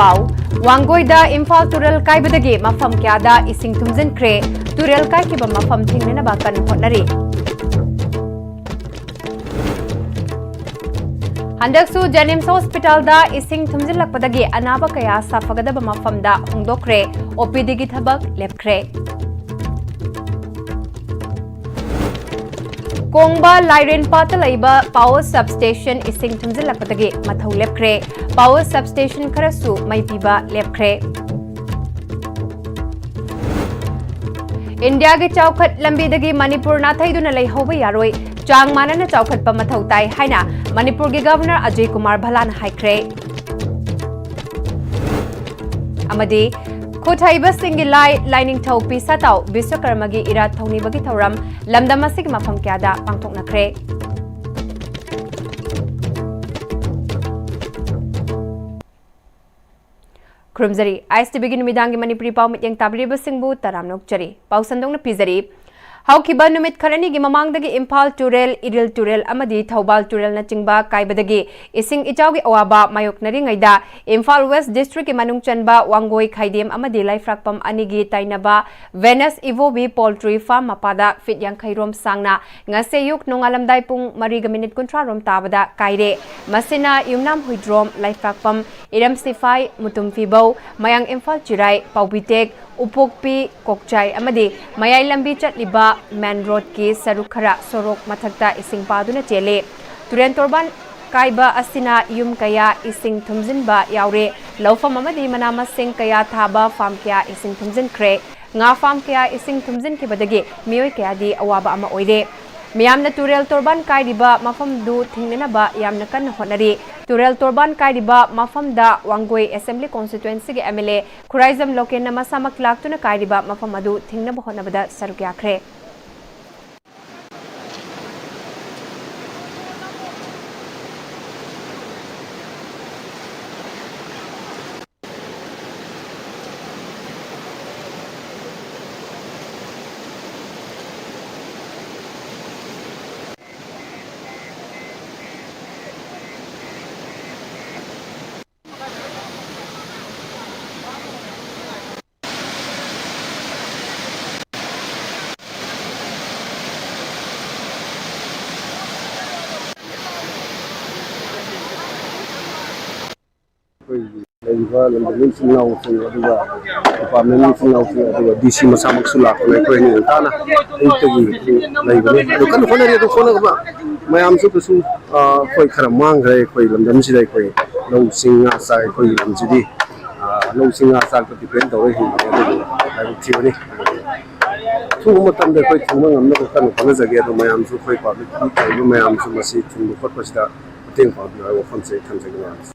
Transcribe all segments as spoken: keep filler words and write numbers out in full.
ꯄꯥꯎ꯫ ꯋꯥꯡꯒꯣꯏꯗ ꯏꯝꯐꯥꯜ ꯇꯨꯔꯦꯜ ꯀꯥꯏꯕꯗꯒꯤ ꯃꯐꯝ ꯀꯌꯥꯗ ꯏꯁꯤꯡ ꯊꯨꯝꯖꯤꯟꯈ꯭ꯔꯦ꯫ ꯇꯨꯔꯦꯜ ꯀꯥꯏꯈꯤꯕ ꯃꯐꯝ ꯊꯤꯡꯅꯅꯕ ꯀꯟꯅ ꯍꯣꯠꯅꯔꯤ꯫ ꯍꯟꯗꯛꯁꯨ JNIMS hospital ꯗ ꯏꯁꯤꯡ ꯊꯨꯝꯖꯤꯜꯂꯛꯄꯗꯒꯤ ꯑꯅꯥꯕ ꯀꯌꯥ ꯁꯥꯐꯒꯗꯕ ꯃꯐꯝꯗ ꯍꯣꯡꯗꯣꯛꯈ꯭ꯔꯦ꯫ OPD ꯒꯤ ꯊꯕꯛ ꯂꯦꯞꯈ꯭ꯔꯦ꯫ ꯀꯣꯡꯕ ꯂꯥꯏꯔꯦꯟ ꯄꯥꯠꯇ ꯂꯩꯕ power substation ꯏꯁꯤꯡ ꯊꯨꯝꯖꯤꯜꯂꯛꯄꯗꯒꯤ ꯃꯊꯧ ꯂꯦꯞꯈ꯭ꯔꯦ꯫ Power substation ꯈꯔꯁꯨ ꯃꯩ ꯄꯤꯕ ꯂꯦꯞꯈ꯭ꯔꯦ꯫ ꯏꯟꯗꯤꯌꯥꯒꯤ ꯆꯥꯎꯈꯠ ꯂꯝꯕꯤꯗꯒꯤ ꯃꯅꯤꯄꯨꯔ ꯅꯥꯊꯩꯗꯨꯅ ꯂꯩꯍꯧꯕ ꯌꯥꯔꯣꯏ꯫ ꯆꯥꯡ ꯃꯥꯟꯅꯅ ꯆꯥꯎꯈꯠꯄ ꯃꯊꯧ ꯇꯥꯏ ꯍꯥꯏꯅ ꯃꯅꯤꯄꯨꯔꯒꯤ Governor ꯑꯖꯌ ꯀꯨꯃꯥꯔ ꯚꯂꯥꯅ ꯍꯥꯏꯈ꯭ꯔꯦ꯫ ꯑꯃꯗꯤ ꯈꯨꯠ ꯍꯩꯕꯁꯤꯡꯒꯤ ꯂꯥꯏ ꯂꯥꯏꯅꯤꯡꯊꯧ ꯄꯤ ꯁꯇꯥꯎ ꯕꯤꯁ꯭ꯋꯀꯔꯃꯒꯤ ꯏꯔꯥꯠ ꯊꯧꯅꯤꯕꯒꯤ ꯊꯧꯔꯝ ꯂꯝꯗꯝ ꯑꯁꯤꯒꯤ ꯃꯐꯝ ꯀꯌꯥꯗ ꯄꯥꯡꯊꯣꯛꯅꯈ꯭ꯔꯦ꯫ ꯈꯨꯔꯨꯝꯖꯔꯤ꯫ ISTV ꯒꯤ ꯅꯨꯃꯤꯗꯥꯡꯒꯤ ꯃꯅꯤꯄꯨꯔꯤ ꯄꯥꯎ ꯃꯤꯠꯌꯦꯡ ꯇꯥꯕꯤꯔꯤꯕꯁꯤꯡꯕꯨ ꯇꯔꯥꯝꯅ ꯑꯣꯛꯆꯔꯤ꯫ ꯄꯥꯎ ꯁꯟꯗꯣꯛꯅ ꯄꯤꯖꯔꯤ꯫ ꯍꯧꯈꯤꯕ ꯅꯨꯃꯤꯠ ꯈꯔꯅꯤꯒꯤ ꯃꯃꯥꯡꯗꯒꯤ ꯏꯝꯐꯥꯜ ꯇꯨꯔꯦꯜ, ꯏꯔꯤꯜ ꯇꯨꯔꯦꯜ ꯑꯃꯗꯤ ꯊꯧꯕꯥꯜ ꯇꯨꯔꯦꯜꯅꯆꯤꯡꯕ ꯀꯥꯏꯕꯗꯒꯤ ꯏꯁꯤꯡ ꯏꯆꯥꯎꯒꯤ ꯑꯋꯥꯕ ꯃꯥꯌꯣꯛꯅꯔꯤꯉꯩꯗ, ꯏꯝꯐꯥꯜ West District ꯀꯤ ꯃꯅꯨꯡ ꯆꯟꯕ ꯋꯥꯡꯒꯣꯏ, ꯈꯥꯏꯗꯦꯝ ꯑꯃꯗꯤ ꯂꯩꯐ꯭ꯔꯥꯛꯄꯝ ꯑꯅꯤꯒꯤ ꯇꯥꯏꯅꯕ Venus Evo V Poultry Farm ꯃꯄꯥꯗ feet ꯌꯥꯡꯈꯩ ꯔꯣꯝ ꯁꯥꯡꯅ ꯉꯁꯤ ꯑꯌꯨꯛ ꯅꯣꯡꯉꯥꯜꯂꯝꯗꯥꯏ ꯄꯨꯡ ꯃꯔꯤꯒ minute ꯀꯨꯟꯊ꯭ꯔꯥ ꯔꯣꯝ ꯇꯥꯕꯗ ꯀꯥꯏꯔꯦ꯫ ꯃꯁꯤꯅ ꯌꯨꯝꯅꯥꯝ ꯍꯨꯏꯗ꯭ꯔꯣꯝ, ꯂꯩꯐ꯭ꯔꯥꯛꯄꯝ, ꯏꯔꯝ ꯁꯤꯐꯥꯏ, ꯃꯨꯇꯨꯝ ꯐꯤꯕꯧ, ꯃꯌꯥꯡ ꯏꯝꯐꯥꯜ ꯆꯤꯔꯥꯏ, ꯄꯥꯎꯕꯤꯇꯦꯛ, ꯎꯄꯣꯛꯄꯤ, ꯀꯣꯛꯆꯥꯏ ꯑꯃꯗꯤ ꯃꯌꯥꯏ ꯂꯝꯕꯤ ꯆꯠꯂꯤꯕ main road ꯀꯤ ꯁꯔꯨꯛ ꯈꯔ ꯁꯣꯔꯣꯛ ꯃꯊꯛꯇ ꯏꯁꯤꯡ ꯄꯥꯗꯨꯅ ꯆꯦꯜꯂꯤ꯫ ꯇꯨꯔꯦꯟ ꯇꯣꯔꯕꯥꯟ ꯀꯥꯏꯕ ꯑꯁꯤꯅ ꯌꯨꯝ ꯀꯌꯥ ꯏꯁꯤꯡ ꯊꯨꯝꯖꯤꯟꯕ ꯌꯥꯎꯔꯦ꯫ ꯂꯧꯐꯝ ꯑꯃꯗꯤ ꯃꯅꯥ ꯃꯁꯤꯡ ꯀꯌꯥ ꯊꯥꯕ farm ꯀꯌꯥ ꯏꯁꯤꯡ ꯊꯨꯝꯖꯤꯟꯈ꯭ꯔꯦ꯫ ꯉꯥ farm ꯀꯌꯥ ꯏꯁꯤꯡ ꯊꯨꯝꯖꯤꯟꯈꯤꯕꯗꯒꯤ ꯃꯤꯑꯣꯏ ꯀꯌꯥꯗꯤ ꯑꯋꯥꯕ ꯑꯃ ꯑꯣꯏꯔꯦ꯫ ꯃꯤꯌꯥꯝꯅ ꯇꯨꯔꯦꯜ ꯇꯣꯔꯕꯥꯟ ꯀꯥꯏꯔꯤꯕ ꯃꯐꯝꯗꯨ ꯊꯤꯡꯅꯅꯕ ꯌꯥꯝꯅ ꯀꯟꯅ ꯍꯣꯠꯅꯔꯤ꯫ ꯇꯨꯔꯦꯜ ꯇꯣꯔꯕꯥꯟ ꯀꯥꯏꯔꯤꯕ ꯃꯐꯝꯗ ꯋꯥꯡꯒꯣꯏ Assembly Constituency ꯒꯤ MLA ꯈꯨꯔꯥꯏꯖꯝ ꯂꯣꯀꯦꯟꯅ ꯃꯁꯥꯃꯛ ꯂꯥꯛꯇꯨꯅ ꯀꯥꯏꯔꯤꯕ ꯃꯐꯝ ꯑꯗꯨ ꯊꯤꯡꯅꯕ ꯍꯣꯠꯅꯕꯗ ꯁꯔꯨꯛ ꯌꯥꯈ꯭ꯔꯦ꯫ ꯂꯩꯔꯤꯕ ꯂꯝꯗꯝꯒꯤ ꯏꯆꯤꯜ ꯏꯅꯥꯎꯁꯤꯡ, ꯑꯗꯨꯒ ꯗꯤꯄꯥꯔꯠꯃꯦꯟꯒꯤ ꯏꯆꯤꯜ ꯏꯅꯥꯎꯁꯤꯡ, ꯑꯗꯨꯒ ꯗꯤ ꯁꯤ ꯃꯁꯥꯃꯛꯁꯨ ꯂꯥꯛꯇꯅ ꯑꯩꯈꯣꯏ ꯉꯟꯇꯥꯅ ꯑꯌꯨꯛꯇꯒꯤ ꯂꯩꯕꯅꯤ꯫ ꯑꯗꯨ ꯀꯟꯅ ꯍꯣꯠꯅꯔꯤ꯫ ꯑꯗꯨ ꯍꯣꯠꯅꯕ ꯃꯌꯥꯝꯁꯨ ꯀꯩꯁꯨ, ꯑ, ꯑꯩꯈꯣꯏ ꯈꯔ ꯃꯥꯡꯈ꯭ꯔꯦ꯫ ꯑꯩꯈꯣꯏ ꯂꯝꯗꯝꯁꯤꯗ ꯑꯩꯈꯣꯏ ꯂꯧꯁꯤꯡ ꯉꯥ ꯆꯥꯛ, ꯑꯩꯈꯣꯏꯒꯤ ꯂꯝꯁꯤꯗꯤ, ꯑ, ꯂꯧꯁꯤꯡ ꯉꯥ ꯆꯥꯛꯇ depend ꯇꯧꯔꯒ ꯍꯤꯡꯕꯅꯤ꯫ ꯑꯗꯨꯕꯨ ꯂꯥꯏꯕꯛ ꯊꯤꯕꯅꯤ꯫ ꯑꯊꯨꯕ ꯃꯇꯝꯗ ꯑꯩꯈꯣꯏ ꯊꯤꯡꯕ ꯉꯝꯅꯕ ꯀꯟꯅ ꯍꯣꯠꯅꯖꯒꯦ꯫ ꯑꯗꯣ ꯃꯌꯥꯝꯁꯨ, ꯑꯩꯈꯣꯏ ꯄꯕ꯭ꯂꯤꯛꯀꯤ ꯑꯣꯏꯕ ꯃꯌꯥꯝꯁꯨ ꯃꯁꯤ ꯊꯤꯡꯕ ꯈꯣꯠꯄꯁꯤꯗ ꯃꯇꯦꯡ ꯄꯥꯡꯕꯤꯌꯨ ꯍꯥꯏꯕ ꯋꯥꯐꯝꯁꯦ ꯑꯩ ꯊꯝꯖꯒꯦ ꯃꯌꯥꯝꯁꯦ꯫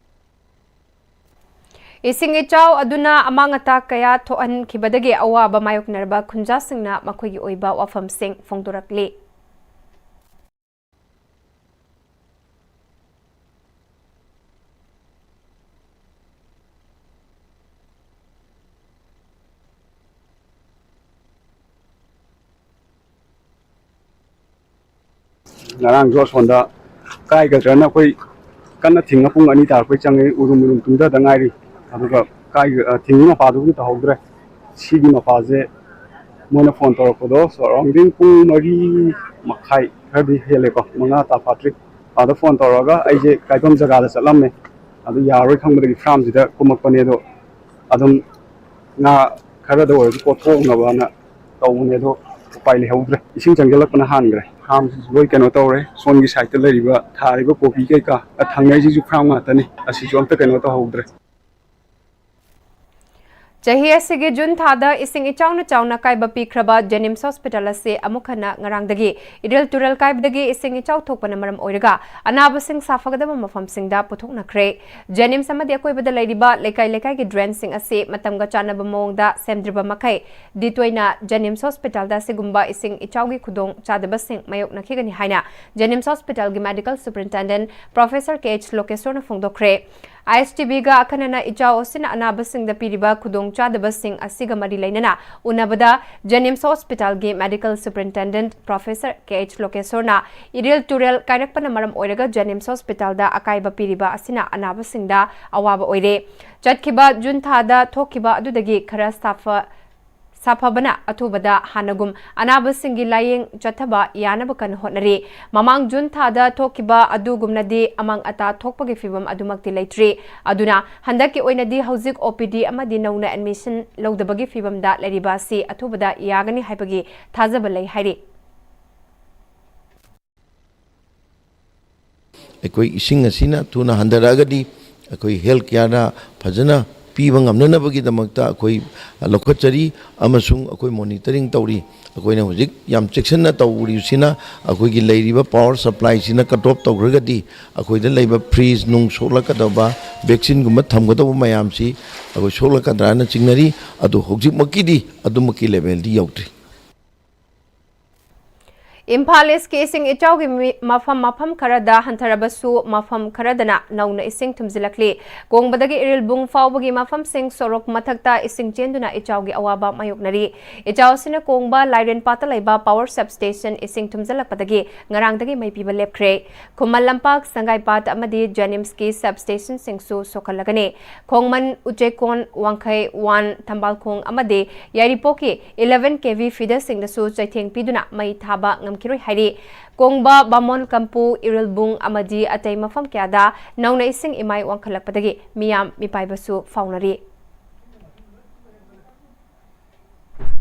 ꯏꯁꯤꯡ ꯏꯆꯥꯎ ꯑꯗꯨꯅ ꯑꯃꯥꯡ ꯑꯇꯥ ꯀꯌꯥ ꯊꯣꯛꯍꯟꯈꯤꯕꯗꯒꯤ ꯑꯋꯥꯕ ꯃꯥꯌꯣꯛꯅꯔꯕ ꯈꯨꯟꯖꯥꯁꯤꯡꯅ ꯃꯈꯣꯏꯒꯤ ꯑꯣꯏꯕ ꯋꯥꯐꯝꯁꯤꯡ ꯐꯣꯡꯗꯣꯔꯛꯂꯤ꯫ ꯉꯔꯥꯡꯁꯨ ꯑꯁꯣꯝꯗ ꯀꯥꯏꯒꯗ꯭ꯔꯅ ꯑꯩꯈꯣꯏ ꯀꯟꯅ ꯊꯤꯡꯉ ꯄꯨꯡ ꯑꯅꯤ ꯇꯥꯔꯛꯄꯩ ꯆꯪꯉꯦ꯫ ꯎꯔꯨꯝ ꯎꯔꯨꯝ ꯇꯨꯝꯊꯗ ꯉꯥꯏꯔꯤ꯫ ꯑꯗꯨꯒ ꯀꯥꯏ-, ꯑ, ꯊꯤꯡꯉꯤ ꯃꯄꯥꯗꯨꯕꯨꯗꯤ ꯇꯧꯍꯧꯗ꯭ꯔꯦ꯫ ꯁꯤꯒꯤ ꯃꯄꯥꯁꯦ ꯃꯣꯏꯅ ꯐꯣꯟ ꯇꯧꯔꯛꯄꯗꯣ surrounding ꯄꯨꯡ ꯃꯔꯤ ꯃꯈꯥꯏ ꯈꯔꯗꯤ ꯍꯦꯜꯂꯦꯀꯣ, ꯃꯉꯥ ꯇꯥ ꯐꯥꯠꯇ꯭ꯔꯤ꯫ ꯑꯗ ꯐꯣꯟ ꯇꯧꯔꯒ ꯑꯩꯁꯦ ꯀꯥꯏꯐꯝ ꯖꯒꯥꯗ ꯆꯠꯂꯝꯃꯦ꯫ ꯑꯗꯨ ꯌꯥꯔꯣꯏ ꯈꯪꯕꯗꯒꯤ ꯐꯥꯔꯝꯁꯤꯗ ꯀꯨꯝꯃꯛꯄꯅꯦ꯫ ꯑꯗꯣ ꯑꯗꯨꯝ ꯉꯥ ꯈꯔꯗ ꯑꯣꯏꯔꯁꯨ ꯀꯣꯠꯊꯣꯛꯅꯕꯅ ꯇꯧꯕꯅꯦ, ꯑꯗꯣ ꯎꯄꯥꯏ ꯂꯩꯍꯧꯗ꯭ꯔꯦ꯫ ꯏꯁꯤꯡ ꯆꯪꯁꯤꯜꯂꯛꯄꯅ ꯍꯥꯟꯈ꯭ꯔꯦ꯫ ꯐꯥꯔꯝꯁꯤꯁꯨ ꯂꯣꯏ ꯀꯩꯅꯣ ꯇꯧꯔꯦ꯫ ꯁꯣꯝꯒꯤ ꯁꯥꯏꯠꯇ ꯂꯩꯔꯤꯕ ꯊꯥꯔꯤꯕ ꯀꯣꯕꯤ ꯀꯩꯀꯥ, ꯑ, ꯊꯪꯅꯩꯁꯤꯁꯨ ꯐꯥꯔꯝ ꯉꯥꯛꯇꯅꯤ꯫ ꯑꯁꯤꯁꯨ ꯑꯝꯇ ꯀꯩꯅꯣ ꯇꯧꯍꯧꯗ꯭ꯔꯦ꯫ ꯆꯍꯤ ꯑꯁꯤꯒꯤ ꯖꯨꯟ ꯊꯥꯗ ꯏꯁꯤꯡ ꯏꯆꯥꯎꯅ ꯆꯥꯎꯅ ꯑꯀꯥꯏꯕ ꯄꯤꯈ꯭ꯔꯕ ꯖꯦꯅꯤꯝꯁ ꯍꯣꯁꯄꯤꯇꯥꯜ ꯑꯁꯤ ꯑꯃꯨꯛ ꯍꯟꯅ ꯉꯔꯥꯡꯗꯒꯤ ꯏꯔꯤꯜ ꯇꯨꯔꯦꯜ ꯀꯥꯏꯕꯗꯒꯤ ꯏꯁꯤꯡ ꯏꯆꯥꯎ ꯊꯣꯛꯄꯅ ꯃꯔꯝ ꯑꯣꯏꯔꯒ ꯑꯅꯥꯕꯁꯤꯡ ꯁꯥꯐꯒꯗꯕ ꯃꯐꯝꯁꯤꯡꯗ ꯄꯨꯊꯣꯛꯅꯈ꯭ꯔꯦ꯫ ꯖꯦꯅꯤꯝꯁ ꯑꯃꯗꯤ ꯑꯀꯣꯏꯕꯗ ꯂꯩꯔꯤꯕ ꯂꯩꯀꯥꯏ ꯂꯩꯀꯥꯏꯒꯤ ꯗ꯭ꯔꯦꯟꯁꯤꯡ ꯑꯁꯤ ꯃꯇꯝꯒ ꯆꯥꯟꯅꯕ ꯃꯑꯣꯡꯗ ꯁꯦꯝꯗ꯭ꯔꯤꯕ ꯃꯈꯩ ꯗꯤ ꯇꯣꯏꯅ ꯖꯦꯅꯤꯝꯁ ꯍꯣꯁꯄꯤꯇꯥꯜꯗ ꯑꯁꯤꯒꯨꯝꯕ ꯏꯁꯤꯡ ꯏꯆꯥꯎꯒꯤ ꯈꯨꯗꯣꯡ ꯆꯥꯗꯕꯁꯤꯡ ꯃꯥꯌꯣꯛꯅꯈꯤꯒꯅꯤ ꯍꯥꯏꯅ ꯖꯦꯅꯤꯝꯁ ꯍꯣꯁꯄꯤꯇꯥꯜꯒꯤ ꯃꯦꯗꯤꯀꯦꯜ ꯁꯨꯄꯔꯤꯟꯇꯦꯟꯗꯦꯟꯠ ꯄ꯭ꯔꯣꯐꯦꯁꯔ ꯀꯦ ꯑꯩꯆ ꯂꯣꯀꯦꯁꯣꯔꯅ ꯐꯣꯡꯗꯣꯛꯈ꯭ꯔꯦ꯫ ꯑꯥꯏ ꯑꯦꯁ ꯇꯤ ꯚꯤꯒ ꯑꯈꯟꯅꯅ ꯏꯆꯥꯎ ꯑꯁꯤꯅ ꯑꯅꯥꯕꯁꯤꯡꯗ ꯄꯤꯔꯤꯕ ꯈꯨꯗꯣꯡꯆꯥꯗꯕꯁꯤꯡ ꯑꯁꯤꯒ ꯃꯔꯤ ꯂꯩꯅꯅ ꯎꯅꯕꯗ ꯖꯦꯅꯤꯝꯁ ꯍꯣꯁꯄꯤꯇꯥꯜꯒꯤ ꯃꯦꯗꯤꯀꯦꯜ ꯁꯨꯄꯔꯤꯟꯇꯦꯟꯗꯦꯟꯠ ꯄ꯭ꯔꯣꯐꯦꯁꯔ ꯀꯦ ꯑꯩꯆ ꯂꯣꯀꯦꯁꯣꯔꯅ ꯏꯔꯤꯜ ꯇꯨꯔꯦꯜ ꯀꯥꯏꯔꯛꯄꯅ ꯃꯔꯝ ꯑꯣꯏꯔꯒ ꯖꯦꯅꯤꯝꯁ ꯍꯣꯁꯄꯤꯇꯥꯜꯗ ꯑꯀꯥꯏꯕ ꯄꯤꯔꯤꯕ ꯑꯁꯤꯅ ꯑꯅꯥꯕꯁꯤꯡꯗ ꯑꯋꯥꯕ ꯑꯣꯏꯔꯦ꯫ ꯆꯠꯈꯤꯕ ꯖꯨꯟ ꯊꯥꯗ ꯊꯣꯛꯈꯤꯕ ꯑꯗꯨꯗꯒꯤ ꯈꯔ ꯁꯥꯐ-, ꯁꯥꯐꯕꯅ ꯑꯊꯨꯕꯗ ꯍꯥꯟꯅꯒꯨꯝ ꯑꯅꯥꯕꯁꯤꯡꯒꯤ ꯂꯥꯌꯦꯡ ꯆꯠꯊꯕ ꯌꯥꯅꯕ ꯀꯟꯅ ꯍꯣꯠꯅꯔꯤ꯫ ꯃꯃꯥꯡ ꯖꯨꯟ ꯊꯥꯗ ꯊꯣꯛꯈꯤꯕ ꯑꯗꯨꯒꯨꯝꯅꯗꯤ ꯑꯃꯥꯡ ꯑꯇꯥ ꯊꯣꯛꯄꯒꯤ ꯐꯤꯚꯝ ꯑꯗꯨꯃꯛꯇꯤ ꯂꯩꯇ꯭ꯔꯤ꯫ ꯑꯗꯨꯅ ꯍꯟꯗꯛꯀꯤ ꯑꯣꯏꯅꯗꯤ ꯍꯧꯖꯤꯛ OPD ꯑꯃꯗꯤ ꯅꯧꯅ admission ꯂꯧꯗꯕꯒꯤ ꯐꯤꯚꯝꯗ ꯂꯩꯔꯤꯕ ꯑꯁꯤ ꯑꯊꯨꯕꯗ ꯌꯥꯒꯅꯤ ꯍꯥꯏꯕꯒꯤ ꯊꯥꯖꯕ ꯂꯩ ꯍꯥꯏꯔꯤ꯫ ꯑꯩꯈꯣꯏ ꯏꯁꯤꯡ ꯑꯁꯤꯅ ꯊꯨꯅ ꯍꯟꯊꯔꯛꯑꯒꯗꯤ ꯑꯩꯈꯣꯏ health careꯗ ꯐꯖꯅ ꯄꯤꯕ ꯉꯝꯅꯅꯕꯒꯤꯗꯃꯛꯇ ꯑꯩꯈꯣꯏ ꯂꯧꯈꯠꯆꯔꯤ, ꯑꯃꯁꯨꯡ ꯑꯩꯈꯣꯏ monitoring ꯇꯧꯔꯤ꯫ ꯑꯩꯈꯣꯏꯅ ꯍꯧꯖꯤꯛ ꯌꯥꯝ ꯆꯦꯛꯁꯤꯟꯅ ꯇꯧꯔꯤꯕꯁꯤꯅ ꯑꯩꯈꯣꯏꯒꯤ ꯂꯩꯔꯤꯕ power supplyꯁꯤꯅ cut off ꯇꯧꯈ꯭ꯔꯒꯗꯤ ꯑꯩꯈꯣꯏꯗ ꯂꯩꯕ fridge ꯅꯨꯡ ꯁꯣꯛꯂꯛꯀꯗꯕ, vaccineꯒꯨꯝꯕ ꯊꯝꯒꯗꯧꯕ ꯃꯌꯥꯝꯁꯤ ꯑꯩꯈꯣꯏ ꯁꯣꯛꯂꯛꯀꯗ꯭ꯔꯥꯅ ꯆꯤꯡꯅꯔꯤ꯫ ꯑꯗꯨ ꯍꯧꯖꯤꯛꯃꯛꯀꯤꯗꯤ ꯑꯗꯨꯃꯛꯀꯤ levelꯗꯤ ꯌꯧꯗ꯭ꯔꯤ꯫ ꯏꯝꯐꯥꯜ ꯏꯁꯀꯤ ꯏꯁꯤꯡ ꯏꯆꯥꯎꯒꯤ ꯃꯤ-, ꯃꯐꯝ ꯃꯐꯝ ꯈꯔꯗ ꯍꯟꯊꯔꯕꯁꯨ, ꯃꯐꯝ ꯈꯔꯗꯅ ꯅꯧꯅ ꯏꯁꯤꯡ ꯊꯨꯝꯖꯤꯜꯂꯛꯂꯤ꯫ ꯀꯣꯡꯕꯗꯒꯤ ꯏꯔꯤꯜꯕꯨꯡ ꯐꯥꯎꯕꯒꯤ ꯃꯐꯝꯁꯤꯡ ꯁꯣꯔꯣꯛ ꯃꯊꯛꯇ ꯏꯁꯤꯡ ꯆꯦꯟꯗꯨꯅ ꯏꯆꯥꯎꯒꯤ ꯑꯋꯥꯕ ꯃꯥꯌꯣꯛꯅꯔꯤ꯫ ꯏꯆꯥꯎ ꯑꯁꯤꯅ ꯀꯣꯡꯕ ꯂꯥꯏꯔꯦꯟꯄꯥꯠꯇ ꯂꯩꯕ power substation ꯏꯁꯤꯡ ꯊꯨꯝꯖꯤꯜꯂꯛꯄꯗꯒꯤ ꯉꯔꯥꯡꯗꯒꯤ ꯃꯩ ꯄꯤꯕ ꯂꯦꯞꯈ꯭ꯔꯦ꯫ ꯈꯨꯃꯟ ꯂꯝꯄꯥꯛ, ꯁꯪꯒꯥꯏꯄꯥꯠ ꯑꯃꯗꯤ JNIMSꯀꯤ substationꯁꯤꯡꯁꯨ ꯁꯣꯛꯍꯜꯂꯒꯅꯤ꯫ ꯈꯣꯡꯃꯟ, ꯎꯆꯦꯛꯀꯣꯟ, ꯋꯥꯡꯈꯩ ꯋꯥꯟ, ꯊꯝꯕꯥꯜꯈꯣꯡ ꯑꯃꯗꯤ ꯌꯥꯏꯔꯤꯄꯣꯛꯀꯤ eleven KV feederꯁꯤꯡꯗꯁꯨ ꯆꯩꯊꯦꯡ ꯄꯤꯗꯨꯅ ꯃꯩ ꯊꯥꯕ ꯉꯝꯈꯤꯔꯣꯏ ꯍꯥꯏꯔꯤ꯫ ꯀꯣꯡꯕ, ꯕꯥꯃꯣꯟ ꯀꯝꯄꯨ, ꯏꯔꯤꯜꯕꯨꯡ ꯑꯃꯗꯤ ꯑꯇꯩ ꯃꯐꯝ ꯀꯌꯥꯗ ꯅꯧꯅ ꯏꯁꯤꯡ ꯏꯃꯥꯏ ꯋꯥꯡꯈꯠꯂꯛꯄꯗꯒꯤ ꯃꯤꯌꯥꯝ ꯃꯤꯄꯥꯏꯕꯁꯨ ꯐꯥꯎꯅꯔꯤ꯫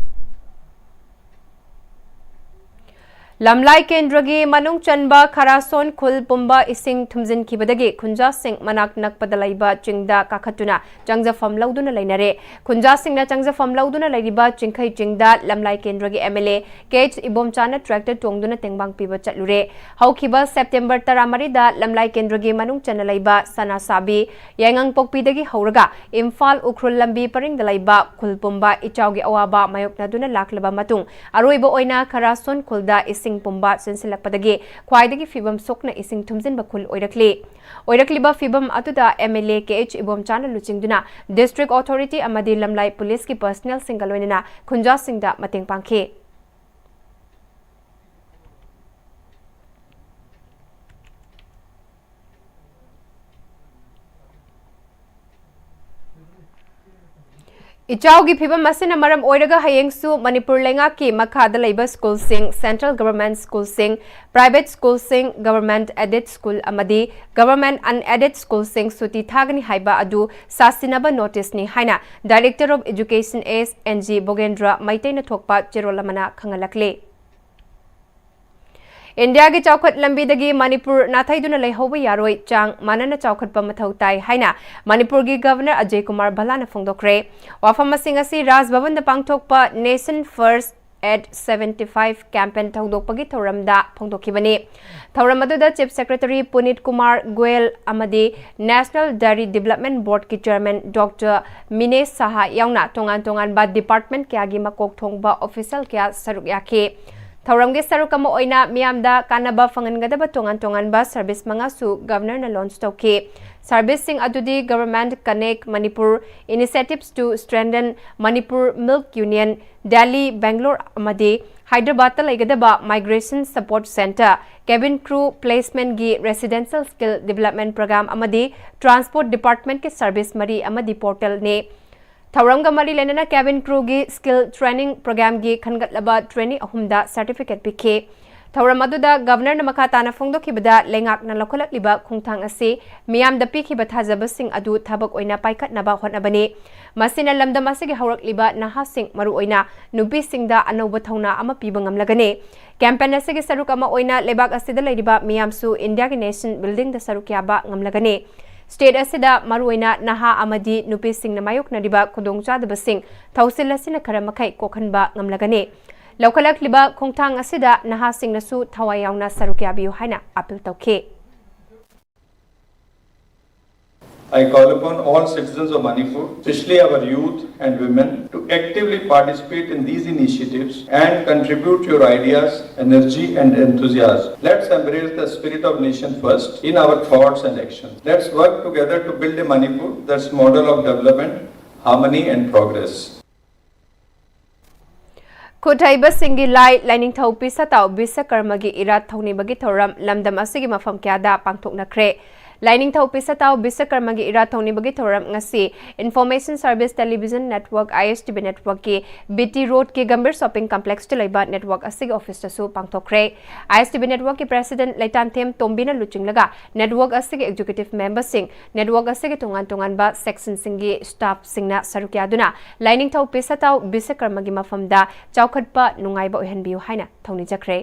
ꯂꯝꯂꯥꯏ ꯀꯦꯟꯗ꯭ꯔꯒꯤ ꯃꯅꯨꯡ ꯆꯟꯕ ꯈꯔꯥꯁꯣꯟ ꯈꯨꯜ ꯄꯨꯝꯕ ꯏꯁꯤꯡ ꯊꯨꯝꯖꯤꯟꯈꯤꯕꯗꯒꯤ ꯈꯨꯟꯖꯥꯁꯤꯡ ꯃꯅꯥꯛ ꯅꯛꯄꯗ ꯂꯩꯕ ꯆꯤꯡꯗ ꯀꯥꯈꯠꯇꯨꯅ ꯆꯪꯖꯐꯝ ꯂꯧꯗꯨꯅ ꯂꯩꯅꯔꯦ꯫ ꯈꯨꯟꯖꯥꯁꯤꯡꯅ ꯆꯪꯖꯐꯝ ꯂꯧꯗꯨꯅ ꯂꯩꯔꯤꯕ ꯆꯤꯡꯈꯩ ꯆꯤꯡꯗ ꯂꯝꯂꯥꯏ ꯀꯦꯟꯗ꯭ꯔꯒꯤ MLA KH ꯏꯕꯣꯝꯆꯥꯅ tractor ꯇꯣꯡꯗꯨꯅ ꯇꯦꯡꯕꯥꯡ ꯄꯤꯕ ꯆꯠꯂꯨꯔꯦ꯫ ꯍꯧꯈꯤꯕ September ꯇꯔꯥꯃꯔꯤꯗ ꯂꯝꯂꯥꯏ ꯀꯦꯟꯗ꯭ꯔꯒꯤ ꯃꯅꯨꯡ ꯆꯟꯅ ꯂꯩꯕ ꯁꯅꯥꯁꯥꯕꯤ, ꯌꯥꯏꯉꯪꯄꯣꯛꯄꯤꯗꯒꯤ ꯍꯧꯔꯒ ꯏꯝꯐꯥꯜ ꯎꯈ꯭ꯔꯨꯜ ꯂꯝꯕꯤ ꯄꯔꯤꯡꯗ ꯂꯩꯕ ꯈꯨꯜ ꯄꯨꯝꯕ ꯏꯆꯥꯎꯒꯤ ꯑꯋꯥꯕ ꯃꯥꯌꯣꯛꯅꯗꯨꯅ ꯂꯥꯛꯂꯕ ꯃꯇꯨꯡ, ꯑꯔꯣꯏꯕ ꯑꯣꯏꯅ ꯈꯔꯥꯁꯣꯟ ꯈꯨꯜꯗ ꯏꯁꯤꯡ ꯄꯨꯝꯕ ꯆꯦꯟꯁꯤꯜꯂꯛꯄꯗꯒꯤ ꯈ꯭ꯋꯥꯏꯗꯒꯤ ꯐꯤꯕꯝ ꯁꯣꯛꯅ ꯏꯁꯤꯡ ꯊꯨꯝꯖꯤꯟꯕ ꯈꯨꯜ ꯑꯣꯏꯔꯛꯂꯤ꯫ ꯑꯣꯏꯔꯛꯂꯤꯕ ꯐꯤꯕꯝ ꯑꯗꯨꯗ MLA KH ꯏꯕꯣꯝꯆꯥꯅ ꯂꯨꯆꯤꯡꯗꯨꯅ district authority ꯑꯃꯗꯤ ꯂꯝꯂꯥꯏ policeꯀꯤ personnelꯁꯤꯡꯒ ꯂꯣꯏꯅꯅ ꯈꯨꯟꯖꯥꯁꯤꯡꯗ ꯃꯇꯦꯡ ꯄꯥꯡꯈꯤ꯫ ꯏꯆꯥꯎꯒꯤ ꯐꯤꯕꯝ ꯑꯁꯤꯅ ꯃꯔꯝ ꯑꯣꯏꯔꯒ ꯍꯌꯦꯡꯁꯨ ꯃꯅꯤꯄꯨꯔ ꯂꯩꯉꯥꯛꯀꯤ ꯃꯈꯥꯗ ꯂꯩꯕ ꯁ꯭ꯀꯨꯜꯁꯤꯡ, central government ꯁ꯭ꯀꯨꯜꯁꯤꯡ, private ꯁ꯭ꯀꯨꯜꯁꯤꯡ, government aided ꯁ꯭ꯀꯨꯜ ꯑꯃꯗꯤ government unaided ꯁ꯭ꯀꯨꯜꯁꯤꯡ ꯁꯨꯇꯤ ꯊꯥꯒꯅꯤ ꯍꯥꯏꯕ ꯑꯗꯨ ꯁꯥꯁꯤꯟꯅꯕ ꯅꯣꯇꯤꯁꯅꯤ ꯍꯥꯏꯅ Director of Education S N G ꯕꯣꯒꯦꯟꯗ꯭ꯔ ꯃꯩꯇꯩꯅ ꯊꯣꯛꯄ ꯆꯦꯔꯣꯜ ꯑꯃꯅ ꯈꯪꯍꯜꯂꯛꯂꯤ꯫ ꯏꯟꯗꯤꯌꯥꯒꯤ ꯆꯥꯎꯈꯠ ꯂꯝꯕꯤꯗꯒꯤ ꯃꯅꯤꯄꯨꯔ ꯅꯥꯊꯩꯗꯨꯅ ꯂꯩꯍꯧꯕ ꯌꯥꯔꯣꯏ, ꯆꯥꯡ ꯃꯥꯟꯅꯅ ꯆꯥꯎꯈꯠꯄ ꯃꯊꯧ ꯇꯥꯏ ꯍꯥꯏꯅ ꯃꯅꯤꯄꯨꯔꯒꯤ ꯒꯚꯔꯅꯔ ꯑꯖꯌ ꯀꯨꯃꯥꯔ ꯚꯜꯂꯥꯅ ꯐꯣꯡꯗꯣꯛꯈ꯭ꯔꯦ꯫ ꯋꯥꯐꯝ ꯑꯁꯤꯡ ꯑꯁꯤ ꯔꯥꯖ ꯚꯕꯟꯗ ꯄꯥꯡꯊꯣꯛꯄ Nation First at seventy five campaign ꯍꯧꯗꯣꯛꯄꯒꯤ ꯊꯧꯔꯝꯗ ꯐꯣꯡꯗꯣꯛꯈꯤꯕꯅꯤ꯫ ꯊꯧꯔꯝ ꯑꯗꯨꯗ Chief Secretary ꯄꯨꯅꯤꯠ ꯀꯨꯃꯥꯔ ꯒꯣꯌꯦꯜ ꯑꯃꯗꯤ National Dairy Development Board ꯀꯤ Chairman Doctor ꯃꯤꯅꯦꯁ ꯁꯍꯥ ꯌꯥꯎꯅ ꯇꯣꯉꯥꯟ ꯇꯣꯉꯥꯟꯕ department ꯀꯌꯥꯒꯤ ꯃꯀꯣꯛ ꯊꯣꯡꯕ official ꯀꯌꯥ ꯁꯔꯨꯛ ꯌꯥꯈꯤ꯫ ꯊꯧꯔꯝꯒꯤ ꯁꯔꯨꯛ ꯑꯃ ꯑꯣꯏꯅ ꯃꯤꯌꯥꯝꯗ ꯀꯥꯟꯅꯕ ꯐꯪꯍꯟꯒꯗꯕ ꯇꯣꯉꯥꯟ ꯇꯣꯉꯥꯟꯕ service ꯃꯉꯥꯁꯨ ꯒꯚꯔꯅꯔꯅ launch ꯇꯧꯈꯤ꯫ Service ꯁꯤꯡ ꯑꯗꯨꯗꯤ Government Connect Manipur, Initiatives to Strengthen Manipur Milk Union, Delhi, Bangalore ꯑꯃꯗꯤ ꯍꯥꯏꯗ꯭ꯔꯕꯥꯗꯇ ꯂꯩꯒꯗꯕ Migration Support Centre, cabin crew placement ꯒꯤ Residential Skill Development Program ꯑꯃꯗꯤ Transport Department ꯀꯤ service ꯃꯔꯤ ꯑꯃꯗꯤ portal ꯅꯤ꯫ ꯊꯧꯔꯝꯒ ꯃꯔꯤ ꯂꯩꯅꯅ cabin crew ꯒꯤ skill training program ꯒꯤ ꯈꯟꯒꯠꯂꯕ trainee ꯑꯍꯨꯝꯗ certificate ꯄꯤꯈꯤ꯫ ꯊꯧꯔꯝ ꯑꯗꯨꯗ ꯒꯚꯔꯅꯔꯅ ꯃꯈꯥ ꯇꯥꯅ ꯐꯣꯡꯗꯣꯛꯈꯤꯕꯗ, ꯂꯩꯉꯥꯛꯅ ꯂꯧꯈꯠꯂꯛꯂꯤꯕ ꯈꯣꯡꯊꯥꯡ ꯑꯁꯤ ꯃꯤꯌꯥꯝꯗ ꯄꯤꯈꯤꯕ ꯊꯥꯖꯕꯁꯤꯡ ꯑꯗꯨ ꯊꯕꯛ ꯑꯣꯏꯅ ꯄꯥꯏꯈꯠꯅꯕ ꯍꯣꯠꯅꯕꯅꯤ꯫ ꯃꯁꯤꯅ ꯂꯝꯗꯝ ꯑꯁꯤꯒꯤ ꯍꯧꯔꯛꯂꯤꯕ ꯅꯍꯥꯁꯤꯡ, ꯃꯔꯨꯑꯣꯏꯅ ꯅꯨꯄꯤꯁꯤꯡꯗ ꯑꯅꯧꯕ ꯊꯧꯅꯥ ꯑꯃ ꯄꯤꯕ ꯉꯝꯂꯒꯅꯤ꯫ Campaign ꯑꯁꯤꯒꯤ ꯁꯔꯨꯛ ꯑꯃ ꯑꯣꯏꯅ ꯂꯩꯕꯥꯛ ꯑꯁꯤꯗ ꯂꯩꯔꯤꯕ ꯃꯤꯌꯥꯝꯁꯨ ꯏꯟꯗꯤꯌꯥꯒꯤ nation building ꯗ ꯁꯔꯨꯛ ꯌꯥꯕ ꯉꯝꯂꯒꯅꯤ꯫ State ꯑꯁꯤꯗ ꯃꯔꯨꯑꯣꯏꯅ ꯅꯍꯥ ꯑꯃꯗꯤ ꯅꯨꯄꯤꯁꯤꯡꯅ ꯃꯥꯌꯣꯛꯅꯔꯤꯕ ꯈꯨꯗꯣꯡꯆꯥꯗꯕꯁꯤꯡ ꯊꯧꯁꯤꯜ ꯑꯁꯤꯅ ꯈꯔ ꯃꯈꯩ ꯀꯣꯛꯍꯟꯕ ꯉꯝꯂꯒꯅꯤ꯫ ꯂꯧꯈꯠꯂꯛꯂꯤꯕ ꯈꯣꯡꯊꯥꯡ ꯑꯁꯤꯗ ꯅꯍꯥꯁꯤꯡꯅꯁꯨ ꯊꯋꯥꯏ ꯌꯥꯎꯅ ꯁꯔꯨꯛ ꯌꯥꯕꯤꯌꯨ ꯍꯥꯏꯅ appeal ꯇꯧꯈꯤ꯫ I call upon all citizens of Manipur, especially our youth and women, to actively participate in these initiatives and contribute your ideas, energy and enthusiasm. Let's embrace the spirit of Nation First in our thoughts and actions. Let's work together to build a Manipur that's model of development, harmony and progress. ꯈꯨꯠ ꯍꯩꯕꯁꯤꯡꯒꯤ ꯂꯥꯏ ꯂꯥꯏꯅꯤꯡꯊꯧ ꯄꯤꯁꯥꯇꯥꯎ ꯕꯤꯁꯀꯔꯃꯒꯤ ꯏꯔꯥꯠ ꯊꯧꯅꯤꯕꯒꯤ ꯊꯧꯔꯝ ꯂꯝꯗꯝ ꯑꯁꯤꯒꯤ ꯃꯐꯝ ꯀꯌꯥꯗ ꯄꯥꯡꯊꯣꯛꯅꯈ꯭ꯔꯦ꯫ ꯂꯥꯏꯅꯤꯡꯊꯧ ꯄꯤꯁꯇꯥꯎ ꯕꯤꯁꯀꯔꯃꯒꯤ ꯏꯔꯥꯠ ꯊꯧꯅꯤꯕꯒꯤ ꯊꯧꯔꯝ ꯉꯁꯤ Information Service Television Network, I S T V Networkꯀꯤ B T Roadꯀꯤ Gambhir Shopping Complexꯇ ꯂꯩꯕ network ꯑꯁꯤꯒꯤ officeꯇꯁꯨ ꯄꯥꯡꯊꯣꯛꯈ꯭ꯔꯦ꯫ I S T V Networkꯀꯤ President ꯂꯩꯇꯥꯝꯊꯦꯝ ꯇꯣꯝꯕꯤꯅ ꯂꯨꯆꯤꯡꯂꯒ network ꯑꯁꯤꯒꯤ executive memberꯁꯤꯡ, network ꯑꯁꯤꯒꯤ ꯇꯣꯉꯥꯟ ꯇꯣꯉꯥꯟꯕ sectionꯁꯤꯡꯒꯤ staffꯁꯤꯡꯅ ꯁꯔꯨꯛ ꯌꯥꯗꯨꯅ ꯂꯥꯏꯅꯤꯡꯊꯧ ꯄꯤꯁꯇꯥꯎ ꯕꯤꯁꯀꯔꯃꯒꯤ ꯃꯐꯝꯗ ꯆꯥꯎꯈꯠꯄ ꯅꯨꯡꯉꯥꯏꯕ ꯑꯣꯏꯍꯟꯕꯤꯌꯨ ꯍꯥꯏꯅ ꯊꯧꯅꯤꯖꯈ꯭ꯔꯦ꯫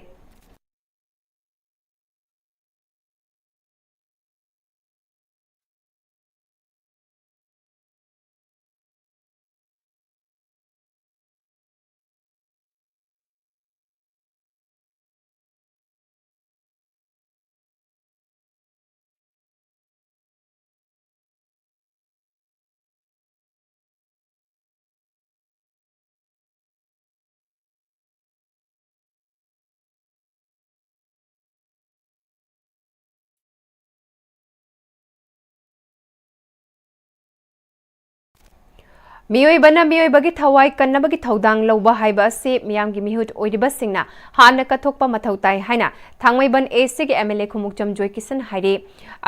ꯃꯤꯑꯣꯏꯕꯅ ꯃꯤꯑꯣꯏꯕꯒꯤ ꯊꯋꯥꯏ ꯀꯟꯅꯕꯒꯤ ꯊꯧꯗꯥꯡ ꯂꯧꯕ ꯍꯥꯏꯕ ꯑꯁꯤ ꯃꯤꯌꯥꯝꯒꯤ ꯃꯤꯍꯨꯠ ꯑꯣꯏꯔꯤꯕꯁꯤꯡꯅ ꯍꯥꯟꯅ ꯀꯠꯊꯣꯛꯄ ꯃꯊꯧ ꯇꯥꯏ ꯍꯥꯏꯅ ꯊꯥꯡꯃꯩꯕꯟ ACꯒꯤ MLA ꯈꯨꯃꯨꯛꯆꯝ ꯖꯣꯏꯀꯤꯁꯟ ꯍꯥꯏꯔꯤ꯫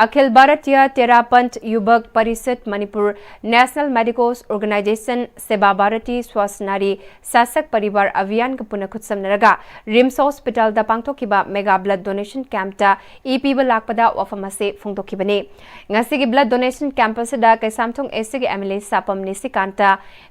ꯑꯈꯤꯜ ꯚꯥꯔꯇꯤꯌ ꯇꯦꯔꯥ ꯄꯟꯊ ꯌꯨꯕꯛ parishad Manipur, National Medicos Organization, ꯁꯦꯕꯥ ꯚꯥꯔꯇꯤ, ꯁ꯭ꯋꯥꯁ ꯅꯥꯔꯤ ꯁꯥꯁꯛ ꯄꯔꯤꯕꯥꯔ ꯑꯚꯤꯌꯥꯟꯒ ꯄꯨꯟꯅ ꯈꯨꯠꯁꯝꯅꯔꯒ RIMS Hospitalꯗ ꯄꯥꯡꯊꯣꯛꯈꯤꯕ mega blood donation campꯇ ꯏ ꯄꯤꯕ ꯂꯥꯛꯄꯗ ꯋꯥꯐꯝ ꯑꯁꯤ ꯐꯣꯡꯗꯣꯛꯈꯤꯕꯅꯤ꯫ ꯉꯁꯤꯒꯤ blood donation camp ꯑꯁꯤꯗ ꯀꯩꯁꯥꯝꯊꯣꯡ ACꯒꯤ MLA ꯁꯥꯄꯝ ꯅꯤꯁꯤꯀꯥꯟꯇ,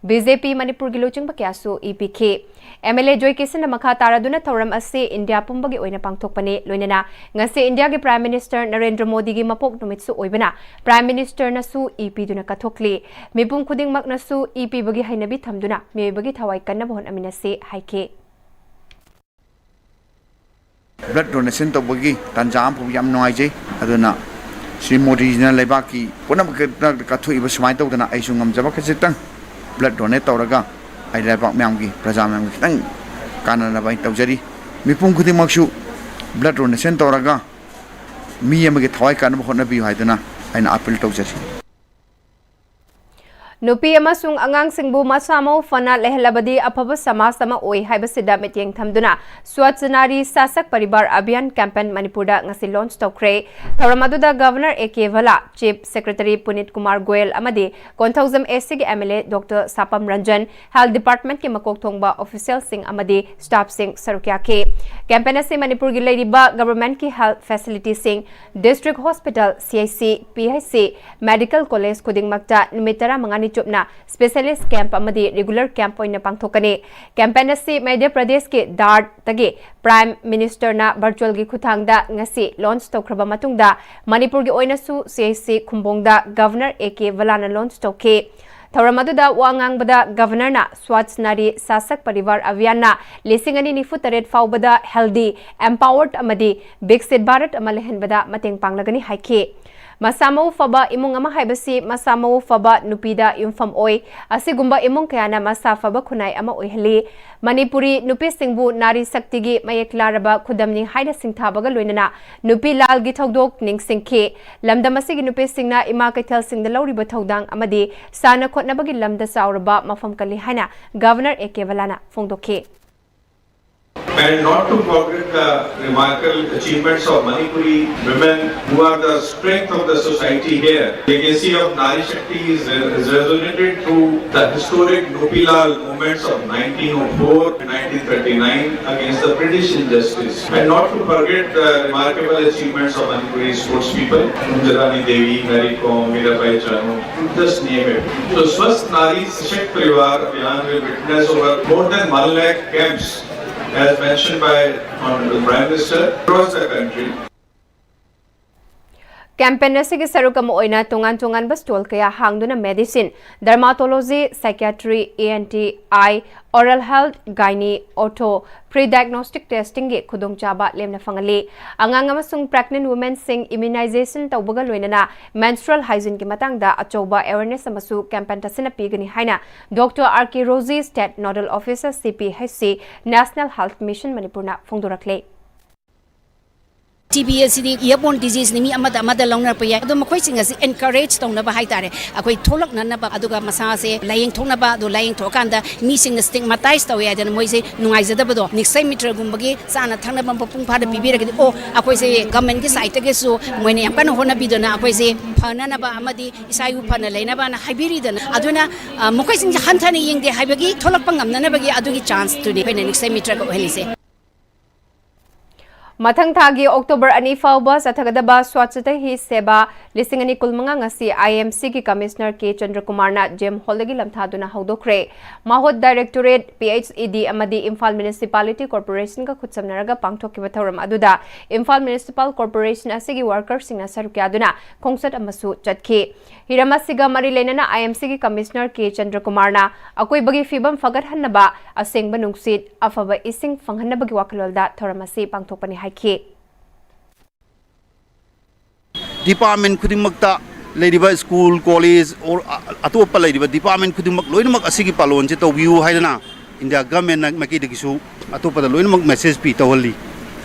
BJP ꯃꯅꯤꯄꯨꯔꯒꯤ ꯂꯨꯆꯤꯡꯕ ꯀꯌꯥꯁꯨ ꯏ ꯄꯤꯈꯤ꯫ MLA ꯖꯣꯏꯀꯤꯁꯟꯅ ꯃꯈꯥ ꯇꯥꯔꯗꯨꯅ ꯊꯧꯔꯝ ꯑꯁꯤ ꯏꯟꯗꯤꯌꯥ ꯄꯨꯝꯕꯒꯤ ꯑꯣꯏꯅ ꯄꯥꯡꯊꯣꯛꯄꯅꯤ, ꯂꯣꯏꯅꯅ ꯉꯁꯤ ꯏꯟꯗꯤꯌꯥꯒꯤ Prime Minister ꯅꯔꯦꯟꯗ꯭ꯔ ꯃꯣꯗꯤꯒꯤ ꯃꯄꯣꯛ ꯅꯨꯃꯤꯠꯁꯨ ꯑꯣꯏꯕꯅ Prime Ministerꯅꯁꯨ ꯏ ꯄꯤꯗꯨꯅ ꯀꯠꯊꯣꯛꯂꯤ꯫ ꯃꯤꯄꯨꯝ ꯈꯨꯗꯤꯡꯃꯛꯅꯁꯨ ꯏ ꯄꯤꯕꯒꯤ ꯍꯩꯅꯕꯤ ꯊꯝꯗꯨꯅ ꯃꯤꯑꯣꯏꯕꯒꯤ ꯊꯋꯥꯏ ꯀꯟꯅꯕ ꯍꯣꯠꯅꯃꯤꯟꯅꯁꯤ ꯍꯥꯏꯈꯤ꯫ Blood donation ꯇꯧꯕꯒꯤ ꯇꯥꯟꯖꯥ ꯑꯃ ꯐꯪꯕ ꯌꯥꯝ ꯅꯨꯡꯉꯥꯏꯖꯩ꯫ ꯑꯗꯨꯅ ꯁ꯭ꯔꯤ ꯃꯣꯗꯤꯖꯤꯅ ꯂꯩꯕꯥꯛꯀꯤ ꯄꯨꯝꯅꯃꯛꯇ ꯀꯠꯊꯣꯛꯏꯕ ꯁꯨꯃꯥꯏꯅ ꯇꯧꯗꯅ ꯑꯩꯁꯨ ꯉꯝꯖꯕ ꯈꯖꯤꯛꯇꯪ blood donate ꯇꯧꯔꯒ ꯑꯩ ꯂꯩꯕꯥꯛ ꯃꯌꯥꯝꯒꯤ, ꯄ꯭ꯔꯖꯥ ꯃꯌꯥꯝꯒꯤ ꯈꯤꯇꯪ ꯀꯥꯟꯅꯅꯕ ꯑꯩ ꯇꯧꯖꯔꯤ꯫ ꯃꯤꯄꯨꯝ ꯈꯨꯗꯤꯡꯃꯛꯁꯨ blood donation ꯇꯧꯔꯒ ꯃꯤ ꯑꯃꯒꯤ ꯊꯋꯥꯏ ꯀꯟꯅꯕ ꯍꯣꯠꯅꯕꯤꯌꯨ ꯍꯥꯏꯗꯨꯅ ꯑꯩꯅ appeal ꯇꯧꯖꯔꯤ꯫ ꯅꯨꯄꯤ ꯑꯃꯁꯨꯡ ꯑꯉꯥꯡꯁꯤꯡꯕꯨ ꯃꯁꯥ ꯃꯎ ꯐꯅ ꯂꯩꯍꯜꯂꯕꯗꯤ ꯑꯐꯕ ꯁꯃꯥꯖ ꯑꯃ ꯑꯣꯏ ꯍꯥꯏꯕꯁꯤꯗ ꯃꯤꯠꯌꯦꯡ ꯊꯝꯗꯨꯅ ꯁ꯭ꯋꯥꯆ ꯅꯥꯔꯤ ꯁꯥꯁꯛ ꯄꯔꯤꯕꯥꯔ ꯑꯚꯤꯌꯥꯟ ꯀꯦꯝꯄꯦꯟ ꯃꯅꯤꯄꯨꯔꯗ ꯉꯁꯤ ꯂꯣꯟꯆ ꯇꯧꯈ꯭ꯔꯦ꯫ ꯊꯧꯔꯝ ꯑꯗꯨꯗ governor A K Bhalla, chief secretary Punit Kumar Goyal ꯑꯃꯗꯤ ꯀꯣꯟꯊꯧꯖꯝ ꯑꯦꯁ ꯁꯤꯒꯤ M L A doctor Sapam Ranjan, health ꯗꯤꯄꯥꯔꯠꯃꯦꯟꯠꯀꯤ ꯃꯀꯣꯛ ꯊꯣꯡꯕ ꯑꯣꯐꯤꯁꯤꯌꯦꯜꯁꯤꯡ ꯑꯃꯗꯤ ꯁ꯭ꯇꯥꯐꯁꯤꯡ ꯁꯔꯨꯛ ꯌꯥꯈꯤ꯫ ꯀꯦꯝꯄꯦꯟ ꯑꯁꯤ ꯃꯅꯤꯄꯨꯔꯒꯤ ꯂꯩꯔꯤꯕ ꯒꯚꯔꯟꯃꯦꯟꯠꯀꯤ ꯍꯦꯜꯊ ꯐꯦꯁꯤꯂꯤꯇꯤꯁꯤꯡ, ꯗꯤꯁꯇ꯭ꯔꯤꯛ ꯍꯣꯁꯄꯤꯇꯥꯜ, ꯁꯤ H C, P H C, medical college ꯈꯨꯗꯤꯡꯃꯛꯇ ꯅꯨꯃꯤꯠ ꯇꯔꯥꯃꯉꯥꯅꯤ ꯆꯨꯞꯅ ꯁ꯭ꯄꯦꯁꯤꯌꯦꯂꯤꯁꯠ ꯀꯦꯝꯞ ꯑꯃꯗꯤ ꯔꯤꯒꯨꯂꯔ ꯀꯦꯝꯞ ꯑꯣꯏꯅ ꯄꯥꯡꯊꯣꯛꯀꯅꯤ꯫ ꯀꯦꯝꯄꯦꯟ ꯑꯁꯤ ꯃꯙ꯭ꯌ ꯄ꯭ꯔꯗꯦꯁꯀꯤ ꯗꯥꯔꯗꯒꯤ ꯄ꯭ꯔꯥꯏꯝ ꯃꯤꯅꯤꯁꯇꯔꯅ ꯚꯔꯆꯨꯑꯦꯜꯒꯤ ꯈꯨꯠꯊꯥꯡꯗ ꯉꯁꯤ ꯂꯣꯟꯆ ꯇꯧꯈ꯭ꯔꯕ ꯃꯇꯨꯡꯗ ꯃꯅꯤꯄꯨꯔꯒꯤ ꯑꯣꯏꯅꯁꯨ ꯁꯤ H C ꯈꯨꯝꯕꯣꯡꯗ governor A K ꯚꯂꯥꯅ launch ꯇꯧꯈꯤ꯫ ꯊꯧꯔꯝ ꯑꯗꯨꯗ ꯋꯥ ꯉꯥꯡꯕꯗ ꯒꯚꯔꯅꯔꯅ ꯁ꯭ꯋꯥꯆ ꯅꯥꯔꯤ ꯁꯥꯁꯛ ꯄꯔꯤꯕꯥꯔ ꯑꯚꯤꯌꯥꯟꯅ ꯂꯤꯁꯤꯡ ꯑꯅꯤ ꯅꯤꯐꯨ ꯇꯔꯦꯠ ꯐꯥꯎꯕꯗ ꯍꯦꯜꯗꯤ, ꯑꯦꯝꯄꯥꯋꯔꯗ ꯑꯃꯗꯤ ꯕꯤꯛꯁꯤꯠ ꯚꯥꯔꯠ ꯑꯃ ꯂꯩꯍꯟꯕꯗ ꯃꯇꯦꯡ ꯄꯥꯡꯂꯒꯅꯤ ꯍꯥꯏꯈꯤ꯫ ꯃꯁꯥ ꯃꯎ ꯐꯕ ꯏꯃꯨꯡ ꯑꯃ ꯍꯥꯏꯕꯁꯤ ꯃꯁꯥ ꯃꯎ ꯐꯕ ꯅꯨꯄꯤꯗ ꯌꯨꯝꯐꯝ ꯑꯣꯏ꯫ ꯑꯁꯤꯒꯨꯝꯕ ꯏꯃꯨꯡ ꯀꯌꯥꯅ ꯃꯁꯥ ꯐꯕ ꯈꯨꯟꯅꯥꯏ ꯑꯃ ꯑꯣꯏꯍꯜꯂꯤ꯫ ꯃꯅꯤꯄꯨꯔꯤ ꯅꯨꯄꯤꯁꯤꯡꯕꯨ ꯅꯥꯔꯤ ꯁꯛꯇꯤꯒꯤ ꯃꯌꯦꯛ ꯂꯥꯔꯕ ꯈꯨꯗꯝꯅꯤ ꯍꯥꯏꯅ ꯁꯤꯡꯊꯥꯕꯒ ꯂꯣꯏꯅꯅ ꯅꯨꯄꯤ ꯂꯥꯜꯒꯤ ꯊꯧꯗꯣꯛ ꯅꯤꯡꯁꯤꯡꯈꯤ꯫ ꯂꯝꯗꯝ ꯑꯁꯤꯒꯤ ꯅꯨꯄꯤꯁꯤꯡꯅ ꯏꯃꯥ ꯀꯩꯊꯦꯜꯁꯤꯡꯗ ꯂꯧꯔꯤꯕ ꯊꯧꯗꯥꯡ ꯑꯃꯗꯤ ꯁꯥꯟꯅ ꯈꯣꯠꯅꯕꯒꯤ ꯂꯝꯗ ꯆꯥꯎꯔꯕ ꯃꯐꯝ ꯀꯜꯂꯤ ꯍꯥꯏꯅ ꯒꯚꯔꯅꯔ ꯑꯦ ꯀꯦ ꯚꯂꯥꯅ ꯐꯣꯡꯗꯣꯛꯈꯤ꯫ And not to forget the remarkable achievements of Manipuri women who are the strength of the society here. Legacy of Nari Shakti is, is resonated through the historic Nupilal movements of nineteen oh four and nineteen thirty-nine against the British injustice. And not to forget the remarkable achievements of Manipuri sports people, Kunjarani Devi, Mary Kom, Mirabai Chanu, just name it. So Swasth Nari Sashakt Parivar Abhiyan will witness over more than one lakh camps, as mentioned by Honorable Prime Minister, across the country. Campaign ꯑꯁꯤꯒꯤ ꯁꯔꯨꯛ ꯑꯃ ꯑꯣꯏꯅ ꯇꯣꯉꯥꯟ ꯇꯣꯉꯥꯟꯕ stall ꯀꯌꯥ ꯍꯥꯡꯗꯨꯅ medicine, dermatology, ꯁꯥꯏꯀꯤꯌꯥꯇ꯭ꯔꯤ, E N T ꯑꯥꯏ, oral health, ꯒꯥꯏꯅꯤ, ortho, free diagnostic ꯇꯦꯁꯇꯤꯡꯒꯤ ꯈꯨꯗꯣꯡꯆꯥꯕ ꯂꯦꯝꯅ ꯐꯪꯍꯜꯂꯤ꯫ ꯑꯉꯥꯡ ꯑꯃꯁꯨꯡ ꯄ꯭ꯔꯦꯒꯅꯦꯟꯠ ꯋꯨꯃꯦꯟꯁꯤꯡ ꯏꯝꯌꯨꯅꯥꯏꯖꯦꯁꯟ ꯇꯧꯕꯒ ꯂꯣꯏꯅꯅ ꯃꯦꯟꯁꯇ꯭ꯔꯨꯑꯦꯜ ꯍꯥꯏꯖꯤꯟꯒꯤ ꯃꯇꯥꯡꯗ ꯑꯆꯧꯕ ꯑꯦꯋꯦꯌꯔꯅꯦꯁ ꯑꯃꯁꯨ ꯀꯦꯝꯄꯦꯟ ꯑꯁꯤꯅ ꯄꯤꯒꯅꯤ ꯍꯥꯏꯅ ꯗꯣꯛꯇꯔ ꯑꯥꯔ ꯀꯦ ꯔꯣꯖꯤ, ꯁ꯭ꯇꯦꯠ ꯅꯣꯗꯦꯜ ꯑꯣꯐꯤꯁꯔ, ꯁꯤ P H C, national health mission ꯃꯅꯤꯄꯨꯔꯅ ꯐꯣꯡꯗꯣꯔꯛꯂꯦ꯫ ꯇꯤ ꯕꯤ ꯑꯁꯤꯗꯤ ꯏꯌꯔꯕꯣꯔꯟ ꯗꯤꯖꯤꯖꯅꯤ, ꯃꯤ ꯑꯃꯗ ꯑꯃꯗ ꯂꯧꯅꯔꯛꯄ ꯌꯥꯏ꯫ ꯑꯗꯣ ꯃꯈꯣꯏꯁꯤꯡ ꯑꯁꯤ ꯑꯦꯟꯀꯔꯦꯖ ꯇꯧꯅꯕ ꯍꯥꯏꯇꯥꯔꯦ, ꯑꯩꯈꯣꯏ ꯊꯣꯛꯂꯛꯅꯅꯕ, ꯑꯗꯨꯒ ꯃꯁꯥꯁꯦ ꯂꯥꯏꯌꯦꯡꯊꯣꯛꯅꯕ, ꯑꯗꯣ ꯂꯥꯏꯌꯦꯡꯊꯣꯛꯑꯀꯥꯟꯗ ꯃꯤꯁꯤꯡꯅ ꯁ꯭ꯇꯤꯒꯃꯥꯇꯥꯏꯁ ꯇꯧꯋꯦ ꯍꯥꯏꯗꯅ ꯃꯣꯏꯁꯦ ꯅꯨꯡꯉꯥꯏꯖꯗꯕꯗꯣ, ꯅꯤꯛꯁꯩ ꯃꯤꯇ꯭ꯔꯒꯨꯝꯕꯒꯤ ꯆꯥꯅ ꯊꯛꯅꯕ ꯃꯄꯨꯡ ꯐꯥꯅ ꯄꯤꯕꯤꯔꯒꯗꯤ, ꯑꯣ, ꯑꯩꯈꯣꯏꯁꯦ ꯒꯃꯦꯟꯒꯤ ꯁꯥꯏꯠꯇꯒꯤꯁꯨ ꯃꯣꯏꯅ ꯌꯥꯝ ꯀꯟꯅ ꯍꯣꯠꯅꯕꯤꯗꯅ ꯑꯩꯈꯣꯏꯁꯦ ꯐꯅꯅꯕ ꯑꯃꯗꯤ ꯏꯁꯥ ꯏꯎ ꯐꯅ ꯂꯩꯅꯕꯅ ꯍꯥꯏꯕꯤꯔꯤꯗꯅ꯫ ꯑꯗꯨꯅ, ꯑ, ꯃꯈꯣꯏꯁꯤꯡꯁꯦ ꯍꯟꯊꯅ ꯌꯦꯡꯗꯦ ꯍꯥꯏꯕꯒꯤ ꯊꯣꯛꯂꯛꯄ ꯉꯝꯅꯅꯕꯒꯤ ꯑꯗꯨꯒꯤ ꯆꯥꯟꯁꯇꯨꯅꯤ ꯑꯩꯈꯣꯏꯅ ꯅꯤꯛꯁꯩ ꯃꯤꯇ꯭ꯔꯒ ꯑꯣꯏꯍꯜꯂꯤꯁꯦ꯫ ꯃꯊꯪ ꯊꯥꯒꯤ ꯑꯣꯛꯇꯣꯕꯔ ꯑꯅꯤ ꯐꯥꯎꯕ ꯆꯠꯊꯒꯗꯕ ꯁ꯭ꯋꯥꯆꯇ ꯍꯤ ꯁꯦꯕꯥ ꯂꯤꯁꯤꯡ ꯑꯅꯤ ꯀꯨꯟꯃꯉꯥ ꯉꯁꯤ ꯑꯥꯏ ꯑꯦꯝ ꯁꯤꯒꯤ ꯀꯃꯤꯁꯅꯔ ꯀꯦ ꯆꯟꯗ꯭ꯔꯀꯨꯃꯥꯔꯅ jam ꯍꯣꯜꯗꯒꯤ ꯂꯝꯊꯥꯗꯨꯅ ꯍꯧꯗꯣꯛꯈ꯭ꯔꯦ꯫ ꯃꯍꯣꯠ directorate, P H E ꯗꯤ ꯑꯃꯗꯤ ꯏꯝꯐꯥꯜ ꯃ꯭ꯌꯨꯅꯤꯁꯤꯄꯥꯂꯤꯇꯤ ꯀꯣꯔꯄꯣꯔꯦꯁꯟꯒ ꯈꯨꯠꯁꯝꯅꯔꯒ ꯄꯥꯡꯊꯣꯛꯈꯤꯕ ꯊꯧꯔꯝ ꯑꯗꯨꯗ ꯏꯝꯐꯥꯜ ꯃ꯭ꯌꯨꯅꯤꯁꯤꯄꯥꯜ ꯀꯣꯔꯄꯣꯔꯦꯁꯟ ꯑꯁꯤꯒꯤ ꯋꯥꯔꯀꯔꯁꯤꯡꯅ ꯁꯔꯨꯛ ꯌꯥꯗꯨꯅ ꯈꯣꯡꯆꯠ ꯑꯃꯁꯨ ꯆꯠꯈꯤ꯫ ꯍꯤꯔꯝ ꯑꯁꯤꯒ ꯃꯔꯤ ꯂꯩꯅꯅ ꯑꯥꯏ ꯑꯦꯝ ꯁꯤꯒꯤ ꯀꯃꯤꯁꯅꯔ ꯀꯦ ꯆꯟꯗ꯭ꯔꯀꯨꯃꯥꯔꯅ ꯑꯀꯣꯏꯕꯒꯤ ꯐꯤꯕꯝ ꯐꯒꯠꯍꯟꯅꯕ, ꯑꯁꯦꯡꯕ ꯅꯨꯡꯁꯤꯠ, ꯑꯐꯕ ꯏꯁꯤꯡ ꯐꯪꯍꯟꯅꯕꯒꯤ ꯋꯥꯈꯜꯂꯣꯟꯗ ꯊꯧꯔꯝ ꯑꯁꯤ ꯄꯥꯡꯊꯣꯛꯄꯅꯤ ꯍꯥꯏꯈꯤ꯫ ꯗꯤꯄꯥꯔꯠꯃꯦꯟ ꯈꯨꯗꯤꯡꯃꯛꯇ ꯂꯩꯔꯤꯕ ꯁ꯭ꯀꯨꯜ, ꯀꯣꯂꯦꯖ, ꯑꯣꯔ ꯑ-, ꯑꯇꯣꯞꯄ ꯂꯩꯔꯤꯕ ꯗꯤꯄꯥꯔꯠꯃꯦꯟ ꯈꯨꯗꯤꯡꯃꯛ ꯂꯣꯏꯅꯃꯛ ꯑꯁꯤꯒꯤ ꯄꯥꯂꯣꯟꯁꯦ ꯇꯧꯕꯤꯌꯨ ꯍꯥꯏꯗꯅ ꯏꯟꯗꯤꯌꯥ ꯒꯚꯔꯟꯃꯦꯟꯠꯅ ꯃꯥꯏꯀꯩꯗꯒꯤꯁꯨ ꯑꯇꯣꯞꯄꯗ ꯂꯣꯏꯅꯃꯛ ꯃꯦꯁꯦꯖ ꯄꯤ ꯇꯧꯍꯜꯂꯤ,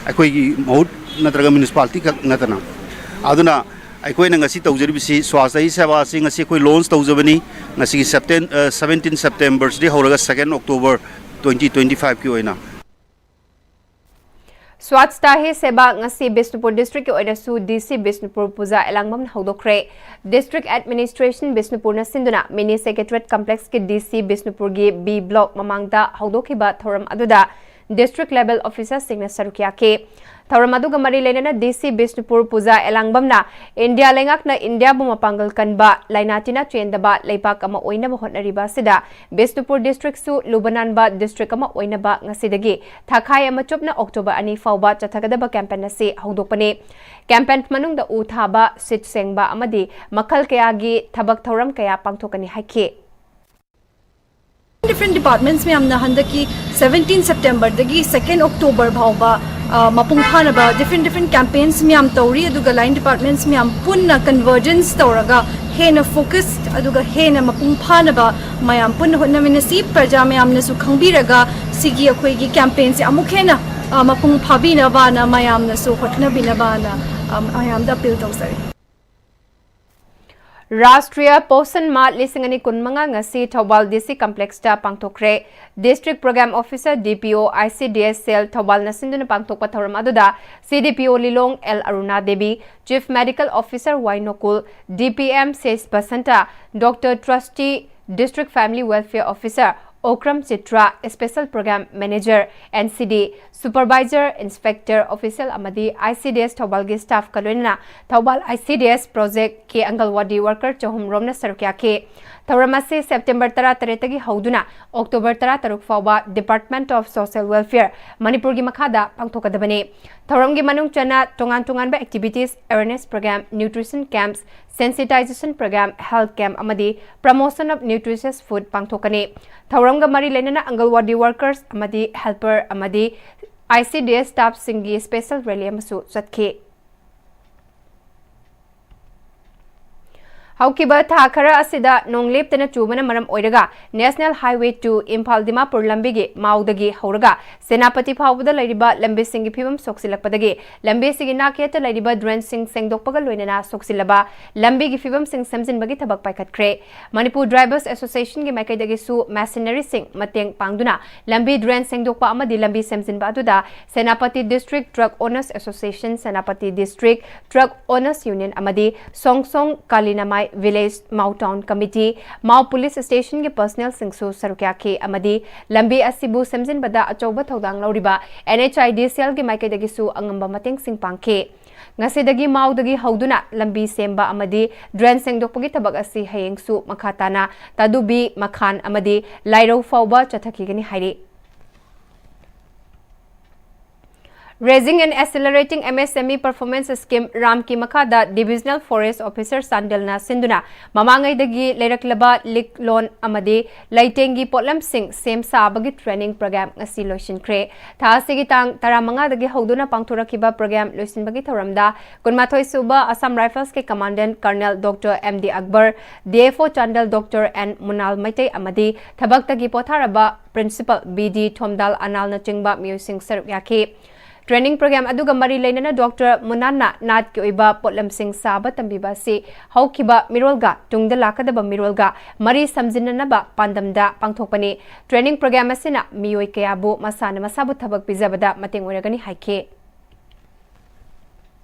ꯑꯩꯈꯣꯏꯒꯤ ꯃꯍꯨꯠ ꯅꯠꯇ꯭ꯔꯒ ꯃ꯭ꯌꯨꯅꯤꯁꯤꯄꯥꯂꯤꯇꯤ ꯈꯛ ꯅꯠꯇꯅ꯫ ꯑꯗꯨꯅ ꯑꯩꯈꯣꯏꯅ ꯉꯁꯤ ꯇꯧꯖꯔꯤꯕꯁꯤ ꯁ꯭ꯋꯥꯁꯇ ꯍꯤ ꯁꯦꯕꯥ ꯑꯁꯤ ꯉꯁꯤ ꯑꯩꯈꯣꯏ ꯂꯣꯟꯆ ꯇꯧꯖꯕꯅꯤ꯫ ꯉꯁꯤꯒꯤ ꯁꯦꯞꯇꯦꯝ-, ꯑ, ꯁꯕꯦꯟꯇꯤꯟ ꯁꯦꯞꯇꯦꯝꯕꯔꯁꯤꯗꯒꯤ ꯍꯧꯔꯒ ꯁꯦꯀꯦꯟ ꯑꯣꯛꯇꯣꯕꯔ ꯇ꯭ꯋꯦꯟꯇꯤ ꯇ꯭ꯋꯦꯟꯇꯤ ꯐꯥꯏꯚꯀꯤ ꯑꯣꯏꯅ꯫ ꯁ꯭ꯋꯥꯆꯇ ꯍꯤ ꯁꯦꯕꯥ ꯉꯁꯤ ꯕꯤꯁꯅꯨꯄꯨꯔ ꯗꯤꯁꯇ꯭ꯔꯤꯛꯀꯤ ꯑꯣꯏꯅꯁꯨ ꯗꯤ ꯁꯤ ꯕꯤꯁꯅꯨꯄꯨꯔ ꯄꯨꯖꯥ ꯑꯦꯂꯥꯡꯕꯝꯅ ꯍꯧꯗꯣꯛꯈ꯭ꯔꯦ꯫ ꯗꯤꯁꯇ꯭ꯔꯤꯛ ꯑꯦꯗꯃꯤꯅꯤꯁꯇ꯭ꯔꯦꯁꯟ ꯕꯤꯁꯅꯨꯄꯨꯔꯅ ꯁꯤꯟꯗꯨꯅ ꯃꯤꯅꯤ ꯁꯦꯀ꯭ꯔꯦꯇꯔꯤꯌꯦꯠ ꯀꯝꯄ꯭ꯂꯦꯛꯁꯀꯤ ꯗꯤ ꯁꯤ ꯕꯤꯁꯅꯨꯄꯨꯔꯒꯤ ꯕꯤ ꯕ꯭ꯂꯣꯛ ꯃꯃꯥꯡꯗ ꯍꯧꯗꯣꯛꯈꯤꯕ ꯊꯧꯔꯝ ꯑꯗꯨꯗ ꯗꯤꯁꯇ꯭ꯔꯤꯛ ꯂꯦꯚꯦꯜ ꯑꯣꯐꯤꯁꯥꯔꯁꯤꯡꯅ ꯁꯔꯨꯛ ꯌꯥꯈꯤ꯫ ꯊꯧꯔꯝ ꯑꯗꯨꯒ ꯃꯔꯤ ꯂꯩꯅꯅ ꯗꯤ ꯁꯤ ꯕꯤꯁꯅꯨꯄꯨꯔ ꯄꯨꯖꯥ ꯑꯦꯂꯥꯡꯕꯝꯅ ꯏꯟꯗꯤꯌꯥ ꯂꯩꯉꯥꯛꯅ ꯏꯟꯗꯤꯌꯥꯕꯨ ꯃꯄꯥꯡꯒꯜ ꯀꯟꯕ, ꯂꯥꯏꯅꯥ ꯇꯤꯟꯅ ꯆꯦꯟꯗꯕ ꯂꯩꯕꯥꯛ ꯑꯃ ꯑꯣꯏꯅꯕ ꯍꯣꯠꯅꯔꯤꯕ ꯑꯁꯤꯗ ꯕꯤꯁꯅꯨꯄꯨꯔ ꯗꯤꯁꯇ꯭ꯔꯤꯛꯁꯨ ꯂꯨꯕ ꯅꯥꯟꯕ ꯗꯤꯁꯇ꯭ꯔꯤꯛ ꯑꯃ ꯑꯣꯏꯅꯕ ꯉꯁꯤꯗꯒꯤ ꯊꯥꯈꯥꯏ ꯑꯃ ꯆꯨꯞꯅ ꯑꯣꯛꯇꯣꯕꯔ ꯑꯅꯤ ꯐꯥꯎꯕ ꯆꯠꯊꯒꯗꯕ ꯀꯦꯝꯄꯦꯟ ꯑꯁꯤ ꯍꯧꯗꯣꯛꯄꯅꯤ꯫ ꯀꯦꯝꯄꯦꯟ ꯃꯅꯨꯡꯗ ꯎ ꯊꯥꯕ, ꯁꯤꯠ ꯁꯦꯡꯕ ꯑꯃꯗꯤ ꯃꯈꯜ ꯀꯌꯥꯒꯤ ꯊꯕꯛ ꯊꯧꯔꯝ ꯀꯌꯥ ꯄꯥꯡꯊꯣꯛꯀꯅꯤ ꯍꯥꯏꯈꯤ꯫ ꯗꯤꯐ꯭ꯔꯦꯟꯠ ꯗꯤꯄꯥꯔꯠꯃꯦꯟꯠꯁ ꯃꯌꯥꯝꯅ ꯍꯟꯗꯛꯀꯤ ꯁꯕꯦꯟꯇꯤꯟ ꯁꯦꯞꯇꯦꯝꯕꯔꯗꯒꯤ ꯁꯦꯀꯦꯟ ꯑꯣꯛꯇꯣꯕꯔ ꯐꯥꯎꯕ, ꯑ, ꯃꯄꯨꯡ ꯐꯥꯅꯕ ꯗꯤꯐ꯭ꯔꯦꯟꯠ ꯗꯤꯐ꯭ꯔꯦꯟꯠ ꯀꯦꯝꯄꯦꯟꯁ ꯃꯌꯥꯝ ꯇꯧꯔꯤ꯫ ꯑꯗꯨꯒ ꯂꯥꯏꯟ ꯗꯤꯄꯥꯔꯠꯃꯦꯟꯠꯁ ꯃꯌꯥꯝ ꯄꯨꯟꯅ ꯀꯟꯚꯔꯖꯦꯟꯁ ꯇꯧꯔꯒ ꯍꯦꯟꯅ ꯐꯣꯀꯁ ꯑꯗꯨꯒ ꯍꯦꯟꯅ ꯃꯄꯨꯡ ꯐꯥꯅꯕ ꯃꯌꯥꯝ ꯄꯨꯟꯅ ꯍꯣꯠꯅꯃꯤꯟꯅꯁꯤ꯫ ꯄ꯭ꯔꯖꯥ ꯃꯌꯥꯝꯅꯁꯨ ꯈꯪꯕꯤꯔꯒ ꯁꯤꯒꯤ ꯑꯩꯈꯣꯏꯒꯤ ꯀꯦꯝꯄꯦꯟꯁꯦ ꯑꯃꯨꯛ ꯍꯦꯟꯅ, ꯑ, ꯃꯄꯨꯡ ꯐꯥꯕꯤꯅꯕꯅ ꯃꯌꯥꯝꯅꯁꯨ ꯍꯣꯠꯅꯕꯤꯅꯕꯅ, ꯑ, ꯃꯌꯥꯝꯗ ꯑꯄꯤꯜ ꯇꯧꯖꯔꯤ꯫ ꯔꯥꯁꯇ꯭ꯔꯤꯌꯥ ꯄꯣꯁꯟ ꯃꯥꯍ ꯂꯤꯁꯤꯡ ꯑꯅꯤ ꯀꯨꯟꯃꯉꯥ ꯉꯁꯤ ꯊꯧꯕꯥꯜ ꯗꯤ ꯁꯤ ꯀꯝꯄ꯭ꯂꯦꯛꯁꯇ ꯄꯥꯡꯊꯣꯛꯈ꯭ꯔꯦ꯫ ꯗꯤꯁꯇ꯭ꯔꯤꯛ ꯄ꯭ꯔꯣꯒ꯭ꯔꯥꯝ ꯑꯣꯐꯤꯁꯔ, ꯗꯤ ꯄꯤ ꯑꯣ, ꯑꯥꯏ ꯁꯤ ꯗꯤ ꯑꯦꯁ ꯁꯦꯜ ꯊꯧꯕꯥꯜꯅ ꯁꯤꯟꯗꯨꯅ ꯄꯥꯡꯊꯣꯛꯄ ꯊꯧꯔꯝ ꯑꯗꯨꯗ ꯁꯤ D P O Lilong L Aruna Devi, chief medical officer Y Nokul, D P M ꯁꯦꯁ ꯕꯁꯟꯇ, ꯗꯣꯛꯇꯔ ꯇ꯭ꯔꯁꯇꯤ, district family welfare officer Okram Chitra, special programme manager, N C D, supervisor, inspector, official ꯑꯃꯗꯤ I C D S ꯊꯧꯕꯥꯜꯒꯤ ꯁ꯭ꯇꯥꯐꯀ ꯂꯣꯏꯅꯅ Thoubal I C D S ꯄ꯭ꯔꯣꯖꯦꯛꯀꯤ anganwadi worker ꯆꯍꯨꯝ ꯔꯣꯝꯅ ꯁꯔꯨꯛ ꯌꯥꯈꯤ꯫ ꯊꯧꯔꯝ ꯑꯁꯤ September ꯇꯔꯥꯇꯔꯦꯠꯇꯒꯤ ꯍꯧꯗꯨꯅ October ꯇꯔꯥꯇꯔꯨꯛ ꯐꯥꯎꯕ ꯗꯤꯄꯥꯔꯠꯃꯦꯟꯠ ꯑꯣꯐ ꯁꯣꯁꯤꯌꯦꯜ ꯋꯦꯜꯐꯤꯌꯔ ꯃꯅꯤꯄꯨꯔꯒꯤ ꯃꯈꯥꯗ ꯄꯥꯡꯊꯣꯛꯀꯗꯕꯅꯤ꯫ ꯊꯧꯔꯝꯒꯤ ꯃꯅꯨꯡ ꯆꯟꯅ ꯇꯣꯉꯥꯟ ꯇꯣꯉꯥꯟꯕ activities, awareness programme, nutrition camps, sensitisation programme, health camp ꯑꯃꯗꯤ ꯄ꯭ꯔꯃꯣꯁꯟ ꯑꯣꯐ ꯅ꯭ꯌꯨꯇ꯭ꯔꯤꯁꯤꯌꯁ ꯐꯨꯗ ꯄꯥꯡꯊꯣꯛꯀꯅꯤ꯫ ꯊꯧꯔꯝꯒ ꯃꯔꯤ ꯂꯩꯅꯅ ꯑꯪꯒꯜꯋꯥꯗꯤ ꯋꯥꯔꯀꯔꯁ ꯑꯃꯗꯤ ꯍꯦꯜꯄꯔ ꯑꯃꯗꯤ I C D S ꯁ꯭ꯇꯥꯐꯁꯤꯡꯒꯤ special rally ꯑꯃꯁꯨ ꯆꯠꯈꯤ꯫ ꯍꯧꯈꯤꯕ ꯊꯥ ꯈꯔ ꯑꯁꯤꯗ ꯅꯣꯡ ꯂꯦꯞꯇꯅ ꯆꯨꯕꯅ ꯃꯔꯝ ꯑꯣꯏꯔꯒ national highway two Imphal Dimapur ꯂꯝꯕꯤꯒꯤ ꯃꯥꯎꯗꯒꯤ ꯍꯧꯔꯒ ꯁꯦꯅꯥꯄꯇꯤ ꯐꯥꯎꯕꯗ ꯂꯩꯔꯤꯕ ꯂꯝꯕꯤꯁꯤꯡꯒꯤ ꯐꯤꯕꯝ ꯁꯣꯛꯆꯤꯜꯂꯛꯄꯗꯒꯤ ꯂꯝꯕꯤꯁꯤꯒꯤ ꯅꯥꯛꯌꯦꯠꯇ ꯂꯩꯔꯤꯕ ꯗ꯭ꯔꯦꯟꯁꯤꯡ ꯁꯦꯡꯗꯣꯛꯄꯒ ꯂꯣꯏꯅꯅ ꯁꯣꯛꯆꯤꯜꯂꯕ ꯂꯝꯕꯤꯒꯤ ꯐꯤꯕꯝꯁꯤꯡ ꯁꯦꯝꯖꯤꯟꯕꯒꯤ ꯊꯕꯛ ꯄꯥꯏꯈꯠꯈ꯭ꯔꯦ꯫ ꯃꯅꯤꯄꯨꯔ ꯗ꯭ꯔꯥꯏꯚꯔꯁ ꯑꯦꯁꯣꯁꯤꯌꯦꯁꯟꯒꯤ ꯃꯥꯏꯀꯩꯗꯒꯤꯁꯨ ꯃꯦꯁꯤꯅꯔꯤꯁꯤꯡ ꯃꯇꯦꯡ ꯄꯥꯡꯗꯨꯅ ꯂꯝꯕꯤ ꯗ꯭ꯔꯦꯟ ꯁꯦꯡꯗꯣꯛꯄ ꯑꯃꯗꯤ ꯂꯝꯕꯤ ꯁꯦꯝꯖꯤꯟꯕ ꯑꯗꯨꯗ Senapati district truck honours association, Senapati district truck honours union ꯑꯃꯗꯤ ꯁꯣꯡꯁꯣꯡ ꯀꯥꯂꯤꯅꯃꯥꯏ ꯚꯤꯂꯦꯖ ꯃꯥꯎ ꯇꯥꯎꯟ ꯀꯃꯤꯇꯤ, ꯃꯥꯎ ꯄꯨꯂꯤꯁ ꯁ꯭ꯇꯦꯁꯟꯒꯤ ꯄꯔꯁꯅꯦꯜꯁꯤꯡꯁꯨ ꯁꯔꯨꯛ ꯌꯥꯈꯤ ꯑꯃꯗꯤ ꯂꯝꯕꯤ ꯑꯁꯤꯕꯨ ꯁꯦꯝꯖꯤꯟꯕꯗ ꯑꯆꯧꯕ ꯊꯧꯗꯥꯡ ꯂꯧꯔꯤꯕ ꯑꯦꯟ ꯑꯩꯆ ꯑꯥꯏ ꯗꯤ ꯁꯤ ꯑꯦꯜꯒꯤ ꯃꯥꯏꯀꯩꯗꯒꯤꯁꯨ ꯑꯉꯝꯕ ꯃꯇꯦꯡꯁꯤꯡ ꯄꯥꯡꯈꯤ꯫ ꯉꯁꯤꯗꯒꯤ ꯃꯥꯎꯗꯒꯤ ꯍꯧꯗꯨꯅ ꯂꯝꯕꯤ ꯁꯦꯝꯕ ꯑꯃꯗꯤ ꯗ꯭ꯔꯦꯟ ꯁꯦꯡꯗꯣꯛꯄꯒꯤ ꯊꯕꯛ ꯑꯁꯤ ꯍꯌꯦꯡꯁꯨ ꯃꯈꯥ ꯇꯥꯅ ꯇꯥꯗꯨꯕꯤ, ꯃꯈꯥꯟ ꯑꯃꯗꯤ ꯂꯥꯏꯔꯧ ꯐꯥꯎꯕ ꯆꯠꯊꯈꯤꯒꯅꯤ ꯍꯥꯏꯔꯤ꯫ Raising and Accelerating M S M E Performance Scheme, ꯔꯥꯝꯀꯤ ꯃꯈꯥꯗ Divisional Forest Officer ꯆꯥꯟꯗꯦꯜꯅ ꯁꯤꯟꯗꯨꯅ ꯃꯃꯥꯡꯉꯩꯗꯒꯤ ꯂꯩꯔꯛꯂꯕ ꯂꯤꯛꯂꯣꯟ ꯑꯃꯗꯤ ꯂꯩꯇꯦꯡꯒꯤ ꯄꯣꯠꯂꯝꯁꯤꯡ ꯁꯦꯝ ꯁꯥꯕꯒꯤ training program ꯉꯁꯤ ꯂꯣꯏꯁꯤꯟꯈ꯭ꯔꯦ꯫ ꯊꯥ ꯑꯁꯤꯒꯤ ꯇꯥꯡ ꯇꯔꯥꯃꯉꯥꯗꯒꯤ ꯍꯧꯗꯨꯅ ꯄꯥꯡꯊꯣꯔꯛꯈꯤꯕ program ꯂꯣꯏꯁꯤꯟꯕꯒꯤ ꯊꯧꯔꯝꯗ ꯀꯨꯟꯃꯥꯊꯣꯏ ꯁꯨꯕ Assam Riflesꯀꯤ Commandant Colonel Doctor M D Akbar, D F O Chandel Doctor N Munal Maitai ꯑꯃꯗꯤ ꯊꯕꯛꯇꯒꯤ ꯄꯣꯊꯥꯔꯕ Principal B D ꯊꯣꯝꯗꯥꯜ ꯑꯅꯥꯜꯅꯆꯤꯡꯕ ꯃꯤꯑꯣꯏꯁꯤꯡ ꯁꯔꯨꯛ ꯌꯥꯈꯤ꯫ Training program ꯑꯗꯨꯒ ꯃꯔꯤ ꯂꯩꯅꯅ Doctor ꯃꯨꯅꯥꯟꯅ ꯅꯥꯠꯀꯤ ꯑꯣꯏꯕ ꯄꯣꯠꯂꯝꯁꯤꯡ ꯁꯥꯕ ꯇꯝꯕꯤꯕ ꯑꯁꯤ ꯍꯧꯈꯤꯕ ꯃꯤꯔꯣꯜꯒ ꯇꯨꯡꯗ ꯂꯥꯛꯀꯗꯕ ꯃꯤꯔꯣꯜꯒ ꯃꯔꯤ ꯁꯝꯖꯤꯟꯅꯅꯕ ꯄꯥꯟꯗꯝꯗ ꯄꯥꯡꯊꯣꯛꯄꯅꯤ꯫ Training program ꯑꯁꯤꯅ ꯃꯤꯑꯣꯏ ꯀꯌꯥꯕꯨ ꯃꯁꯥꯅ ꯃꯁꯥꯕꯨ ꯊꯕꯛ ꯄꯤꯖꯕꯗ ꯃꯇꯦꯡ ꯑꯣꯏꯔꯒꯅꯤ ꯍꯥꯏꯈꯤ꯫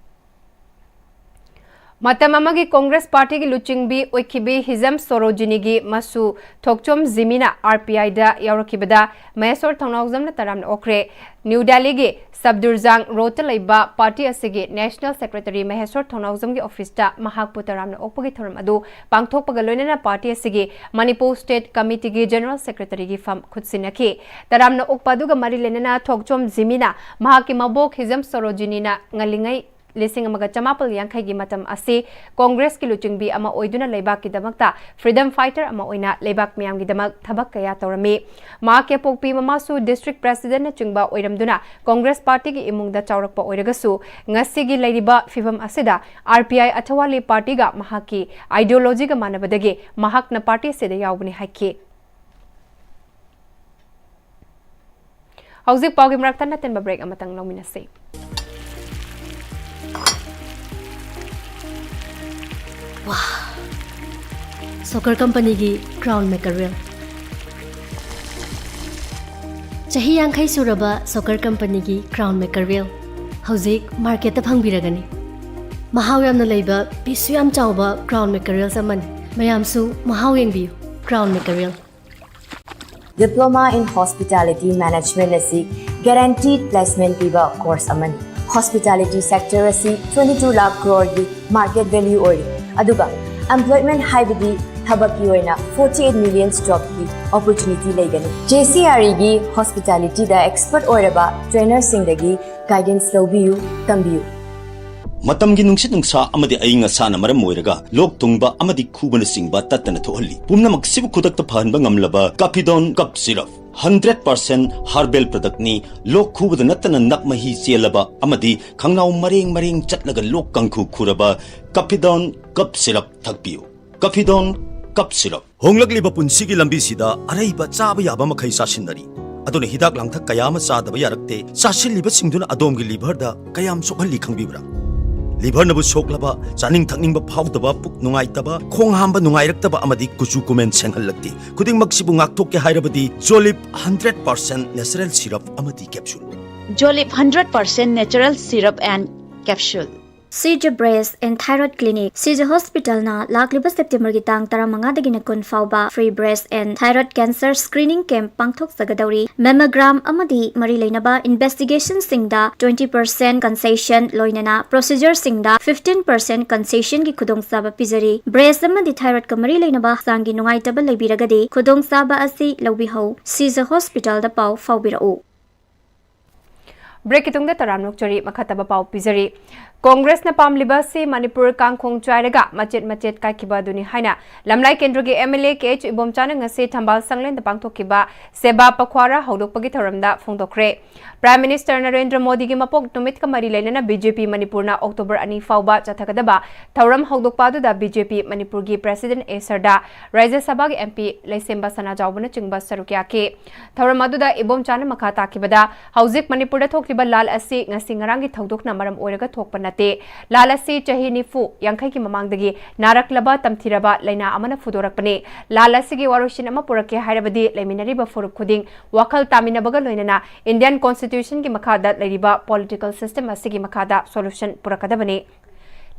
ꯃꯇꯝ ꯑꯃꯒꯤ ꯀꯣꯡꯒ꯭ꯔꯦꯁ ꯄꯥꯔꯇꯤꯒꯤ ꯂꯨꯆꯤꯡꯕꯤ ꯑꯣꯏꯈꯤꯕꯤ ꯍꯤꯖꯝ ꯁꯣꯔꯣꯖꯤꯅꯤꯒꯤ ꯃꯁꯨ ꯊꯣꯛꯆꯣꯝ ꯖꯤꯃꯤꯅꯥ R P Iꯗ ꯌꯥꯎꯔꯛꯈꯤꯕꯗ ꯃꯍꯦꯁꯣꯔ ꯊꯧꯅꯥꯎꯖꯝꯅ ꯇꯔꯥꯝꯅ ꯑꯣꯛꯈ꯭ꯔꯦ꯫ ꯅ꯭ꯌꯨ ꯗꯦꯜꯂꯤꯒꯤ ꯁꯕꯗꯨꯔꯖꯥꯡ ꯔꯣꯗꯇ ꯂꯩꯕ ꯄꯥꯔꯇꯤ ꯑꯁꯤꯒꯤ National Secretary ꯃꯍꯦꯁꯣꯔ ꯊꯧꯅꯥꯎꯖꯝꯒꯤ ꯑꯣꯐꯤꯁꯇ ꯃꯍꯥꯛꯄꯨ ꯇꯔꯥꯝꯅ ꯑꯣꯛꯄꯒꯤ ꯊꯧꯔꯝ ꯑꯗꯨ ꯄꯥꯡꯊꯣꯛꯄꯒ ꯂꯣꯏꯅꯅ ꯄꯥꯔꯇꯤ ꯑꯁꯤꯒꯤ ꯃꯅꯤꯄꯨꯔ State Committeeꯒꯤ General Secretaryꯒꯤ ꯐꯝ ꯈꯨꯠꯁꯤꯟꯅꯈꯤ꯫ ꯇꯔꯥꯝꯅ ꯑꯣꯛꯄ ꯑꯗꯨꯒ ꯃꯔꯤ ꯂꯩꯅꯅ ꯊꯣꯛꯆꯣꯝ ꯖꯤꯃꯤꯅꯥ ꯃꯍꯥꯛꯀꯤ ꯃꯕꯣꯛ ꯍꯤꯖꯝ ꯁꯣꯔꯣꯖꯤꯅꯤꯅ ꯉꯜꯂꯤꯉꯩ ꯂꯤꯁꯤꯡ ꯑꯃꯒ ꯆꯃꯥꯄꯜ ꯌꯥꯡꯈꯩꯒꯤ ꯃꯇꯝ ꯑꯁꯤ ꯀꯣꯡꯒ꯭ꯔꯦꯁꯀꯤ ꯂꯨꯆꯤꯡꯕꯤ ꯑꯃ ꯑꯣꯏꯗꯨꯅ ꯂꯩꯕꯥꯛꯀꯤꯗꯃꯛꯇ freedom fighter ꯑꯃ ꯑꯣꯏꯅ ꯂꯩꯕꯥꯛ ꯃꯤꯌꯥꯝꯒꯤꯗꯃꯛ ꯊꯕꯛ ꯀꯌꯥ ꯇꯧꯔꯝꯃꯤ꯫ ꯃꯍꯥꯛꯀꯤ ꯑꯄꯣꯛꯄꯤ ꯃꯃꯥꯁꯨ district presidentꯅꯆꯤꯡꯕ ꯑꯣꯏꯔꯝꯗꯨꯅ ꯀꯣꯡꯒ꯭ꯔꯦꯁ ꯄꯥꯔꯇꯤꯒꯤ ꯏꯃꯨꯡꯗ ꯆꯥꯎꯔꯛꯄ ꯑꯣꯏꯔꯒꯁꯨ ꯉꯁꯤꯒꯤ ꯂꯩꯔꯤꯕ ꯐꯤꯚꯝ ꯑꯁꯤꯗ R P I ꯑꯊꯋꯥꯂꯤ ꯄꯥꯔꯇꯤꯒ ꯃꯍꯥꯛꯀꯤ ideologyꯒ ꯃꯥꯟꯅꯕꯗꯒꯤ ꯃꯍꯥꯛꯅ ꯄꯥꯔꯇꯤ ꯑꯁꯤꯗ ꯌꯥꯎꯕꯅꯤ ꯍꯥꯏꯈꯤ꯫ ꯍꯧꯖꯤꯛ ꯄꯥꯎꯒꯤ ꯃꯔꯛꯇ ꯅꯠꯇꯟꯕ break ꯑꯃꯇꯪ ꯂꯧꯃꯤꯟꯅꯁꯤ꯫ ꯁꯣꯀꯔ ꯀꯝꯄꯅꯤꯒꯤ Crown Mackerel꯫ ꯆꯍꯤ ꯌꯥꯡꯈꯩ ꯁꯨꯔꯕ ꯁꯣꯀꯔ ꯀꯝꯄꯅꯤꯒꯤ Crown Mackerel ꯍꯧꯖꯤꯛ ꯃꯥꯔꯀꯦꯠꯇ ꯐꯪꯕꯤꯔꯒꯅꯤ꯫ ꯃꯍꯥꯎ ꯌꯥꯝꯅ ꯂꯩꯕ, ꯄꯤꯁꯁꯨ ꯌꯥꯝ ꯆꯥꯎꯕ Crown Mackerels ꯑꯃꯅꯤ꯫ ꯃꯌꯥꯝꯁꯨ ꯃꯍꯥꯎ ꯌꯦꯡꯕꯤꯌꯨ꯫ Crown Mackerel꯫ Diploma in Hospitality Management ꯑꯁꯤ guaranteed placement ꯄꯤꯕ course ꯑꯃꯅꯤ꯫ Hospitality sector ꯑꯁꯤ twenty two lakh crore ꯒꯤ market value ꯑꯣꯏꯔꯤ, ꯑꯗꯨꯒ employment ꯍꯥꯏꯕꯗꯤ ꯊꯕꯛꯀꯤ ꯑꯣꯏꯅ forty eight million jobꯀꯤ opportunity ꯂꯩꯒꯅꯤ꯫ JCREꯒꯤ hospitalityꯗ expert ꯑꯣꯏꯔꯕ trainerꯁꯤꯡꯗꯒꯤ guidance ꯂꯧꯕꯤꯌꯨ, ꯇꯝꯕꯤꯌꯨ꯫ ꯃꯇꯝꯒꯤ ꯅꯨꯡꯁꯤꯠ ꯅꯨꯡꯁꯥ ꯑꯃꯗꯤ ꯑꯏꯪ ꯑꯁꯥꯅ ꯃꯔꯝ ꯑꯣꯏꯔꯒ ꯂꯣꯛ ꯊꯨꯡꯕ ꯑꯃꯗꯤ ꯈꯨꯕꯅꯆꯤꯡꯕ ꯇꯠꯇꯅ ꯊꯣꯛꯍꯜꯂꯤ꯫ ꯄꯨꯝꯅꯃꯛꯁꯤꯕꯨ ꯈꯨꯗꯛꯇ ꯐꯍꯟꯕ ꯉꯝꯂꯕ Capidone Cough Syrup, hundred percent herbal productꯅꯤ꯫ ꯂꯣꯛ ꯈꯨꯕꯗ ꯅꯠꯇꯅ ꯅꯞ ꯃꯍꯤ ꯆꯦꯜꯂꯕ ꯑꯃꯗꯤ ꯈꯪꯅꯥꯎ ꯃꯔꯦꯡ ꯃꯔꯦꯡ ꯆꯠꯂꯒ ꯂꯣꯛ ꯀꯥꯡꯈꯨ ꯈꯨꯔꯕ Capidone Cough Syrup ꯊꯛꯄꯤꯌꯨ꯫ Capidone Cough Syrup꯫ ꯍꯣꯡꯂꯛꯂꯤꯕ ꯄꯨꯟꯁꯤꯒꯤ ꯂꯝꯕꯤꯁꯤꯗ ꯑꯔꯩꯕ ꯆꯥꯕ ꯌꯥꯕ ꯃꯈꯩ ꯆꯥꯁꯤꯟꯅꯔꯤ꯫ ꯑꯗꯨꯅ ꯍꯤꯗꯥꯛ ꯂꯥꯡꯊꯛ ꯀꯌꯥ ꯑꯃ ꯆꯥꯗꯕ ꯌꯥꯔꯛꯇꯦ꯫ ꯆꯥꯁꯤꯜꯂꯤꯕꯁꯤꯡꯗꯨꯅ ꯑꯗꯣꯝꯒꯤ liverꯗ ꯀꯌꯥꯝ ꯁꯣꯛꯍꯜꯂꯤ ꯈꯪꯕꯤꯕ꯭ꯔꯥ? Liverꯅꯕꯨ ꯁꯣꯛꯂꯕ, ꯆꯥꯅꯤꯡ ꯊꯛꯅꯤꯡꯕ ꯐꯥꯎꯗꯕ, ꯄꯨꯛ ꯅꯨꯡꯉꯥꯏꯇꯕ, ꯈꯣꯡ ꯍꯥꯝꯕ ꯅꯨꯡꯉꯥꯏꯔꯛꯇꯕ ꯑꯃꯗꯤ ꯀꯨꯆꯨ ꯀꯨꯃꯦꯟ ꯁꯦꯡꯍꯜꯂꯛꯇꯦ꯫ ꯈꯨꯗꯤꯡꯃꯛꯁꯤꯕꯨ ꯉꯥꯛꯊꯣꯛꯀꯦ ꯍꯥꯏꯔꯕꯗꯤ Jolib hundred percent natural syrup ꯑꯃꯗꯤ capsule꯫ Jolib hundred percent natural syrup and capsule꯫ CJ Breast and Thyroid Clinic, CJ Hospitalꯅ ꯂꯥꯛꯂꯤꯕ Septemberꯒꯤ ꯇꯥꯡ ꯇꯔꯥꯃꯉꯥꯗꯒꯤꯅ ꯀꯨꯟ ꯐꯥꯎꯕ free breast and thyroid cancer screening camp ꯄꯥꯡꯊꯣꯛꯆꯒꯗꯧꯔꯤ꯫ Mammogram ꯑꯃꯗꯤ ꯃꯔꯤ ꯂꯩꯅꯕ investigationꯁꯤꯡꯗ twenty percent concession, ꯂꯣꯏꯅꯅ procedureꯁꯤꯡꯗ fifteen percent concessionꯒꯤ ꯈꯨꯗꯣꯡꯆꯥꯕ ꯄꯤꯖꯔꯤ꯫ Breast ꯑꯃꯗꯤ thyroidꯀ ꯃꯔꯤ ꯂꯩꯅꯕ ꯍꯛꯆꯥꯡꯒꯤ ꯅꯨꯡꯉꯥꯏꯇꯕ ꯂꯩꯕꯤꯔꯒꯗꯤ ꯈꯨꯗꯣꯡꯆꯥꯕ ꯑꯁꯤ ꯂꯧꯕꯤꯍꯧ꯫ CJ Hospitalꯗ ꯄꯥꯎ ꯐꯥꯎꯕꯤꯔꯛꯎ꯫ Breakꯀꯤ ꯇꯨꯡꯗ ꯇꯔꯥꯝꯅ ꯑꯣꯛꯆꯔꯤ, ꯃꯈꯥ ꯇꯥꯕ ꯄꯥꯎ ꯄꯤꯖꯔꯤ꯫ ꯀꯣꯡꯒ꯭ꯔꯦꯁꯅ ꯄꯥꯝꯂꯤꯕ ꯑꯁꯤ ꯃꯅꯤꯄꯨꯔ ꯀꯥꯡꯈꯣꯡ ꯆꯥꯏꯔꯒ ꯃꯆꯦꯠ ꯃꯆꯦꯠ ꯀꯥꯏꯈꯤꯕ ꯑꯗꯨꯅꯤ ꯍꯥꯏꯅ ꯂꯝꯂꯥꯏ ꯀꯦꯟꯗ꯭ꯔꯒꯤ MLA KH ꯏꯕꯣꯝꯆꯥꯅ ꯉꯁꯤ ꯊꯝꯕꯥꯜ ꯁꯪꯂꯦꯟꯗ ꯄꯥꯡꯊꯣꯛꯈꯤꯕ ꯁꯦꯕꯥ ꯄꯈ꯭ꯋꯥꯔꯥ ꯍꯧꯗꯣꯛꯄꯒꯤ ꯊꯧꯔꯝꯗ ꯐꯣꯡꯗꯣꯛꯈ꯭ꯔꯦ꯫ Prime Minister ꯅꯔꯦꯟꯗ꯭ꯔ ꯃꯣꯗꯤꯒꯤ ꯃꯄꯣꯛ ꯅꯨꯃꯤꯠꯀ ꯃꯔꯤ ꯂꯩꯅꯅ BJP ꯃꯅꯤꯄꯨꯔꯅ October ꯑꯅꯤ ꯐꯥꯎꯕ ꯆꯠꯊꯒꯗꯕ ꯊꯧꯔꯝ ꯍꯧꯗꯣꯛꯄ ꯑꯗꯨꯗ BJP ꯃꯅꯤꯄꯨꯔꯒꯤ President A ꯁꯔꯗꯥ, ꯔꯥꯖ꯭ꯌ ꯁꯚꯥꯒꯤ MP ꯂꯩꯁꯦꯝꯕ ꯁꯅꯥꯖꯥꯎꯕꯅꯆꯤꯡꯕ ꯁꯔꯨꯛ ꯌꯥꯈꯤ꯫ ꯊꯧꯔꯝ ꯑꯗꯨꯗ ꯏꯕꯣꯝꯆꯥꯅ ꯃꯈꯥ ꯇꯥꯈꯤꯕꯗ, ꯍꯧꯖꯤꯛ ꯃꯅꯤꯄꯨꯔꯗ ꯊꯣꯛꯂꯤꯕ ꯂꯥꯜ ꯑꯁꯤ ꯉꯁꯤ ꯉꯔꯥꯡꯒꯤ ꯊꯧꯗꯣꯛꯅ ꯃꯔꯝ ꯑꯣꯏꯔꯒ ꯊꯣꯛꯄ ꯅꯠꯇꯦ꯫ ꯂꯥꯜ ꯑꯁꯤ ꯆꯍꯤ ꯅꯤꯐꯨ, ꯌꯥꯡꯈꯩꯒꯤ ꯃꯃꯥꯡꯗꯒꯤ ꯅꯥꯔꯛꯂꯕ ꯇꯝꯊꯤꯔꯕ ꯂꯥꯏꯅꯥ ꯑꯃꯅ ꯐꯨꯗꯣꯔꯛꯄꯅꯤ꯫ ꯂꯥꯜ ꯑꯁꯤꯒꯤ ꯋꯥꯔꯣꯏꯁꯤꯟ ꯑꯃ ꯄꯨꯔꯛꯀꯦ ꯍꯥꯏꯔꯕꯗꯤ ꯂꯩꯃꯤꯟꯅꯔꯤꯕ ꯐꯨꯔꯨꯞ ꯈꯨꯗꯤꯡ ꯋꯥꯈꯜ ꯇꯥꯃꯤꯟꯅꯕꯒ ꯂꯣꯏꯅꯅ Indian Constitutionꯒꯤ ꯃꯈꯥꯗ ꯂꯩꯔꯤꯕ political system ꯑꯁꯤꯒꯤ ꯃꯈꯥꯗ solution ꯄꯨꯔꯛꯀꯗꯕꯅꯤ꯫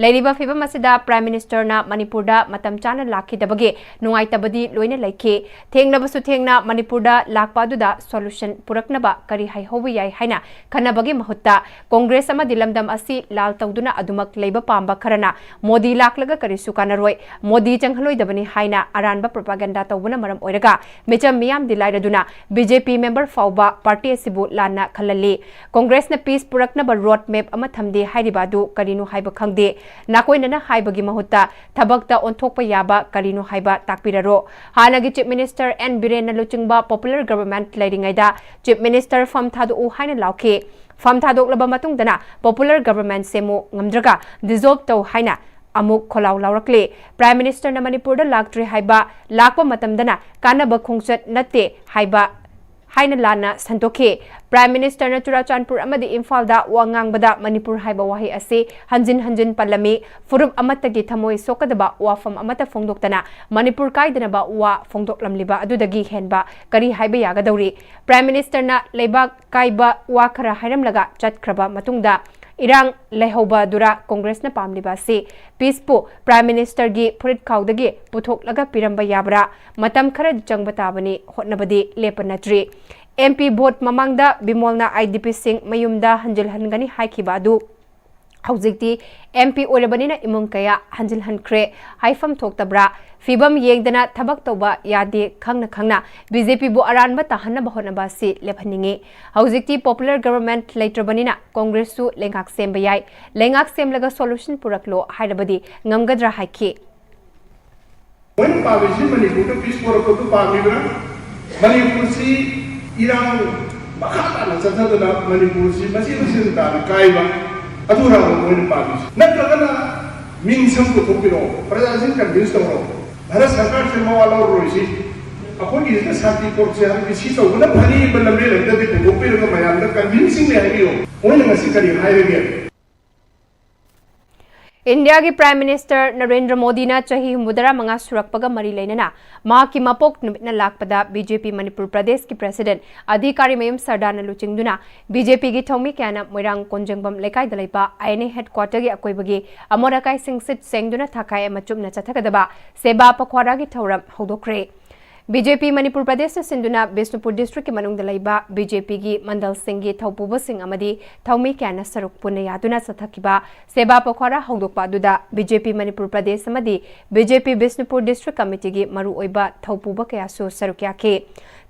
ꯂꯩꯔꯤꯕ ꯐꯤꯕꯝ ꯑꯁꯤꯗ Prime Minister ꯅ ꯃꯅꯤꯄꯨꯔꯗ ꯃꯇꯝ ꯆꯥꯅ ꯂꯥꯛꯈꯤꯗꯕꯒꯤ ꯅꯨꯡꯉꯥꯏꯇꯕꯗꯤ ꯂꯣꯏꯅ ꯂꯩꯈꯤ꯫ ꯊꯦꯡꯅꯕꯁꯨ ꯊꯦꯡꯅ ꯃꯅꯤꯄꯨꯔꯗ ꯂꯥꯛꯄ ꯑꯗꯨꯗ solution ꯄꯨꯔꯛꯅꯕ ꯀꯔꯤ ꯍꯥꯏꯍꯧꯕ ꯌꯥꯏ ꯍꯥꯏꯅ ꯈꯟꯅꯕꯒꯤ ꯃꯍꯨꯠꯇ, ꯀꯣꯡꯒ꯭ꯔꯦꯁ ꯑꯃꯗꯤ ꯂꯝꯗꯝ ꯑꯁꯤ ꯂꯥꯜ ꯇꯧꯗꯨꯅ ꯑꯗꯨꯃꯛ ꯂꯩꯕ ꯄꯥꯝꯕ ꯈꯔꯅ ꯃꯣꯗꯤ ꯂꯥꯛꯂꯒ ꯀꯔꯤꯁꯨ ꯀꯥꯟꯅꯔꯣꯏ, ꯃꯣꯗꯤ ꯆꯪꯍꯜꯂꯣꯏꯗꯕꯅꯤ ꯍꯥꯏꯅ ꯑꯔꯥꯟꯕ propaganda ꯇꯧꯕꯅ ꯃꯔꯝ ꯑꯣꯏꯔꯒ ꯃꯤꯆꯝ ꯃꯤꯌꯥꯝꯗꯤ ꯂꯥꯏꯔꯗꯨꯅ B J P member ꯐꯥꯎꯕ party ꯑꯁꯤꯕꯨ ꯂꯥꯟꯅ ꯈꯜꯍꯜꯂꯤ꯫ ꯀꯣꯡꯒ꯭ꯔꯦꯁꯅ peace ꯄꯨꯔꯛꯅꯕ road map ꯑꯃ ꯊꯝꯗꯦ ꯍꯥꯏꯔꯤꯕ ꯑꯗꯨ ꯀꯔꯤꯅꯣ ꯍꯥꯏꯕ ꯈꯪꯗꯦ꯫ ꯅꯥꯀꯣꯏꯅꯅ ꯍꯥꯏꯕꯒꯤ ꯃꯍꯨꯠꯇ ꯊꯕꯛꯇ ꯑꯣꯟꯊꯣꯛꯄ ꯌꯥꯕ ꯀꯔꯤꯅꯣ ꯍꯥꯏꯕ ꯇꯥꯛꯄꯤꯔꯔꯣ꯫ ꯍꯥꯟꯅꯒꯤ Chief Minister N ꯕꯤꯔꯦꯟꯅ ꯂꯨꯆꯤꯡꯕ Popular Government ꯂꯩꯔꯤꯉꯩꯗ Chief Minister ꯐꯝ ꯊꯥꯗꯣꯛꯎ ꯍꯥꯏꯅ ꯂꯥꯎꯈꯤ꯫ ꯐꯝ ꯊꯥꯗꯣꯛꯂꯕ ꯃꯇꯨꯡꯗꯅ Popular Government ꯁꯦꯝꯃꯨ, ꯉꯝꯗ꯭ꯔꯒ dissolve ꯇꯧ ꯍꯥꯏꯅ ꯑꯃꯨꯛ ꯈꯣꯜꯂꯥꯎ ꯂꯥꯎꯔꯛꯂꯤ꯫ Prime Minister ꯅ ꯃꯅꯤꯄꯨꯔꯗ ꯂꯥꯛꯇ꯭ꯔꯤ ꯍꯥꯏꯕ, ꯂꯥꯛꯄ ꯃꯇꯝꯗꯅ ꯀꯥꯟꯅꯕ ꯈꯣꯡꯆꯠ ꯅꯠꯇꯦ ꯍꯥꯏꯕ ꯍꯥꯏꯅ ꯂꯥꯟꯅ ꯁꯟꯗꯣꯛꯈꯤ꯫ Prime Minister ꯅ ꯆꯨꯔꯥꯆꯥꯟꯄꯨꯔ ꯑꯃꯗꯤ ꯏꯝꯐꯥꯜꯗ ꯋꯥ ꯉꯥꯡꯕꯗ ꯃꯅꯤꯄꯨꯔ ꯍꯥꯏꯕ ꯋꯥꯍꯩ ꯑꯁꯤ ꯍꯟꯖꯤꯟ ꯍꯟꯖꯤꯟ ꯄꯜꯂꯝꯃꯤ꯫ ꯐꯨꯔꯨꯞ ꯑꯃꯠꯇꯒꯤ ꯊꯃꯣꯏ ꯁꯣꯛꯀꯗꯕ ꯋꯥꯐꯝ ꯑꯃꯠꯇ ꯐꯣꯡꯗꯣꯛꯇꯅ ꯃꯅꯤꯄꯨꯔ ꯀꯥꯏꯗꯅꯕ ꯋꯥ ꯐꯣꯡꯗꯣꯛꯂꯝꯂꯤꯕ ꯑꯗꯨꯗꯒꯤ ꯍꯦꯟꯕ ꯀꯔꯤ ꯍꯥꯏꯕ ꯌꯥꯒꯗꯧꯔꯤ? Prime Minister ꯅ ꯂꯩꯕꯥꯛ ꯀꯥꯏꯕ ꯋꯥ ꯈꯔ ꯍꯥꯏꯔꯝꯂꯒ ꯆꯠꯈ꯭ꯔꯕ ꯃꯇꯨꯡꯗ ꯏꯔꯥꯡ ꯂꯩꯍꯧꯕꯗꯨꯔꯥ ꯀꯣꯡꯒ꯭ꯔꯦꯁꯅ ꯄꯥꯝꯂꯤꯕ ꯑꯁꯤ? Peace ꯄꯨ Prime Minister ꯒꯤ ꯐꯨꯔꯤꯠ ꯈꯥꯎꯗꯒꯤ ꯄꯨꯊꯣꯛꯂꯒ ꯄꯤꯔꯝꯕ ꯌꯥꯕ꯭ꯔꯥ? ꯃꯇꯝ ꯈꯔꯗꯤ ꯆꯪꯕ ꯇꯥꯕꯅꯤ, ꯍꯣꯠꯅꯕꯗꯤ ꯂꯦꯞꯄ ꯅꯠꯇ꯭ꯔꯤ꯫ M P vote ꯃꯃꯥꯡꯗ ꯕꯤꯃꯣꯜꯅ I D P ꯁꯤꯡ ꯃꯌꯨꯝꯗ ꯍꯟꯖꯤꯜꯍꯟꯒꯅꯤ ꯍꯥꯏꯈꯤꯕ ꯑꯗꯨ ꯍꯧꯖꯤꯛꯇꯤ M P ꯑꯣꯏꯔꯕꯅꯤꯅ ꯏꯃꯨꯡ ꯀꯌꯥ ꯍꯟꯖꯤꯜꯍꯟꯈ꯭ꯔꯦ꯫ ꯍꯥꯏꯐꯝ ꯊꯣꯛꯇꯕ꯭ꯔꯥ? ꯐꯤꯕꯝ ꯌꯦꯡꯗꯅ ꯊꯕꯛ ꯇꯧꯕ ꯌꯥꯗꯦ, ꯈꯪꯅ ꯈꯪꯅ B J P ꯕꯨ ꯑꯔꯥꯟꯕ ꯇꯥꯍꯟꯅꯕ ꯍꯣꯠꯅꯕ ꯑꯁꯤ ꯂꯦꯞꯍꯟꯅꯤꯡꯉꯤ꯫ ꯍꯧꯖꯤꯛꯇꯤ Popular Government ꯂꯩꯇ꯭ꯔꯕꯅꯤꯅ ꯀꯣꯡꯒ꯭ꯔꯦꯁꯁꯨ ꯂꯩꯉꯥꯛ ꯁꯦꯝꯕ ꯌꯥꯏ꯫ ꯂꯩꯉꯥꯛ ꯁꯦꯝꯂꯒ solution ꯄꯨꯔꯛꯂꯣ ꯍꯥꯏꯔꯕꯗꯤ ꯉꯝꯒꯗ꯭ꯔꯥ ꯍꯥꯏꯈꯤ꯫ ꯃꯣꯏꯅ ꯄꯥꯝꯃꯤꯁꯤ ꯃꯅꯤꯄꯨꯔꯗ peace ꯄꯣꯔꯛꯄꯗꯨ ꯄꯥꯝꯃꯤꯕ꯭ꯔꯥ? ꯃꯅꯤꯄꯨꯔꯁꯤ ꯏꯔꯥꯡ ꯃꯈꯥ ꯇꯥꯅ ꯆꯠꯊꯗꯅ ꯃꯅꯤꯄꯨꯔꯁꯤ ꯃꯆꯦꯠ ꯃꯆꯦꯠ ꯇꯥꯅ ꯀꯥꯏꯕ, ꯑꯗꯨꯔꯥꯕ ꯃꯣꯏꯅ ꯄꯥꯝꯃꯤꯁꯤ? ꯅꯠꯇ꯭ꯔꯒꯅ ꯃꯤꯡ ꯁꯝ ꯄꯨꯊꯣꯛꯄꯤꯔꯛꯑꯣ, ꯄ꯭ꯔꯖꯥꯁꯤꯡ convince ꯇꯧꯔꯣ, ꯚꯥꯔꯠ ꯁꯔꯀꯥꯔꯁꯦ ꯃꯋꯥ ꯂꯧꯔꯔꯣꯏꯁꯤ, ꯑꯩꯈꯣꯏꯒꯤꯁꯤꯗ ꯁꯥꯟꯇꯤ ꯄꯣꯔꯛꯁꯦ ꯍꯥꯏꯕꯒꯤ ꯁꯤ ꯇꯧꯕꯅ ꯐꯅꯤꯕ ꯂꯝꯕꯦꯜ ꯑꯃꯗꯗꯤ ꯄꯨꯊꯣꯛꯄꯤꯔꯒ ꯃꯌꯥꯝꯗ convincingly ꯍꯥꯏꯕꯤꯌꯨ꯫ ꯃꯣꯏꯅ ꯉꯁꯤ ꯀꯔꯤ ꯍꯥꯏꯔꯒꯦ? ꯏꯟꯗꯤꯌꯥꯒꯤ ꯄ꯭ꯔꯥꯏꯝ ꯃꯤꯅꯤꯁꯇꯔ ꯅꯔꯦꯟꯗ꯭ꯔ ꯃꯣꯗꯤꯅ ꯆꯍꯤ ꯍꯨꯝꯐꯨꯇꯔꯥ ꯃꯉꯥ ꯁꯨꯔꯛꯄꯒ ꯃꯔꯤ ꯂꯩꯅꯅ ꯃꯍꯥꯛꯀꯤ ꯃꯄꯣꯛ ꯅꯨꯃꯤꯠꯅ ꯂꯥꯛꯄꯗ ꯕꯤ ꯖꯦ ꯄꯤ ꯃꯅꯤꯄꯨꯔ ꯄ꯭ꯔꯗꯦꯁꯀꯤ ꯄ꯭ꯔꯁꯤꯗꯦꯟꯠ ꯑꯙꯤꯀꯥꯔꯤ ꯃꯌꯨꯝ ꯁꯔꯗꯥꯅ ꯂꯨꯆꯤꯡꯗꯨꯅ ꯕꯤ ꯖꯦ ꯄꯤꯒꯤ ꯊꯧꯃꯤ ꯀꯌꯥꯅ ꯃꯣꯏꯔꯥꯡ ꯀꯣꯟꯖꯦꯡꯕꯝ ꯂꯩꯀꯥꯏꯗ ꯂꯩꯕ ꯑꯥꯏ ꯑꯦꯟ ꯑꯦ ꯍꯦꯗꯀ꯭ꯋꯥꯇꯔꯒꯤ ꯑꯀꯣꯏꯕꯒꯤ ꯑꯃꯣꯠ ꯑꯀꯥꯏꯁꯤꯡ ꯁꯤꯠ ꯁꯦꯡꯗꯨꯅ ꯊꯥꯈꯥꯏ ꯑꯃ ꯆꯨꯞꯅ ꯆꯠꯊꯒꯗꯕ ꯁꯦꯕꯥ ꯄꯈ꯭ꯋꯥꯔꯥꯒꯤ ꯊꯧꯔꯝ ꯍꯧꯗꯣꯛꯈ꯭ꯔꯦ꯫ ꯕꯤ ꯖꯦ ꯄꯤ ꯃꯅꯤꯄꯨꯔ ꯄ꯭ꯔꯗꯦꯁꯅ ꯁꯤꯟꯗꯨꯅ ꯕꯤꯁꯅꯨꯄꯨꯔ ꯗꯤꯁꯇ꯭ꯔꯤꯛꯀꯤ ꯃꯅꯨꯡꯗ ꯂꯩꯕ ꯕꯤ ꯖꯦ ꯄꯤꯒꯤ ꯃꯟꯗꯜꯁꯤꯡꯒꯤ ꯊꯧꯄꯨꯕꯁꯤꯡ ꯑꯃꯗꯤ ꯊꯧꯃꯤ ꯀꯌꯥꯅ ꯁꯔꯨꯛ ꯄꯨꯟꯅ ꯌꯥꯗꯨꯅ ꯆꯠꯊꯈꯤꯕ ꯁꯦꯕꯥ ꯄꯈ꯭ꯋꯥꯔꯥ ꯍꯧꯗꯣꯛꯄ ꯑꯗꯨꯗ ꯕꯤ ꯖꯦ ꯄꯤ ꯃꯅꯤꯄꯨꯔ ꯄ꯭ꯔꯗꯦꯁ ꯑꯃꯗꯤ ꯕꯤ ꯖꯦ ꯄꯤ ꯕꯤꯁꯅꯨꯄꯨꯔ ꯗꯤꯁꯇ꯭ꯔꯤꯛ ꯀꯃꯤꯇꯤꯒꯤ ꯃꯔꯨꯑꯣꯏꯕ ꯊꯧꯄꯨꯕ ꯀꯌꯥꯁꯨ ꯁꯔꯨꯛ ꯌꯥꯈꯤ꯫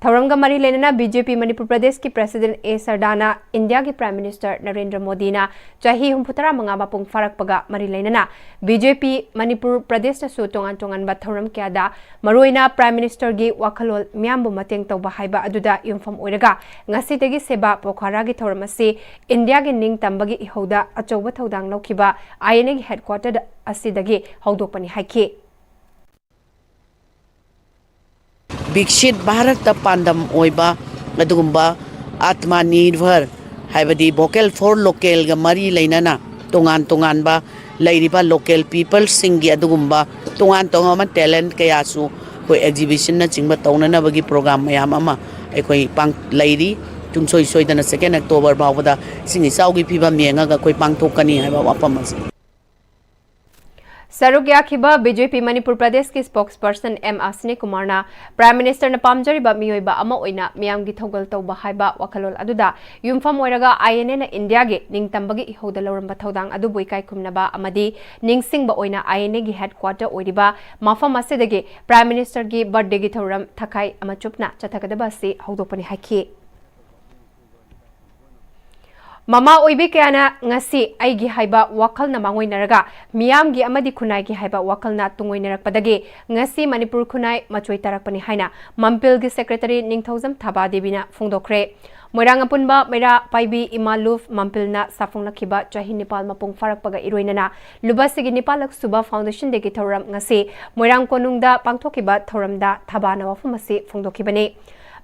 ꯊꯧꯔꯝꯒ ꯃꯔꯤ ꯂꯩꯅꯅ ꯕꯤ ꯖꯦ ꯄꯤ ꯃꯅꯤꯄꯨꯔ ꯄ꯭ꯔꯗꯦꯁꯀꯤ ꯄ꯭ꯔꯁꯤꯗꯦꯟꯠ ꯑꯦ ꯁꯔꯗꯥꯅ ꯏꯟꯗꯤꯌꯥꯒꯤ ꯄ꯭ꯔꯥꯏꯝ ꯃꯤꯅꯤꯁꯇꯔ ꯅꯔꯦꯟꯗ꯭ꯔ ꯃꯣꯗꯤꯅ ꯆꯍꯤ ꯍꯨꯝꯐꯨꯇꯔꯥ ꯃꯉꯥ ꯃꯄꯨꯡ ꯐꯥꯔꯛꯄꯒ ꯃꯔꯤ ꯂꯩꯅꯅ ꯕꯤ ꯖꯦ ꯄꯤ ꯃꯅꯤꯄꯨꯔ ꯄ꯭ꯔꯗꯦꯁꯇꯁꯨ ꯇꯣꯉꯥꯟ ꯇꯣꯉꯥꯟꯕ ꯊꯧꯔꯝ ꯀꯌꯥꯗ ꯃꯔꯨꯑꯣꯏꯅ ꯄ꯭ꯔꯥꯏꯝ ꯃꯤꯅꯤꯁꯇꯔꯒꯤ ꯋꯥꯈꯜꯂꯣꯟ ꯃꯤꯌꯥꯝꯕꯨ ꯃꯇꯦꯡ ꯇꯧꯕ ꯍꯥꯏꯕ ꯑꯗꯨꯗ ꯌꯨꯝꯐꯝ ꯑꯣꯏꯔꯒ ꯉꯁꯤꯗꯒꯤ ꯁꯦꯕꯥ ꯄꯣꯈꯥꯔꯥꯒꯤ ꯊꯧꯔꯝ ꯑꯁꯤ ꯏꯟꯗꯤꯌꯥꯒꯤ ꯅꯤꯡꯇꯝꯕꯒꯤ ꯏꯍꯧꯗ ꯑꯆꯧꯕ ꯊꯧꯗꯥꯡ ꯂꯧꯈꯤꯕ ꯑꯥꯏ ꯑꯦꯟ ꯑꯦꯒꯤ ꯍꯦꯗꯀ꯭ꯋꯥꯇꯔ ꯑꯁꯤꯗꯒꯤ ꯍꯧꯗꯣꯛꯄꯅꯤ ꯍꯥꯏꯈꯤ꯫ ꯕꯤꯛꯁꯤꯠ ꯚꯥꯔꯠꯇ ꯄꯥꯟꯗꯝ ꯑꯣꯏꯕ ꯑꯗꯨꯒꯨꯝꯕ ꯑꯥꯇꯃ ꯅꯤꯔꯚꯔ ꯍꯥꯏꯕꯗꯤ ꯚꯣꯀꯦꯜ ꯐꯣꯔ ꯂꯣꯀꯦꯜꯒ ꯃꯔꯤ ꯂꯩꯅꯅ ꯇꯣꯉꯥꯟ ꯇꯣꯉꯥꯟꯕ ꯂꯩꯔꯤꯕ ꯂꯣꯀꯦꯜ ꯄꯤꯄꯜꯁꯤꯡꯒꯤ ꯑꯗꯨꯒꯨꯝꯕ ꯇꯣꯉꯥꯟ ꯇꯣꯉꯥꯟꯕ ꯇꯦꯂꯦꯟꯠ ꯀꯌꯥꯁꯨ ꯑꯩꯈꯣꯏ ꯑꯦꯛꯖꯤꯕꯤꯁꯟꯅꯆꯤꯡꯕ ꯇꯧꯅꯅꯕꯒꯤ ꯄ꯭ꯔꯣꯒ꯭ꯔꯥꯝ ꯃꯌꯥꯝ ꯑꯃ ꯑꯩꯈꯣꯏ ꯄꯥꯡ-, ꯂꯩꯔꯤ꯫ ꯁꯨꯡꯁꯣꯏ ꯁꯣꯏꯗꯅ ꯁꯦꯀꯦꯟ ꯑꯣꯛꯇꯣꯕꯔ ꯐꯥꯎꯕꯗ ꯏꯁꯤꯡ ꯏꯆꯥꯎꯒꯤ ꯐꯤꯕꯝ ꯌꯦꯡꯉꯒ ꯑꯩꯈꯣꯏ ꯄꯥꯡꯊꯣꯛꯀꯅꯤ ꯍꯥꯏꯕ ꯋꯥꯐꯝ ꯑꯁꯤ꯫ ꯁꯔꯨꯛ ꯌꯥꯈꯤꯕ ꯕꯤ ꯖꯦ ꯄꯤ ꯃꯅꯤꯄꯨꯔ ꯄ꯭ꯔꯗꯦꯁꯀꯤ ꯁ꯭ꯄꯣꯛꯁꯄꯔꯁꯟ ꯑꯦꯝ ꯑꯁꯅꯤ ꯀꯨꯃꯥꯔꯅ ꯄ꯭ꯔꯥꯏꯝ ꯃꯤꯅꯤꯁꯇꯔꯅ ꯄꯥꯝꯖꯔꯤꯕ ꯃꯤꯑꯣꯏꯕ ꯑꯃ ꯑꯣꯏꯅ ꯃꯤꯌꯥꯝꯒꯤ ꯊꯧꯒꯜ ꯇꯧꯕ ꯍꯥꯏꯕ ꯋꯥꯈꯜꯂꯣꯟ ꯑꯗꯨꯗ ꯌꯨꯝꯐꯝ ꯑꯣꯏꯔꯒ ꯑꯥꯏ ꯑꯦꯟ ꯑꯦꯅ ꯏꯟꯗꯤꯌꯥꯒꯤ ꯅꯤꯡꯇꯝꯕꯒꯤ ꯏꯍꯧꯗ ꯂꯧꯔꯝꯕ ꯊꯧꯗꯥꯡ ꯑꯗꯨꯕꯨ ꯏꯀꯥꯏ ꯈꯨꯝꯅꯕ ꯑꯃꯗꯤ ꯅꯤꯡꯁꯤꯡꯕ ꯑꯣꯏꯅ ꯑꯥꯏ ꯑꯦꯟ ꯑꯦꯒꯤ ꯍꯦꯗꯀ꯭ꯋꯥꯇꯔ ꯑꯣꯏꯔꯤꯕ ꯃꯐꯝ ꯑꯁꯤꯗꯒꯤ ꯄ꯭ꯔꯥꯏꯝ ꯃꯤꯅꯤꯁꯇꯔꯒꯤ ꯕꯔꯊꯗꯦꯒꯤ ꯊꯧꯔꯝ ꯊꯥꯈꯥꯏ ꯑꯃ ꯆꯨꯞꯅ ꯆꯠꯊꯒꯗꯕ ꯑꯁꯤ ꯍꯧꯗꯣꯛꯄꯅꯤ ꯍꯥꯏꯈꯤ꯫ ꯃꯃꯥ ꯑꯣꯏꯕꯤ ꯀꯌꯥꯅ ꯉꯁꯤ ꯑꯩꯒꯤ ꯍꯥꯏꯕ ꯋꯥꯈꯜꯅ ꯃꯥꯡꯑꯣꯏꯅꯔꯒ ꯃꯤꯌꯥꯝꯒꯤ ꯑꯃꯗꯤ ꯈꯨꯟꯅꯥꯏꯒꯤ ꯍꯥꯏꯕ ꯋꯥꯈꯜꯅ ꯇꯨꯡꯑꯣꯏꯅꯔꯛꯄꯗꯒꯤ ꯉꯁꯤ ꯃꯅꯤꯄꯨꯔ ꯈꯨꯟꯅꯥꯏ ꯃꯆꯣꯏ ꯇꯥꯔꯛꯄꯅꯤ ꯍꯥꯏꯅ ꯃꯝꯄꯤꯜꯒꯤ ꯁꯦꯀ꯭ꯔꯦꯇꯔꯤ ꯅꯤꯡꯊꯧꯖꯝ ꯊꯥꯕꯥ ꯗꯦꯕꯤꯅ ꯐꯣꯡꯗꯣꯛꯈ꯭ꯔꯦ꯫ ꯃꯣꯏꯔꯥꯡ ꯑꯄꯨꯟꯕ ꯃꯩꯔꯥ ꯄꯥꯏꯕꯤ ꯏꯃꯥ ꯂꯨꯞ ꯃꯝꯄꯤꯜꯅ ꯁꯥꯐꯣꯡꯂꯛꯈꯤꯕ ꯆꯍꯤ ꯅꯤꯄꯥꯜ ꯃꯄꯨꯡ ꯐꯥꯔꯛꯄꯒ ꯏꯔꯣꯏꯅꯅ ꯂꯨꯕꯁꯤꯒꯤ ꯅꯤꯄꯥꯜꯂꯛ ꯁꯨꯕ ꯐꯥꯎꯟꯗꯦꯁꯟ ꯗꯦꯒꯤ ꯊꯧꯔꯝ ꯉꯁꯤ ꯃꯣꯏꯔꯥꯡ ꯀꯣꯅꯨꯡꯗ ꯄꯥꯡꯊꯣꯛꯈꯤꯕ ꯊꯧꯔꯝꯗ ꯊꯥꯕꯥꯅ ꯋꯥꯐꯝ ꯑꯁꯤ ꯐꯣꯡꯗꯣꯛꯈꯤꯕꯅꯤ꯫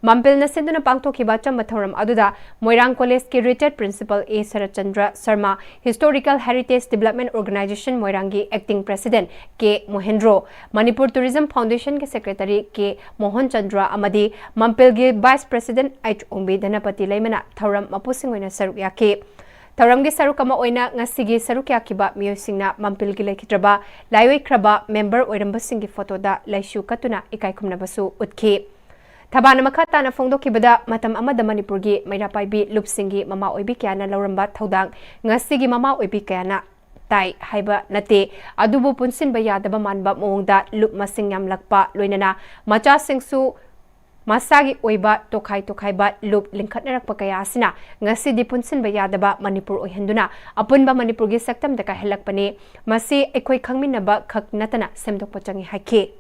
ꯃꯝꯄꯤꯜꯅ ꯁꯤꯟꯗꯨꯅ ꯄꯥꯡꯊꯣꯛꯈꯤꯕ ꯑꯆꯝꯕ ꯊꯧꯔꯝ ꯑꯗꯨꯗ ꯃꯣꯏꯔꯥꯡ ꯀꯣꯂꯦꯖꯀꯤ retired principal A Saratchandra Sharma, Historical Heritage Development Organization ꯃꯣꯏꯔꯥꯡꯒꯤ acting president K ꯃꯣꯍꯦꯟꯗ꯭ꯔꯣ, Manipur Tourism Foundation ꯒꯤ secretary K ꯃꯣꯍꯟ ꯆꯟꯗ꯭ꯔ ꯑꯃꯗꯤ ꯃꯝꯄꯤꯜꯒꯤ vice president H ꯑꯣꯡꯕꯤ ꯙꯅꯄꯇꯤ ꯂꯩꯃꯅ ꯊꯧꯔꯝ ꯃꯄꯨꯁꯤꯡ ꯑꯣꯏꯅ ꯁꯔꯨꯛ ꯌꯥꯈꯤ꯫ ꯊꯧꯔꯝꯒꯤ ꯁꯔꯨꯛ ꯑꯃ ꯑꯣꯏꯅ ꯉꯁꯤꯒꯤ ꯁꯔꯨꯛ ꯌꯥꯈꯤꯕ ꯃꯤꯑꯣꯏꯁꯤꯡꯅ ꯃꯝꯄꯤꯜꯒꯤ ꯂꯩꯈꯤꯗ꯭ꯔꯕ ꯂꯥꯏꯑꯣꯏꯈ꯭ꯔꯕ member ꯑꯣꯏꯔꯝꯕꯁꯤꯡꯒꯤ photo ꯗ ꯂꯩꯁꯨ ꯀꯠꯇꯨꯅ ꯏꯀꯥꯏ ꯈꯨꯝꯅꯕꯁꯨ ꯎꯠꯈꯤ꯫ ꯊꯕꯥꯅ ꯃꯈꯥ ꯇꯥꯅ ꯐꯣꯡꯗꯣꯛꯈꯤꯕꯗ, ꯃꯇꯝ ꯑꯃꯗ ꯃꯅꯤꯄꯨꯔꯒꯤ ꯃꯩꯔꯥ ꯄꯥꯏꯕꯤ ꯂꯨꯞꯁꯤꯡꯒꯤ ꯃꯃꯥ ꯑꯣꯏꯕꯤ ꯀꯌꯥꯅ ꯂꯧꯔꯝꯕ ꯊꯧꯗꯥꯡ ꯉꯁꯤꯒꯤ ꯃꯃꯥ ꯑꯣꯏꯕꯤ ꯀꯌꯥꯅ ꯇꯥꯏ ꯍꯥꯏꯕ ꯅꯠꯇꯦ꯫ ꯑꯗꯨꯕꯨ ꯄꯨꯟꯁꯤꯟꯕ ꯌꯥꯗꯕ ꯃꯥꯟꯕ ꯃꯑꯣꯡꯗ ꯂꯨꯞ ꯃꯁꯤꯡ ꯌꯥꯝꯂꯛꯄ, ꯂꯣꯏꯅꯅ ꯃꯆꯥꯁꯤꯡꯁꯨ ꯃꯁꯥꯒꯤ ꯑꯣꯏꯕ ꯇꯣꯈꯥꯏ ꯇꯣꯈꯥꯏꯕ ꯂꯨꯞ ꯂꯤꯡꯈꯠꯅꯔꯛꯄ ꯀꯌꯥ ꯑꯁꯤꯅ ꯉꯁꯤꯗꯤ ꯄꯨꯟꯁꯤꯟꯕ ꯌꯥꯗꯕ ꯃꯅꯤꯄꯨꯔ ꯑꯣꯏꯍꯟꯗꯨꯅ ꯑꯄꯨꯟꯕ ꯃꯅꯤꯄꯨꯔꯒꯤ ꯁꯛꯇꯝꯗ ꯀꯥꯏꯍꯜꯂꯛꯄꯅꯤ꯫ ꯃꯁꯤ ꯑꯩꯈꯣꯏ ꯈꯪꯃꯤꯟꯅꯕ ꯈꯛ ꯅꯠꯇꯅ ꯁꯦꯝꯗꯣꯛꯄ ꯆꯪꯏ ꯍꯥꯏꯈꯤ꯫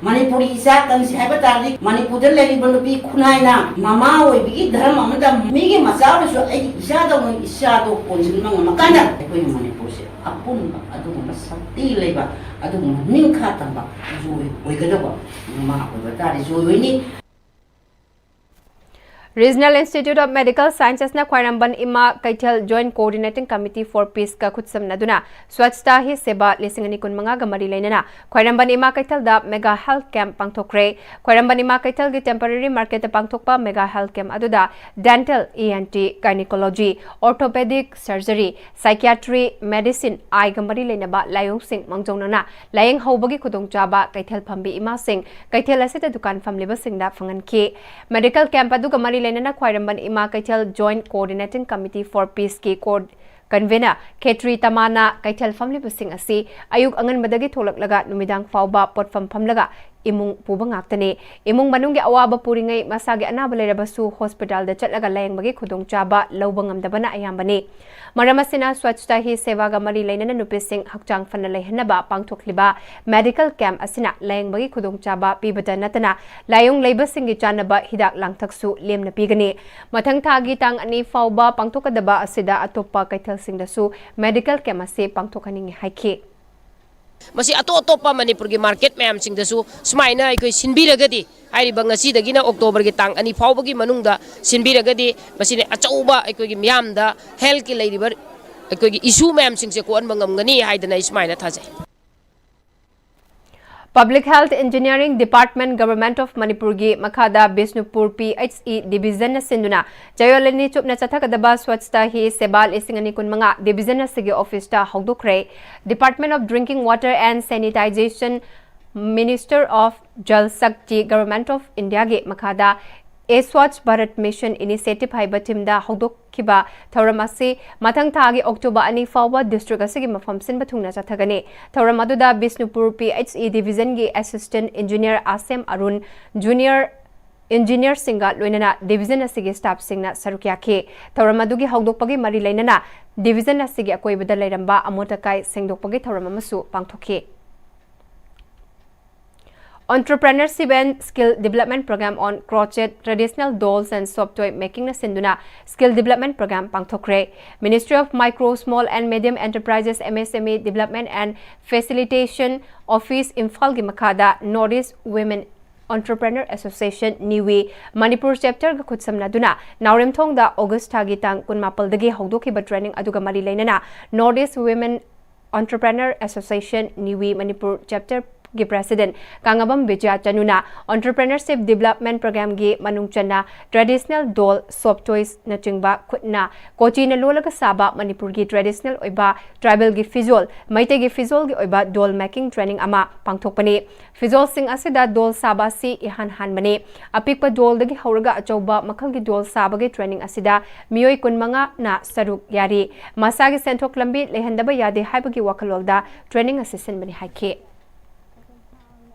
ꯃꯅꯤꯄꯨꯔꯤ ꯏꯆꯥ ꯇꯝꯁꯤ ꯍꯥꯏꯕ ꯇꯥꯔꯗꯤ, ꯃꯅꯤꯄꯨꯔꯗ ꯂꯩꯔꯤꯕ ꯅꯨꯄꯤ ꯈꯨꯟꯅꯥꯏꯅ ꯃꯃꯥ ꯑꯣꯏꯕꯒꯤ ꯙꯔꯃ ꯑꯃꯗ ꯃꯤꯒꯤ ꯃꯆꯥ ꯑꯣꯏꯔꯁꯨ ꯑꯩꯒꯤ ꯏꯆꯥꯗꯧꯅ ꯏꯆꯥꯗꯣ ꯀꯣꯟꯁꯤꯟꯕ ꯉꯝꯃꯀꯥꯟꯗ, ꯑꯩꯈꯣꯏꯅ ꯃꯅꯤꯄꯨꯔꯁꯦ ꯑꯄꯨꯟꯕ ꯑꯗꯨꯒꯨꯝꯕ ꯁꯛꯇꯤ ꯂꯩꯕ, ꯑꯗꯨꯒꯨꯝꯕ ꯅꯤꯡꯈꯥ ꯇꯝꯕ ꯖꯣꯏ ꯑꯣꯏꯒꯗꯕ ꯃꯃꯥ ꯑꯣꯏꯕ ꯇꯥꯔꯗꯤ ꯖꯣꯏ ꯑꯣꯏꯅꯤ꯫ Regional Institute of Medical Sciences ꯅ ꯈ꯭ꯋꯥꯏꯔꯝꯕꯟ ꯏꯃꯥ ꯀꯩꯊꯦꯜ Joint Coordinating Committee for Peace ꯀ ꯈꯨꯠꯁꯝꯅꯗꯨꯅ Swachhata Hi Seva ꯂꯤꯁꯤꯡ ꯑꯅꯤ ꯀꯨꯟꯃꯉꯥꯒ ꯃꯔꯤ ꯂꯩꯅꯅ ꯈ꯭ꯋꯥꯏꯔꯝꯕꯟ ꯏꯃꯥ ꯀꯩꯊꯦꯜꯗ mega health camp ꯄꯥꯡꯊꯣꯛꯈ꯭ꯔꯦ꯫ ꯈ꯭ꯋꯥꯏꯔꯝꯕꯟ ꯏꯃꯥ ꯀꯩꯊꯦꯜꯒꯤ temporary market ꯇ ꯄꯥꯡꯊꯣꯛꯄ mega health camp ꯑꯗꯨꯗ dental, E N T, gynecology, orthopedic surgery, psychiatry, medicine, eye ꯒ ꯃꯔꯤ ꯂꯩꯅꯕ ꯂꯥꯏꯑꯣꯡꯁꯤꯡ ꯃꯥꯡꯖꯧꯅꯅ ꯂꯥꯏꯌꯦꯡ ꯍꯧꯕꯒꯤ ꯈꯨꯗꯣꯡꯆꯥꯕ ꯀꯩꯊꯦꯜ ꯐꯝꯕꯤ ꯏꯃꯥꯁꯤꯡ, ꯀꯩꯊꯦꯜ ꯑꯁꯤꯗ ꯗꯨꯀꯥꯟ ꯐꯝꯂꯤꯕꯁꯤꯡꯗ ꯐꯪꯍꯟꯈꯤ꯫ Medical camp ꯑꯗꯨꯒ ꯃꯔꯤ ꯂꯩꯅꯅ ꯈ꯭ꯋꯥꯏꯔꯝꯕꯟ ꯏꯃꯥ ꯀꯩꯊꯦꯜ Joint Coordinating Committee for Peace ꯀꯤ core convener ꯈꯦꯇ꯭ꯔꯤ ꯇꯃꯥꯅ ꯀꯩꯊꯦꯜ ꯐꯝꯂꯤꯕꯁꯤꯡ ꯑꯁꯤ ꯑꯌꯨꯛ ꯑꯉꯟꯕꯗꯒꯤ ꯊꯣꯛꯂꯛꯂꯒ ꯅꯨꯃꯤꯗꯥꯡ ꯐꯥꯎꯕ ꯄꯣꯠꯐꯝ ꯐꯝꯂꯒ ꯏꯃꯨꯡ ꯄꯨꯕ ꯉꯥꯛꯇꯅꯤ꯫ ꯏꯃꯨꯡ ꯃꯅꯨꯡꯒꯤ ꯑꯋꯥꯕ ꯄꯨꯔꯤꯉꯩ ꯃꯁꯥꯒꯤ ꯑꯅꯥꯕ ꯂꯩꯔꯕꯁꯨ hospital ꯗ ꯆꯠꯂꯒ ꯂꯥꯌꯦꯡꯕꯒꯤ ꯈꯨꯗꯣꯡꯆꯥꯕ ꯂꯧꯕ ꯉꯝꯗꯕꯅ ꯑꯌꯥꯝꯕꯅꯤ꯫ ꯃꯔꯝ ꯑꯁꯤꯅ Swachhata Hi Seva ꯒ ꯃꯔꯤ ꯂꯩꯅꯅ ꯅꯨꯄꯤꯁꯤꯡ ꯍꯛꯆꯥꯡ ꯐꯅ ꯂꯩꯍꯟꯅꯕ ꯄꯥꯡꯊꯣꯛꯂꯤꯕ medical camp ꯑꯁꯤꯅ ꯂꯥꯌꯦꯡꯕꯒꯤ ꯈꯨꯗꯣꯡꯆꯥꯕ ꯄꯤꯕꯇ ꯅꯠꯇꯅ ꯂꯥꯏꯑꯣꯡ ꯂꯩꯕꯁꯤꯡꯒꯤ ꯆꯥꯅꯕ ꯍꯤꯗꯥꯛ ꯂꯥꯡꯊꯛꯁꯨ ꯂꯦꯝꯅ ꯄꯤꯒꯅꯤ꯫ ꯃꯊꯪ ꯊꯥꯒꯤ ꯇꯥꯡ ꯑꯅꯤ ꯐꯥꯎꯕ ꯄꯥꯡꯊꯣꯛꯀꯗꯕ ꯑꯁꯤꯗ ꯑꯇꯣꯞꯄ ꯀꯩꯊꯦꯜꯁꯤꯡꯗꯁꯨ medical camp ꯑꯁꯤ ꯄꯥꯡꯊꯣꯛꯍꯟꯅꯤꯡꯏ ꯍꯥꯏꯈꯤ꯫ ꯃꯁꯤ ꯑꯇꯣꯞ ꯑꯇꯣꯞꯄ ꯃꯅꯤꯄꯨꯔꯒꯤ ꯃꯥꯔꯀꯦꯠ ꯃꯌꯥꯝꯁꯤꯡꯗꯁꯨ ꯁꯨꯃꯥꯏꯅ ꯑꯩꯈꯣꯏ ꯁꯤꯟꯕꯤꯔꯒꯗꯤ, ꯍꯥꯏꯔꯤꯕ ꯉꯁꯤꯗꯒꯤꯅ ꯑꯣꯛꯇꯣꯕꯔꯒꯤ ꯇꯥꯡ ꯑꯅꯤ ꯐꯥꯎꯕꯒꯤ ꯃꯅꯨꯡꯗ ꯁꯤꯟꯕꯤꯔꯒꯗꯤ, ꯃꯁꯤꯅ ꯑꯆꯧꯕ ꯑꯩꯈꯣꯏꯒꯤ ꯃꯤꯌꯥꯝꯗ ꯍꯦꯜꯊꯀꯤ ꯂꯩꯔꯤꯕ ꯑꯩꯈꯣꯏꯒꯤ ꯏꯁꯨ ꯃꯌꯥꯝꯁꯤꯡꯁꯦ ꯀꯣꯛꯍꯟꯕ ꯉꯝꯒꯅꯤ ꯍꯥꯏꯗꯅ ꯑꯩ ꯁꯨꯃꯥꯏꯅ ꯊꯥꯖꯩ꯫ Public Health Engineering Department, Government of Manipur ꯒꯤ ꯃꯈꯥꯗ Bishnupur P H E Division ꯅ ꯁꯤꯟꯗꯨꯅ ꯆꯌꯣꯜ ꯑꯅꯤ ꯆꯨꯞꯅ ꯆꯠꯊꯒꯗꯕ Swachhta Hi Seva ꯂꯤꯁꯤꯡ ꯑꯅꯤ ꯀꯨꯟꯃꯉꯥ Division ꯑꯁꯤꯒꯤ office ꯇ ꯍꯧꯗꯣꯛꯈ꯭ꯔꯦ꯫ Department of Drinking Water and Sanitization, Minister of Jal Shakti, Government of India ꯒꯤ ꯃꯈꯥꯗ A Swachh Bharat Mission Initiative ꯍꯥꯏꯕ theme ꯗ ꯍꯧꯗꯣꯛꯈꯤꯕ ꯊꯧꯔꯝ ꯑꯁꯤ ꯃꯊꯪ ꯊꯥꯒꯤ ꯑꯣꯛꯇꯣꯕꯔ ꯑꯅꯤ ꯐꯥꯎꯕ district ꯑꯁꯤꯒꯤ ꯃꯐꯝ ꯁꯤꯟꯕ ꯊꯨꯡꯅ ꯆꯠꯊꯒꯅꯤ꯫ ꯊꯧꯔꯝ ꯑꯗꯨꯗ Bishnupur P H E Division ꯒꯤ Assistant Engineer ꯑꯥꯁꯦꯝ Arun, Junior Engineer ꯁꯤꯡꯒ ꯂꯣꯏꯅꯅ division ꯑꯁꯤꯒꯤ staff ꯁꯤꯡꯅ ꯁꯔꯨꯛ ꯌꯥꯈꯤ꯫ ꯊꯧꯔꯝ ꯑꯗꯨꯒꯤ ꯍꯧꯗꯣꯛꯄꯒꯤ ꯃꯔꯤ ꯂꯩꯅꯅ division ꯑꯁꯤꯒꯤ ꯑꯀꯣꯏꯕꯗ ꯂꯩꯔꯝꯕ ꯑꯃꯣꯠ ꯑꯀꯥꯏ ꯁꯦꯡꯗꯣꯛꯄꯒꯤ ꯊꯧꯔꯝ ꯑꯃꯁꯨ ꯄꯥꯡꯊꯣꯛꯈꯤ꯫ Entrepreneurship and Skill Development Program on Crochet, Traditional Dolls and Soft Toy Making ꯅ ꯁꯤꯟꯗꯨꯅ Skill Development Program ꯄꯥꯡꯊꯣꯛꯈ꯭ꯔꯦ꯫ Ministry of Micro, Small and Medium Enterprises, M S M E Development and Facilitation Office, ꯏꯝꯐꯥꯜꯒꯤ ꯃꯈꯥꯗ North East Women Entrepreneur Association, NIWI, Manipur chapter ꯒ ꯈꯨꯠꯁꯝꯅꯗꯨꯅ ꯅꯥꯎꯔꯦꯝꯊꯣꯡꯗ August ꯊꯥꯒꯤ ꯇꯥꯡ ꯀꯨꯟꯃꯥꯄꯜꯗꯒꯤ ꯍꯧꯗꯣꯛꯈꯤꯕ training ꯑꯗꯨꯒ ꯃꯔꯤ ꯂꯩꯅꯅ North East Women Entrepreneur Association, NIWI, Manipur chapter ꯒꯤ president ꯀꯥꯡꯉꯕꯝ Bijay ꯆꯅꯨꯅ Entrepreneurship Development Program ꯒꯤ ꯃꯅꯨꯡ ꯆꯟꯅ traditional doll, soft toys ꯅꯆꯤꯡꯕ ꯈꯨꯠꯅ ꯀꯣꯆꯤꯅ ꯂꯣꯜꯂꯒ ꯁꯥꯕ ꯃꯅꯤꯄꯨꯔꯒꯤ traditional ꯑꯣꯏꯕ tribal ꯒꯤ ꯐꯤꯖꯣꯜ, ꯃꯩꯇꯩꯒꯤ ꯐꯤꯖꯣꯜꯒꯤ ꯑꯣꯏꯕ doll making training ꯑꯃ ꯄꯥꯡꯊꯣꯛꯄꯅꯤ꯫ ꯐꯤꯖꯣꯜꯁꯤꯡ ꯑꯁꯤꯗ doll ꯁꯥꯕ ꯑꯁꯤ ꯏꯍꯥꯟ ꯍꯥꯟꯕꯅꯤ꯫ ꯑꯄꯤꯛꯄ doll ꯗꯒꯤ ꯍꯧꯔꯒ ꯑꯆꯧꯕ ꯃꯈꯜꯒꯤ doll ꯁꯥꯕꯒꯤ training ꯑꯁꯤꯗ ꯃꯤꯑꯣꯏ ꯀꯨꯟꯃꯉꯥꯅ ꯁꯔꯨꯛ ꯌꯥꯔꯤ꯫ ꯃꯁꯥꯒꯤ ꯁꯦꯟꯊꯣꯛ ꯂꯝꯕꯤ ꯂꯩꯍꯟꯗꯕ ꯌꯥꯗꯦ ꯍꯥꯏꯕꯒꯤ ꯋꯥꯈꯜꯂꯣꯟꯗ training ꯑꯁꯤ ꯁꯤꯟꯕꯅꯤ ꯍꯥꯏꯈꯤ꯫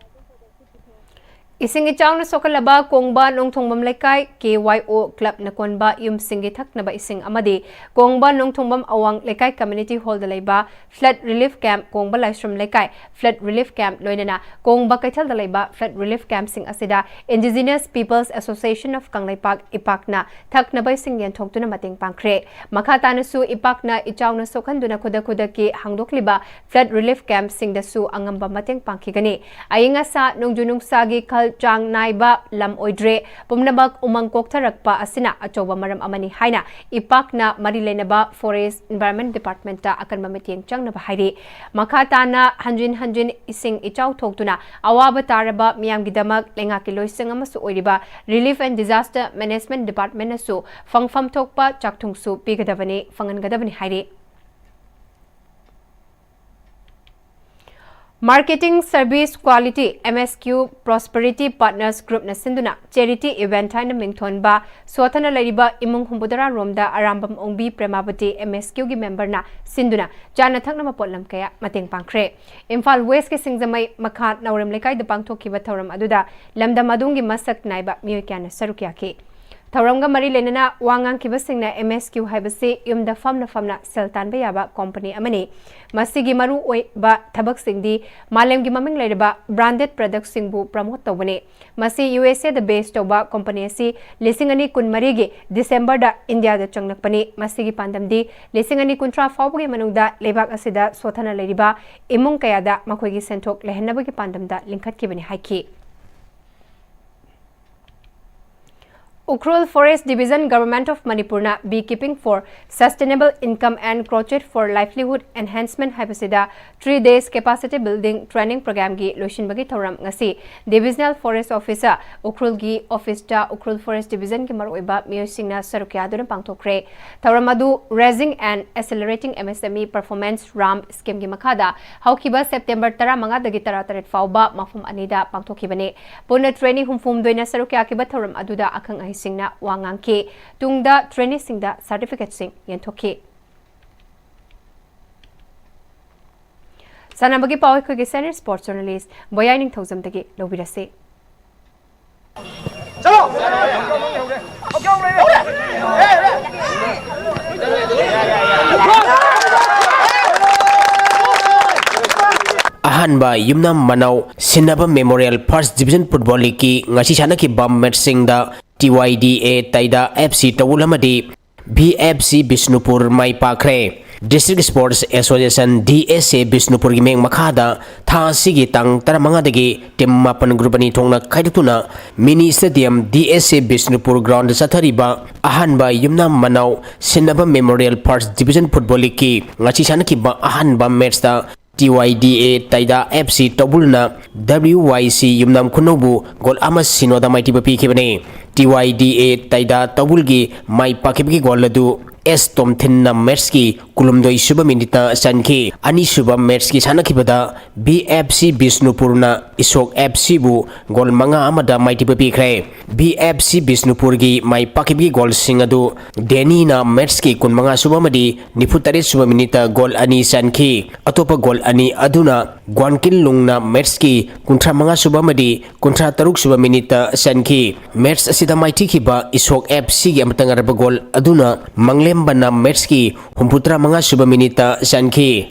ꯏꯁꯤꯡ ꯏꯆꯥꯎꯅ ꯁꯣꯛꯍꯜꯂꯕ ꯀꯣꯡꯕ ꯅꯣꯡꯊꯣꯡꯕꯝ ꯂꯩꯀꯥꯏ K Y O clubꯅ ꯀꯣꯟꯕ ꯌꯨꯝꯁꯤꯡꯒꯤ ꯊꯛꯅꯕ ꯏꯁꯤꯡ ꯑꯃꯗꯤ ꯀꯣꯡꯕ ꯅꯣꯡꯊꯣꯡꯕꯝ ꯑꯋꯥꯡ ꯂꯩꯀꯥꯏ community hallꯗ ꯂꯩꯕ flood relief camp, ꯀꯣꯡꯕ ꯂꯥꯏꯁ꯭ꯔꯝ ꯂꯩꯀꯥꯏ flood relief camp ꯂꯣꯏꯅꯅ ꯀꯣꯡꯕ ꯀꯩꯊꯦꯜꯗ ꯂꯩꯕ flood relief campꯁꯤꯡ ꯑꯁꯤꯗ Indigenous Peoples Association of Kangleipak, ꯏꯄꯥꯛꯅ ꯊꯛꯅꯕ ꯏꯁꯤꯡ ꯌꯦꯟꯊꯣꯛꯇꯨꯅ ꯃꯇꯦꯡ ꯄꯥꯡꯈ꯭ꯔꯦ꯫ ꯃꯈꯥ ꯇꯥꯅꯁꯨ ꯏꯄꯥꯛꯅ ꯏꯆꯥꯎꯅ ꯁꯣꯛꯍꯟꯗꯨꯅ ꯈꯨꯗꯛ ꯈꯨꯗꯛꯀꯤ ꯍꯥꯡꯗꯣꯛꯂꯤꯕ flood relief campꯁꯤꯡꯗꯁꯨ ꯑꯉꯝꯕ ꯃꯇꯦꯡ ꯄꯥꯡꯈꯤꯒꯅꯤ꯫ ꯑꯏꯪ ꯑꯁꯥ, ꯅꯣꯡꯖꯨ ꯅꯨꯡꯁꯥꯒꯤ ꯈꯜ ꯆꯥꯡ ꯅꯥꯏꯕ ꯂꯝ ꯑꯣꯏꯗ꯭ꯔꯦ꯫ ꯄꯨꯝꯅꯃꯛ ꯎꯃꯪ ꯀꯣꯛꯊꯔꯛꯄ ꯑꯁꯤꯅ ꯑꯆꯧꯕ ꯃꯔꯝ ꯑꯃꯅꯤ ꯍꯥꯏꯅ ꯏꯄꯥꯛꯅ ꯃꯔꯤ ꯂꯩꯅꯕ Forest Environment Departmentꯇ ꯑꯀꯟꯕ ꯃꯤꯠꯌꯦꯡ ꯆꯪꯅꯕ ꯍꯥꯏꯔꯤ꯫ ꯃꯈꯥ ꯇꯥꯅ ꯍꯟꯖꯤꯟ ꯍꯟꯖꯤꯟ ꯏꯁꯤꯡ ꯏꯆꯥꯎ ꯊꯣꯛꯇꯨꯅ ꯑꯋꯥꯕ ꯇꯥꯔꯕ ꯃꯤꯌꯥꯝꯒꯤꯗꯃꯛ ꯂꯩꯉꯥꯛꯀꯤ ꯂꯣꯏꯁꯪ ꯑꯃꯁꯨ ꯑꯣꯏꯔꯤꯕ Relief and Disaster Management Departmentꯅꯁꯨ ꯐꯪꯐꯝ ꯊꯣꯛꯄ ꯆꯥꯛꯊꯨꯡꯁꯨ ꯄꯤꯒꯗꯕꯅꯤ, ꯐꯪꯍꯟꯒꯗꯕꯅꯤ ꯍꯥꯏꯔꯤ꯫ Marketing Service Quality, M S Q, Prosperity Partners Groupꯅ ꯁꯤꯟꯗꯨꯅ charity event ꯍꯥꯏꯅ ꯃꯤꯡꯊꯣꯟꯕ ꯁꯣꯊꯅ ꯂꯩꯔꯤꯕ ꯏꯃꯨꯡ ꯍꯨꯝꯐꯨꯇꯔꯥ ꯔꯣꯝꯗ ꯑꯔꯥꯝꯕꯝ ꯑꯣꯡꯕꯤ ꯄ꯭ꯔꯦꯃꯥꯕꯇꯤ M S Qꯒꯤ memberꯅ ꯁꯤꯟꯗꯨꯅ ꯆꯥꯅ ꯊꯛꯅꯕ ꯄꯣꯠꯂꯝ ꯀꯌꯥ ꯃꯇꯦꯡ ꯄꯥꯡꯈ꯭ꯔꯦ꯫ ꯏꯝꯐꯥꯜ Westꯀꯤ ꯁꯤꯡꯖꯃꯩ ꯃꯈꯥ ꯅꯥꯎꯔꯦꯝ ꯂꯩꯀꯥꯏꯗ ꯄꯥꯡꯊꯣꯛꯈꯤꯕ ꯊꯧꯔꯝ ꯑꯗꯨꯗ ꯂꯝꯗꯝ ꯑꯗꯣꯝꯒꯤ ꯃꯁꯛ ꯅꯥꯏꯕ ꯃꯤꯑꯣꯏ ꯀꯌꯥꯅ ꯁꯔꯨꯛ ꯌꯥꯈꯤ꯫ ꯊꯧꯔꯝꯒ ꯃꯔꯤ ꯂꯩꯅꯅ ꯋꯥ ꯉꯥꯡꯈꯤꯕꯁꯤꯡꯅ M S Q ꯍꯥꯏꯕꯁꯤ ꯌꯨꯝꯗ ꯐꯝꯅ ꯐꯝꯅ ꯁꯦꯜ ꯇꯥꯟꯕ ꯌꯥꯕ company ꯑꯃꯅꯤ꯫ ꯃꯁꯤꯒꯤ ꯃꯔꯨ ꯑꯣꯏꯕ ꯊꯕꯛꯁꯤꯡꯗꯤ ꯃꯥꯂꯦꯝꯒꯤ ꯃꯃꯤꯡ ꯂꯩꯔꯕ branded productꯁꯤꯡꯕꯨ promote ꯇꯧꯕꯅꯤ꯫ ꯃꯁꯤ U S Aꯗ base ꯇꯧꯕ company ꯑꯁꯤ ꯂꯤꯁꯤꯡ ꯑꯅꯤ ꯀꯨꯟꯃꯔꯤꯒꯤ Decemberꯗ ꯏꯟꯗꯤꯌꯥꯗ ꯆꯪꯂꯛꯄꯅꯤ꯫ ꯃꯁꯤꯒꯤ ꯄꯥꯟꯗꯝꯗꯤ ꯂꯤꯁꯤꯡ ꯑꯅꯤ ꯀꯨꯟꯊ꯭ꯔꯥ ꯐꯥꯎꯕꯒꯤ ꯃꯅꯨꯡꯗ ꯂꯩꯕꯥꯛ ꯑꯁꯤꯗ ꯁꯣꯊꯅ ꯂꯩꯔꯤꯕ ꯏꯃꯨꯡ ꯀꯌꯥꯗ ꯃꯈꯣꯏꯒꯤ ꯁꯦꯟꯊꯣꯛ ꯂꯩꯍꯟꯅꯕꯒꯤ ꯄꯥꯟꯗꯝꯗ ꯂꯤꯡꯈꯠꯈꯤꯕꯅꯤ ꯍꯥꯏꯈꯤ꯫ Ukhrul Forest Division, Government of Manipurꯅ Beekeeping for Sustainable Income and Crochet for Livelihood Enhancement ꯍꯥꯏꯕꯁꯤꯗ three days capacity building training programꯒꯤ ꯂꯣꯏꯁꯤꯟꯕꯒꯤ ꯊꯧꯔꯝ ꯉꯁꯤ Divisional Forest Officer ꯎꯈ꯭ꯔꯨꯜꯒꯤ officeꯇ ꯎꯈ꯭ꯔꯨꯜ Forest Divisionꯒꯤ ꯃꯔꯨꯑꯣꯏꯕ ꯃꯤꯑꯣꯏꯁꯤꯡꯅ ꯁꯔꯨꯛ ꯌꯥꯗꯨꯅ ꯄꯥꯡꯊꯣꯛꯈ꯭ꯔꯦ꯫ ꯊꯧꯔꯝ ꯑꯗꯨ Raising and Accelerating M S M E Performance, Ram schemeꯒꯤ ꯃꯈꯥꯗ ꯍꯧꯈꯤꯕ September ꯇꯔꯥꯃꯉꯥꯗꯒꯤ ꯇꯔꯥꯇꯔꯦꯠ ꯐꯥꯎꯕ ꯃꯐꯝ ꯑꯅꯤꯗ ꯄꯥꯡꯊꯣꯛꯈꯤꯕꯅꯤ꯫ ꯄꯨꯟꯅ trainee ꯍꯨꯝꯐꯨꯍꯨꯝꯗꯣꯏꯅ ꯁꯔꯨꯛ ꯌꯥꯈꯤꯕ ꯊꯧꯔꯝ ꯑꯗꯨꯗ ꯑꯈꯪ ꯑꯍꯩꯁꯤꯡꯅ ꯋꯥ ꯉꯥꯡꯈꯤ꯫ ꯇꯨꯡꯗ traineeꯁꯤꯡꯗ certificateꯁꯤꯡ ꯌꯦꯟꯊꯣꯛꯈꯤ꯫ ꯁꯥꯟꯅꯕꯒꯤ ꯄꯥꯎ ꯑꯩꯈꯣꯏꯒꯤ senior sports journalist ꯕꯣꯌꯥꯏ ꯅꯤꯡꯊꯧꯖꯝꯗꯒꯤ ꯂꯧꯕꯤꯔꯁꯤ꯫ ꯑꯍꯥꯟꯕ ꯌꯨꯝꯅꯥꯝ ꯃꯅꯥꯎ ꯁꯤꯟꯅꯕ Memorial First Division Football Leagueꯀꯤ ꯉꯁꯤ ꯁꯥꯟꯅꯈꯤꯕ ꯃꯦꯠꯁꯁꯤꯡꯗ T Y D A ꯇꯩꯗ F C ꯇꯧꯕꯨꯜ ꯑꯃꯗꯤ B F C Bishnupur my ꯄꯥꯛꯈ꯭ꯔꯦ꯫ District Sports Association, D S A, ꯕꯤꯁꯅꯨꯄꯨꯔꯒꯤ ꯃꯤꯠꯌꯦꯡ ꯃꯈꯥꯗ ꯊꯥ ꯑꯁꯤꯒꯤ ꯇꯥꯡ ꯇꯔꯥꯃꯉꯥꯗꯒꯤ team ꯃꯥꯄꯟ group ꯑꯅꯤ ꯊꯣꯛꯅ ꯈꯥꯏꯗꯣꯛꯇꯨꯅ mini stadium D S A Bishnupur ground ꯆꯠꯊꯔꯤꯕ ꯑꯍꯥꯟꯕ ꯌꯨꯝꯅꯥꯝ ꯃꯅꯥꯎ ꯁꯤꯟꯅꯕ Memorial First Division Football Leagueꯀꯤ ꯉꯁꯤ ꯁꯥꯟꯅꯈꯤꯕ ꯑꯍꯥꯟꯕ ꯃꯦꯠꯁꯇ T Y D A ꯇꯩꯗ F C ꯇꯧꯕꯨꯜꯅ W Y C ꯌꯨꯝꯅꯥꯝ ꯈꯨꯅꯧꯕꯨ ꯒꯣꯜ ꯑꯃ ꯁꯤꯅꯣꯗ ꯃꯥꯏꯊꯤꯕ ꯄꯤꯈꯤꯕꯅꯤ꯫ T Y D A ꯇꯩꯗ ꯇꯧꯕꯨꯜꯒꯤ ꯃꯥꯏ ꯄꯥꯛꯈꯤꯕꯒꯤ ꯒꯣꯜ ꯑꯗꯨ S ꯇꯣꯝꯊꯤꯟꯅ ꯃꯦꯠꯁꯀꯤ ꯀꯨꯟꯍꯨꯝꯗꯣꯏ ꯁꯨꯕ ꯃꯤꯅꯤꯠꯇ ꯆꯟꯈꯤ꯫ ꯑꯅꯤꯁꯨꯕ ꯃꯦꯠꯁꯀꯤ ꯁꯥꯟꯅꯈꯤꯕꯗ B F C ꯕꯤꯁꯅꯨꯄꯨꯔꯅ ꯏꯁꯣꯛ F Cꯕꯨ ꯒꯣꯜ ꯃꯉꯥ ꯑꯃꯗ ꯃꯥꯏꯊꯤꯕ ꯄꯤꯈ꯭ꯔꯦ꯫ B F C ꯕꯤꯁꯅꯨꯄꯨꯔꯒꯤ ꯃꯥꯏ ꯄꯥꯛꯈꯤꯕꯒꯤ ꯒꯣꯜꯁꯤꯡ ꯑꯗꯨ ꯗꯦꯅꯤꯅ ꯃꯦꯠꯁꯀꯤ ꯀꯨꯟꯃꯉꯥ ꯁꯨꯕ ꯑꯃꯗꯤ ꯅꯤꯐꯨꯇꯔꯦꯠ ꯁꯨꯕ ꯃꯤꯅꯤꯠꯇ ꯒꯣꯜ ꯑꯅꯤ ꯆꯟꯈꯤ꯫ ꯑꯇꯣꯞꯄ ꯒꯣꯜ ꯑꯅꯤ ꯑꯗꯨꯅ ꯒ꯭ꯋꯥꯟꯀꯤꯟ ꯂꯨꯡꯅ ꯃꯦꯠꯁꯀꯤ ꯀꯨꯟꯊ꯭ꯔꯥ ꯃꯉꯥ ꯁꯨꯕ ꯑꯃꯗꯤ ꯀꯨꯟꯊ꯭ꯔꯥ ꯇꯔꯨꯛ ꯁꯨꯕ ꯃꯤꯅꯤꯠꯇ ꯆꯟꯈꯤ꯫ ꯃꯦꯠꯁ ꯑꯁꯤꯗ ꯃꯥꯏꯊꯤꯈꯤꯕ ꯏꯁꯣꯛ F Cꯒꯤ ꯑꯃꯠꯇ ꯉꯥꯏꯔꯕ ꯒꯣꯜ ꯑꯗꯨꯅ ꯃꯪꯂꯦꯝꯕꯅ ꯃꯦꯠꯁꯀꯤ ꯍꯨꯝꯐꯨꯇꯔꯥ ꯃꯉꯥ ꯁꯨꯕ ꯃꯤꯅꯤꯠꯇ ꯆꯟꯈꯤ꯫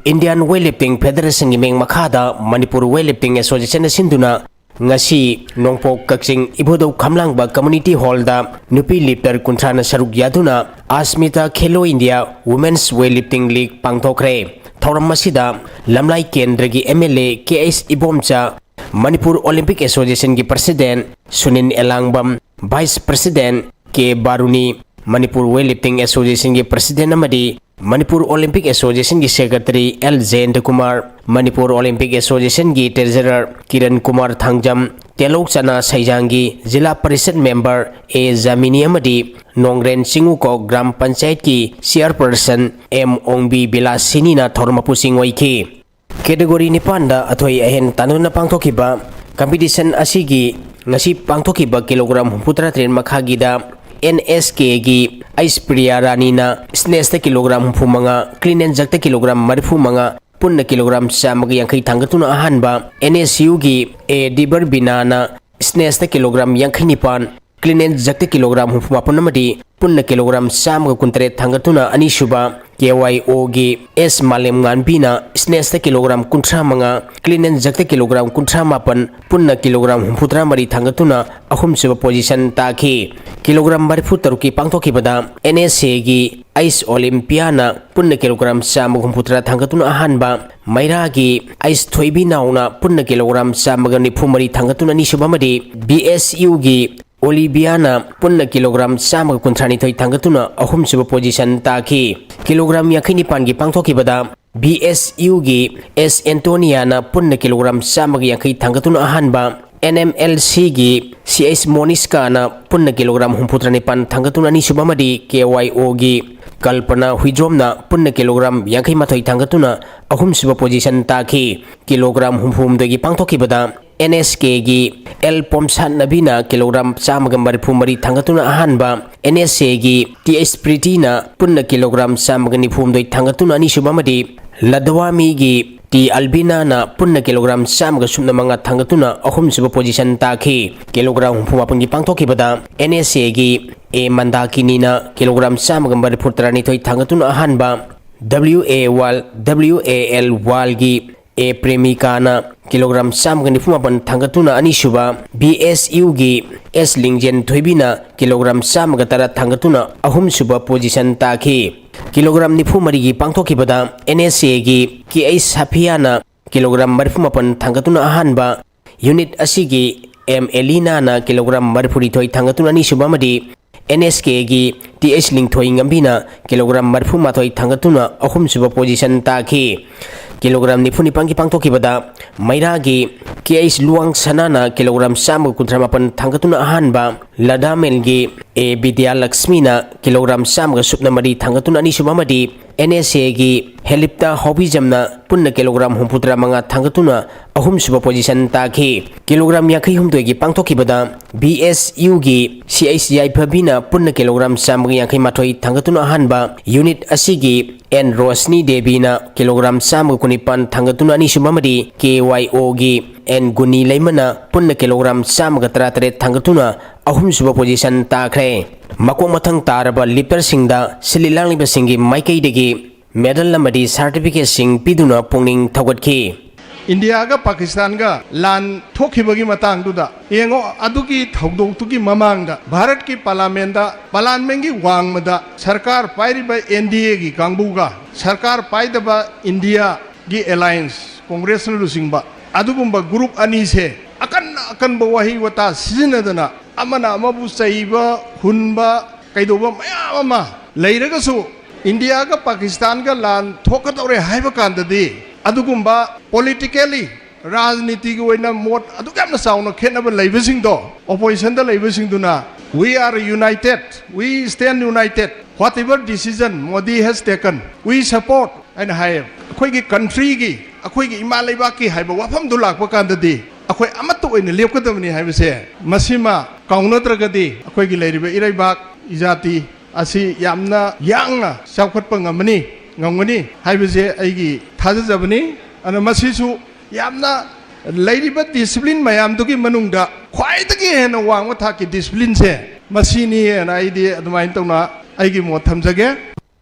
Indian Weightlifting Federationꯒꯤ ꯃꯤꯠꯌꯦꯡ ꯃꯈꯥꯗ Manipur Weightlifting Associationꯅ ꯁꯤꯟꯗꯨꯅ ꯉꯁꯤ ꯅꯣꯡꯄꯣꯛ ꯀꯛꯆꯤꯡ ꯏꯕꯨꯙꯧ ꯈꯝꯂꯥꯡꯕ Community Hallꯗ ꯅꯨꯄꯤ lifter ꯀꯨꯟꯊ꯭ꯔꯥꯅ ꯁꯔꯨꯛ ꯌꯥꯗꯨꯅ Asmita Khelo India Women's Weightlifting League ꯄꯥꯡꯊꯣꯛꯈ꯭ꯔꯦ꯫ ꯊꯧꯔꯝ ꯑꯁꯤꯗ ꯂꯝꯂꯥꯏ ꯀꯦꯟꯗ꯭ꯔꯒꯤ M L A K H Ibomcha, Manipur Olympic Associationꯒꯤ President Sunil Elangbam, Vice President K ꯕꯥꯔꯨꯅꯤ, Manipur Weightlifting Associationꯒꯤ President ꯑꯃꯗꯤ Manipur Olympic Associationꯒꯤ Secretary L ꯖꯌꯟꯇ Kumar, Manipur Olympic Associationꯒꯤ Treasurer Kiran Kumar Thangjam, ꯇꯦꯂꯧ ꯆꯅꯥ ꯁꯩꯖꯥꯡꯒꯤ ꯖꯤꯂꯥ ꯄꯔꯤꯁꯠ member A ꯖꯥꯃꯤꯅꯤ ꯑꯃꯗꯤ ꯅꯣꯡꯒ꯭ꯔꯦꯟ ꯆꯤꯡꯉꯨꯀꯣꯛ gram ꯄꯟꯆꯥꯌꯠꯀꯤ chairperson M ꯑꯣꯡꯕꯤ ꯕꯤꯂꯥꯁꯤꯅꯤꯅ ꯊꯧꯔꯝ ꯃꯄꯨꯁꯤꯡ ꯑꯣꯏꯈꯤ꯫ Category ꯅꯤꯄꯥꯟꯗ ꯑꯊꯣꯏ ꯑꯍꯦꯟ ꯇꯥꯟꯅꯗꯨꯅ ꯄꯥꯡꯊꯣꯛꯈꯤꯕ competition ꯑꯁꯤꯒꯤ ꯉꯁꯤ ꯄꯥꯡꯊꯣꯛꯈꯤꯕ kilogram ꯍꯨꯝꯐꯨꯇꯔꯥ ꯇꯔꯦꯠ ꯃꯈꯥꯒꯤꯗ ꯑꯦꯟ ꯑꯦꯁ ꯀꯦꯒꯤ ꯑꯩꯁ ꯄ꯭ꯔꯤꯌꯥ ꯔꯥꯅꯤꯅ ꯁ꯭ꯅꯦꯁꯇ ꯀꯤꯂꯣꯒ꯭ꯔꯥꯝ ꯍꯨꯝꯐꯨ ꯃꯉꯥ, ꯀ꯭ꯂꯤꯟ ꯑꯦꯟ ꯖꯔꯛꯇ ꯀꯤꯂꯣꯒ꯭ꯔꯥꯝ ꯃꯔꯤꯐꯨ ꯃꯉꯥ, ꯄꯨꯟꯅ ꯀꯤꯂꯣꯒ꯭ꯔꯥꯝ ꯆꯥꯝꯃꯒ ꯌꯥꯡꯈꯩ ꯊꯥꯡꯒꯠꯇꯨꯅ ꯑꯍꯥꯟꯕ, ꯑꯦꯟ ꯑꯦꯁ ꯌꯨꯒꯤ ꯑꯦ ꯗꯤꯕꯔꯕꯤꯅꯥꯅ ꯁ꯭ꯅꯦꯁꯇ ꯀꯤꯂꯣꯒ꯭ꯔꯥꯝ ꯌꯥꯡꯈꯩ ꯅꯤꯄꯥꯟ, ꯀ꯭ꯂꯤꯟ ꯑꯦꯟ ꯖꯔꯛꯇ ꯀꯤꯂꯣꯒ꯭ꯔꯥꯝ ꯍꯨꯝꯐꯨ ꯃꯥꯄꯟ ꯑꯃꯗꯤ ꯄꯨꯟꯅ ꯀꯤꯂꯣꯒ꯭ꯔꯥꯝ ꯆꯥꯝꯃꯒ ꯀꯨꯟꯇꯔꯦꯠ ꯊꯥꯡꯒꯠꯇꯨꯅ ꯑꯅꯤꯁꯨꯕ, ꯀꯦ ꯋꯥꯏ ꯑꯣꯒꯤ ꯑꯦꯁ ꯃꯥꯂꯦꯝꯉꯥꯟꯕꯤꯅ ꯁ꯭ꯅꯦꯁꯇ ꯀꯤꯂꯣꯒ꯭ꯔꯥꯝ ꯀꯨꯟꯊ꯭ꯔꯥ ꯃꯉꯥ, ꯀ꯭ꯂꯤꯟ ꯑꯦꯟ ꯖꯔꯛꯇ ꯀꯤꯂꯣꯒ꯭ꯔꯥꯝ ꯀꯨꯟꯊ꯭ꯔꯥ ꯃꯥꯄꯟ, ꯄꯨꯟꯅ ꯀꯤꯂꯣꯒ꯭ꯔꯥꯝ ꯍꯨꯝꯐꯨꯇꯔꯥ ꯃꯔꯤ ꯊꯥꯡꯒꯠꯇꯨꯅ ꯑꯍꯨꯝꯁꯨꯕ ꯄꯣꯖꯤꯁꯟ ꯇꯥꯈꯤ꯫ ꯀꯤꯂꯣꯒ꯭ꯔꯥꯝ ꯃꯔꯤꯐꯨ ꯇꯔꯨꯛꯀꯤ ꯄꯥꯡꯊꯣꯛꯈꯤꯕꯗ ꯑꯦꯟ ꯑꯦꯁ ꯑꯦꯒꯤ ꯑꯩꯁ ꯑꯣꯂꯤꯝꯄꯤꯌꯥꯅ ꯄꯨꯟꯅ ꯀꯤꯂꯣꯒ꯭ꯔꯥꯝ ꯆꯥꯝꯃꯒ ꯍꯨꯝꯐꯨꯇꯔꯥ ꯊꯥꯡꯒꯠꯇꯨꯅ ꯑꯍꯥꯟꯕ, ꯃꯩꯔꯥꯒꯤ ꯑꯩꯁ ꯊꯣꯏꯕꯤ ꯅꯥꯎꯅ ꯄꯨꯟꯅ ꯀꯤꯂꯣꯒ꯭ꯔꯥꯝ ꯆꯥꯝꯃꯒ ꯅꯤꯐꯨ ꯃꯔꯤ ꯊꯥꯡꯒꯠꯇꯨꯅ ꯑꯅꯤꯁꯨꯕ ꯑꯃꯗꯤ ꯕꯤ ꯑꯦꯁ ꯌꯨꯒꯤ ꯑꯣꯂꯤꯕꯤꯌꯥꯅ ꯄꯨꯟꯅ ꯀꯤꯂꯣꯒ꯭ꯔꯥꯝ ꯆꯥꯝꯃꯒ ꯀꯨꯟꯊ꯭ꯔꯥ ꯅꯤꯊꯣꯏ ꯊꯥꯡꯒꯠꯇꯨꯅ ꯑꯍꯨꯝꯁꯨꯕ ꯄꯣꯖꯤꯁꯟ ꯇꯥꯈꯤ꯫ ꯀꯤꯂꯣꯒ꯭ꯔꯥꯝ ꯌꯥꯡꯈꯩ ꯅꯤꯄꯥꯟꯒꯤ ꯄꯥꯡꯊꯣꯛꯈꯤꯕꯗ ꯕꯤ ꯑꯦꯁ ꯌꯨꯒꯤ ꯑꯦꯁ ꯑꯦꯟꯇꯣꯅꯤꯌꯥꯅ ꯄꯨꯟꯅ ꯀꯤꯂꯣꯒ꯭ꯔꯥꯝ ꯆꯥꯝꯃꯒ ꯌꯥꯡꯈꯩ ꯊꯥꯡꯒꯠꯇꯨꯅ ꯑꯍꯥꯟꯕ, ꯑꯦꯟ ꯑꯦꯝ ꯑꯦꯜ ꯁꯤꯒꯤ ꯁꯤ ꯑꯩꯁ ꯃꯣꯅꯤꯁꯀꯥꯅ ꯄꯨꯟꯅ ꯀꯤꯂꯣꯒ꯭ꯔꯥꯝ ꯍꯨꯝꯐꯨꯇꯔꯥ ꯅꯤꯄꯥꯟ ꯊꯥꯡꯒꯠꯇꯨꯅ ꯑꯅꯤꯁꯨꯕ ꯑꯃꯗꯤ ꯀꯦ ꯋꯥꯏ ꯑꯣꯒꯤ ꯀꯜꯄꯅꯥ ꯍꯨꯏꯗ꯭ꯔꯣꯝꯅ ꯄꯨꯟꯅ ꯀꯤꯂꯣꯒ꯭ꯔꯥꯝ ꯌꯥꯡꯈꯩ ꯃꯥꯊꯣꯏ ꯊꯥꯡꯒꯠꯇꯨꯅ ꯑꯍꯨꯝꯁꯨꯕ ꯄꯣꯖꯤꯁꯟ ꯇꯥꯈꯤ꯫ ꯀꯤꯂꯣꯒ꯭ꯔꯥꯝ ꯍꯨꯝꯐꯨ ꯍꯨꯝꯗꯣꯏꯒꯤ ꯄꯥꯡꯊꯣꯛꯈꯤꯕꯗ ꯑꯦꯟ ꯑꯦꯁ ꯀꯦꯒꯤ ꯑꯦꯜ ꯄꯣꯝꯁꯥꯠꯅꯕꯤꯅ ꯀꯤꯂꯣꯒ꯭ꯔꯥꯝ ꯆꯥꯝꯃꯒ ꯃꯔꯤꯐꯨ ꯃꯔꯤ ꯊꯥꯡꯒꯠꯇꯨꯅ ꯑꯍꯥꯟꯕ, ꯑꯦꯟ ꯑꯦꯁ ꯑꯦꯒꯤ ꯇꯤ ꯑꯩꯆ ꯄ꯭ꯔꯤꯇꯤꯅ ꯄꯨꯟꯅ ꯀꯤꯂꯣꯒ꯭ꯔꯥꯝ ꯆꯥꯝꯃꯒ ꯅꯤꯐꯨ ꯍꯨꯝꯗꯣꯏ ꯊꯥꯡꯒꯠꯇꯨꯅ ꯑꯅꯤꯁꯨꯕ ꯑꯃꯗꯤ ꯂꯗꯋꯥꯃꯤꯒꯤ ꯇꯤ ꯑꯜꯕꯤꯅꯥꯅ ꯄꯨꯟꯅ ꯀꯤꯂꯣꯒ꯭ꯔꯥꯝ ꯆꯥꯝꯃꯒ ꯁꯨꯞꯅ ꯃꯉꯥ ꯊꯥꯡꯒꯠꯇꯨꯅ ꯑꯍꯨꯝꯁꯨꯕ ꯄꯣꯖꯤꯁꯟ ꯇꯥꯈꯤ꯫ ꯀꯤꯂꯣꯒ꯭ꯔꯥꯝ ꯍꯨꯝꯐꯨ ꯃꯥꯄꯟꯒꯤ ꯄꯥꯡꯊꯣꯛꯈꯤꯕꯗ ꯑꯦꯟ ꯑꯦꯁ ꯑꯦꯒꯤ ꯑꯦ ꯃꯟꯗꯥꯀꯤꯅꯤꯅ ꯀꯤꯂꯣꯒ꯭ꯔꯥꯝ ꯆꯥꯝꯃꯒ ꯃꯔꯤꯐꯨ ꯇꯔꯥꯅꯤꯊꯣꯏ ꯊꯥꯡꯒꯠꯇꯨꯅ ꯑꯍꯥꯟꯕ, ꯗꯕ꯭ꯂꯤꯎ ꯑꯦ ꯋꯥꯜ, W A L ꯋꯥꯜꯒꯤ A ꯄ꯭ꯔꯦꯃꯤꯀꯥꯅ kilogram ꯆꯥꯝꯃꯒ ꯅꯤꯐꯨ ꯃꯥꯄꯟ ꯊꯥꯡꯒꯠꯇꯨꯅ ꯑꯅꯤꯁꯨꯕ, ꯕꯤ ꯑꯦꯁ ꯌꯨꯒꯤ ꯑꯦꯁ ꯂꯤꯡꯖꯦꯟ ꯊꯣꯏꯕꯤꯅ ꯀꯤꯂꯣꯒ꯭ꯔꯥꯝ ꯆꯥꯝꯃꯒ ꯇꯔꯥ ꯊꯥꯡꯒꯠꯇꯨꯅ ꯑꯍꯨꯝꯁꯨꯕ ꯄꯣꯖꯤꯁꯟ ꯇꯥꯈꯤ꯫ ꯀꯤꯂꯣꯒ꯭ꯔꯥꯝ ꯅꯤꯐꯨ ꯃꯔꯤꯒꯤ ꯄꯥꯡꯊꯣꯛꯈꯤꯕꯗ ꯑꯦꯟ ꯑꯦꯁ ꯑꯦꯒꯤ ꯀꯦ ꯑꯩꯆ ꯁꯥꯐꯤꯌꯥꯅ ꯀꯤꯂꯣꯒ꯭ꯔꯥꯝ ꯃꯔꯤꯐꯨ ꯃꯥꯄꯟ ꯊꯥꯡꯒꯠꯇꯨꯅ ꯑꯍꯥꯟꯕ, ꯌꯨꯅꯤꯠ ꯑꯁꯤꯒꯤ ꯑꯦꯝ ꯑꯦꯂꯤꯅꯥꯅ ꯀꯤꯂꯣꯒ꯭ꯔꯥꯝ ꯃꯔꯤꯐꯨꯅꯤꯊꯣꯏ ꯊꯥꯡꯒꯠꯇꯨꯅ ꯑꯅꯤꯁꯨꯕ ꯑꯃꯗꯤ ꯑꯦꯟ ꯑꯦꯁ ꯀꯦꯒꯤ ꯇꯤ ꯑꯩꯆ ꯂꯤꯡꯊꯣꯏ ꯉꯝꯕꯤꯅ ꯀꯤꯂꯣꯒ꯭ꯔꯥꯝ ꯃꯔꯤꯐꯨ ꯃꯥꯊꯣꯏ ꯊꯥꯡꯒꯠꯇꯨꯅ ꯑꯍꯨꯝꯁꯨꯕ ꯄꯣꯖꯤꯁꯟ ꯇꯥꯈꯤ꯫ ꯀꯤꯂꯣꯒ꯭ꯔꯥꯝ ꯅꯤꯐꯨ ꯅꯤꯄꯥꯟꯒꯤ ꯄꯥꯡꯊꯣꯛꯈꯤꯕꯗ ꯃꯩꯔꯥꯒꯤ ꯀꯦ ꯑꯩꯆ ꯂꯨꯋꯥꯡ ꯁꯅꯥꯅ ꯀꯤꯂꯣꯒ꯭ꯔꯥꯝ ꯆꯥꯝꯃꯒ ꯀꯨꯟꯊ꯭ꯔꯥ ꯃꯥꯄꯟ ꯊꯥꯡꯒꯠꯇꯨꯅ ꯑꯍꯥꯟꯕ, ꯂꯗꯥꯃꯦꯜꯒꯤ ꯑꯦ ꯕꯤꯗ꯭ꯌꯥꯂꯛꯁꯃꯤꯅ ꯀꯤꯂꯣꯒ꯭ꯔꯥꯝ ꯆꯥꯝꯃꯒ ꯁꯨꯞꯅ ꯃꯔꯤ ꯊꯥꯡꯒꯠꯇꯨꯅ ꯑꯅꯤꯁꯨꯕ ꯑꯃꯗꯤ ꯑꯦꯟ ꯑꯦꯁ ꯑꯦꯒꯤ ꯍꯦꯂꯤꯞꯇ ꯍꯥꯎꯕꯤꯖꯝꯅ ꯄꯨꯟꯅ ꯀꯤꯂꯣꯒ꯭ꯔꯥꯝ ꯍꯨꯝꯐꯨꯇꯔꯥ ꯃꯉꯥ ꯊꯥꯡꯒꯠꯇꯨꯅ ꯑꯍꯨꯝꯁꯨꯕ ꯄꯣꯖꯤꯁꯟ ꯇꯥꯈꯤ꯫ ꯀꯤꯂꯣꯒ꯭ꯔꯥꯝ ꯌꯥꯡꯈꯩ ꯍꯨꯝꯗꯣꯏꯒꯤ ꯄꯥꯡꯊꯣꯛꯈꯤꯕꯗ ꯕꯤ ꯑꯦꯁ ꯌꯨꯒꯤ ꯁꯤ ꯑꯩꯆ ꯌꯥꯏꯐꯕꯤꯅ ꯄꯨꯟꯅ ꯀꯤꯂꯣꯒ꯭ꯔꯥꯝ ꯆꯥꯝꯃꯒ ꯌꯥꯡꯈꯩ ꯃꯥꯊꯣꯏ ꯊꯥꯡꯒꯠꯇꯨꯅ ꯑꯍꯥꯟꯕ, ꯌꯨꯅꯤꯠ ꯑꯁꯤꯒꯤ ꯑꯦꯟ ꯔꯣꯁꯅꯤ ꯗꯦꯕꯤꯅ ꯀꯤꯂꯣꯒ꯭ꯔꯥꯝ ꯆꯥꯝꯃꯒ ꯀꯨꯟꯅꯤꯄꯥꯟ ꯊꯥꯡꯒꯠꯇꯨꯅ ꯑꯅꯤꯁꯨꯕ ꯑꯃꯗꯤ ꯀꯦ ꯋꯥꯏ ꯑꯣꯒꯤ ꯑꯦꯟ ꯒꯨꯅꯤ ꯂꯩꯃꯅ ꯄꯨꯟꯅ ꯀꯤꯂꯣꯒ꯭ꯔꯥꯝ ꯆꯥꯝꯃꯒ ꯇꯔꯥꯇꯔꯦꯠ ꯊꯥꯡꯒꯠꯇꯨꯅ ꯑꯍꯨꯝꯁꯨꯕ ꯄꯣꯖꯤꯁꯟ ꯇꯥꯈ꯭ꯔꯦ꯫ ꯃꯀꯣꯛ ꯃꯊꯪ ꯇꯥꯔꯕ ꯂꯤꯞꯇꯔꯁꯤꯡꯗ ꯁꯤꯜꯂꯤ ꯂꯥꯡꯂꯤꯕꯁꯤꯡꯒꯤ ꯃꯥꯏꯀꯩꯗꯒꯤ ꯃꯦꯗꯜ ꯑꯃꯗꯤ ꯁꯥꯔꯇꯤꯐꯤꯀꯦꯠꯁꯤꯡ ꯄꯤꯗꯨꯅ ꯄꯨꯛꯅꯤꯡ ꯊꯧꯒꯠꯈꯤ꯫ ꯏꯟꯗꯤꯌꯥꯒ ꯄꯥꯀꯤꯁꯇꯥꯟꯒ ꯂꯥꯟ ꯊꯣꯛꯈꯤꯕꯒꯤ ꯃꯇꯥꯡꯗꯨꯗ ꯌꯦꯡꯉꯣ, ꯑꯗꯨꯒꯤ ꯊꯧꯗꯣꯛꯇꯨꯒꯤ ꯃꯃꯥꯡꯗ ꯚꯥꯔꯠꯀꯤ ꯄꯥꯔꯂꯥꯃꯦꯟꯗ, ꯄꯥꯔꯂꯥꯃꯦꯟꯒꯤ ꯋꯥꯡꯃꯗ ꯁꯔꯀꯥꯔ ꯄꯥꯏꯔꯤꯕ ꯑꯦꯟ ꯗꯤ ꯑꯦꯒꯤ ꯀꯥꯡꯕꯨꯒ ꯁꯔꯀꯥꯔ ꯄꯥꯏꯗꯕ ꯏꯟꯗꯤꯌꯥꯒꯤ ꯑꯦꯂꯥꯏꯟꯁ, ꯀꯣꯡꯒ꯭ꯔꯦꯁꯅ ꯂꯨꯆꯤꯡꯕ ꯑꯗꯨꯒꯨꯝꯕ ꯒ꯭ꯔꯨꯞ ꯑꯅꯤꯁꯦ ꯑꯀꯟ ꯑꯀꯟꯕ ꯋꯥꯍꯩ ꯋꯥꯇꯥ ꯁꯤꯖꯤꯟꯅꯗꯅ ꯑꯃꯅ ꯑꯃꯕꯨ ꯆꯩꯕ, ꯍꯨꯟꯕ, ꯀꯩꯗꯧꯕ ꯃꯌꯥꯝ ꯑꯃ ꯂꯩꯔꯒꯁꯨ, ꯏꯟꯗꯤꯌꯥꯒ ꯄꯥꯀꯤꯁꯇꯥꯟꯒ ꯂꯥꯟ ꯊꯣꯛꯀꯗꯧꯔꯦ ꯍꯥꯏꯕ ꯀꯥꯟꯗꯗꯤ, ꯑꯗꯨꯒꯨꯝꯕ ꯄꯣꯂꯤꯇꯤꯀꯦꯜꯂꯤ, ꯔꯥꯖꯅꯤꯇꯤꯒꯤ ꯑꯣꯏꯅ ꯃꯣꯠ ꯑꯗꯨꯛ ꯌꯥꯝꯅ ꯆꯥꯎꯅ ꯈꯦꯠꯅꯕ ꯂꯩꯕꯁꯤꯡꯗꯣ, ꯑꯣꯄꯣꯖꯤꯁꯟꯗ ꯂꯩꯕꯁꯤꯡꯗꯨꯅ, "We are united, we stand united, whatever decision Modi has taken, we support" ꯍꯥꯏꯅ ꯍꯥꯏꯌꯦ꯫ ꯑꯩꯈꯣꯏꯒꯤ ꯀꯟꯇ꯭ꯔꯤꯒꯤ, ꯑꯩꯈꯣꯏꯒꯤ ꯏꯃꯥ ꯂꯩꯕꯥꯛꯀꯤ ꯍꯥꯏꯕ ꯋꯥꯐꯝꯗꯨ ꯂꯥꯛꯄ ꯀꯥꯟꯗꯗꯤ, ꯑꯩꯈꯣꯏ ꯑꯃꯠꯇ ꯑꯣꯏꯅ ꯂꯦꯞꯀꯗꯕꯅꯤ ꯍꯥꯏꯕꯁꯦ, ꯃꯁꯤꯃ ꯀꯥꯎꯅꯗ꯭ꯔꯒꯗꯤ ꯑꯩꯈꯣꯏꯒꯤ ꯂꯩꯔꯤꯕ ꯏꯔꯩꯕꯥꯛ, ꯏꯖꯥꯇꯤ ꯑꯁꯤ ꯌꯥꯝꯅ ꯌꯥꯡꯅ ꯆꯥꯎꯈꯠꯄ ꯉꯝꯃꯅꯤ, ꯉꯝꯒꯅꯤ ꯍꯥꯏꯕꯁꯦ ꯑꯩꯒꯤ ꯊꯥꯖꯖꯕꯅꯤ꯫ ꯑꯗꯨꯅ ꯃꯁꯤꯁꯨ ꯌꯥꯝꯅ, ꯂꯩꯔꯤꯕ ꯗꯤꯁꯤꯄ꯭ꯂꯤꯟ ꯃꯌꯥꯝꯗꯨꯒꯤ ꯃꯅꯨꯡꯗ ꯈ꯭ꯋꯥꯏꯗꯒꯤ ꯍꯦꯟꯅ ꯋꯥꯡꯕ ꯊꯥꯛꯀꯤ ꯗꯤꯁꯤꯄ꯭ꯂꯤꯟꯁꯦ ꯃꯁꯤꯅꯤ ꯍꯥꯏꯅ ꯑꯩꯗꯤ ꯑꯗꯨꯃꯥꯏꯅ ꯇꯧꯅ ꯑꯩꯒꯤ ꯃꯣꯠ ꯊꯝꯖꯒꯦ꯫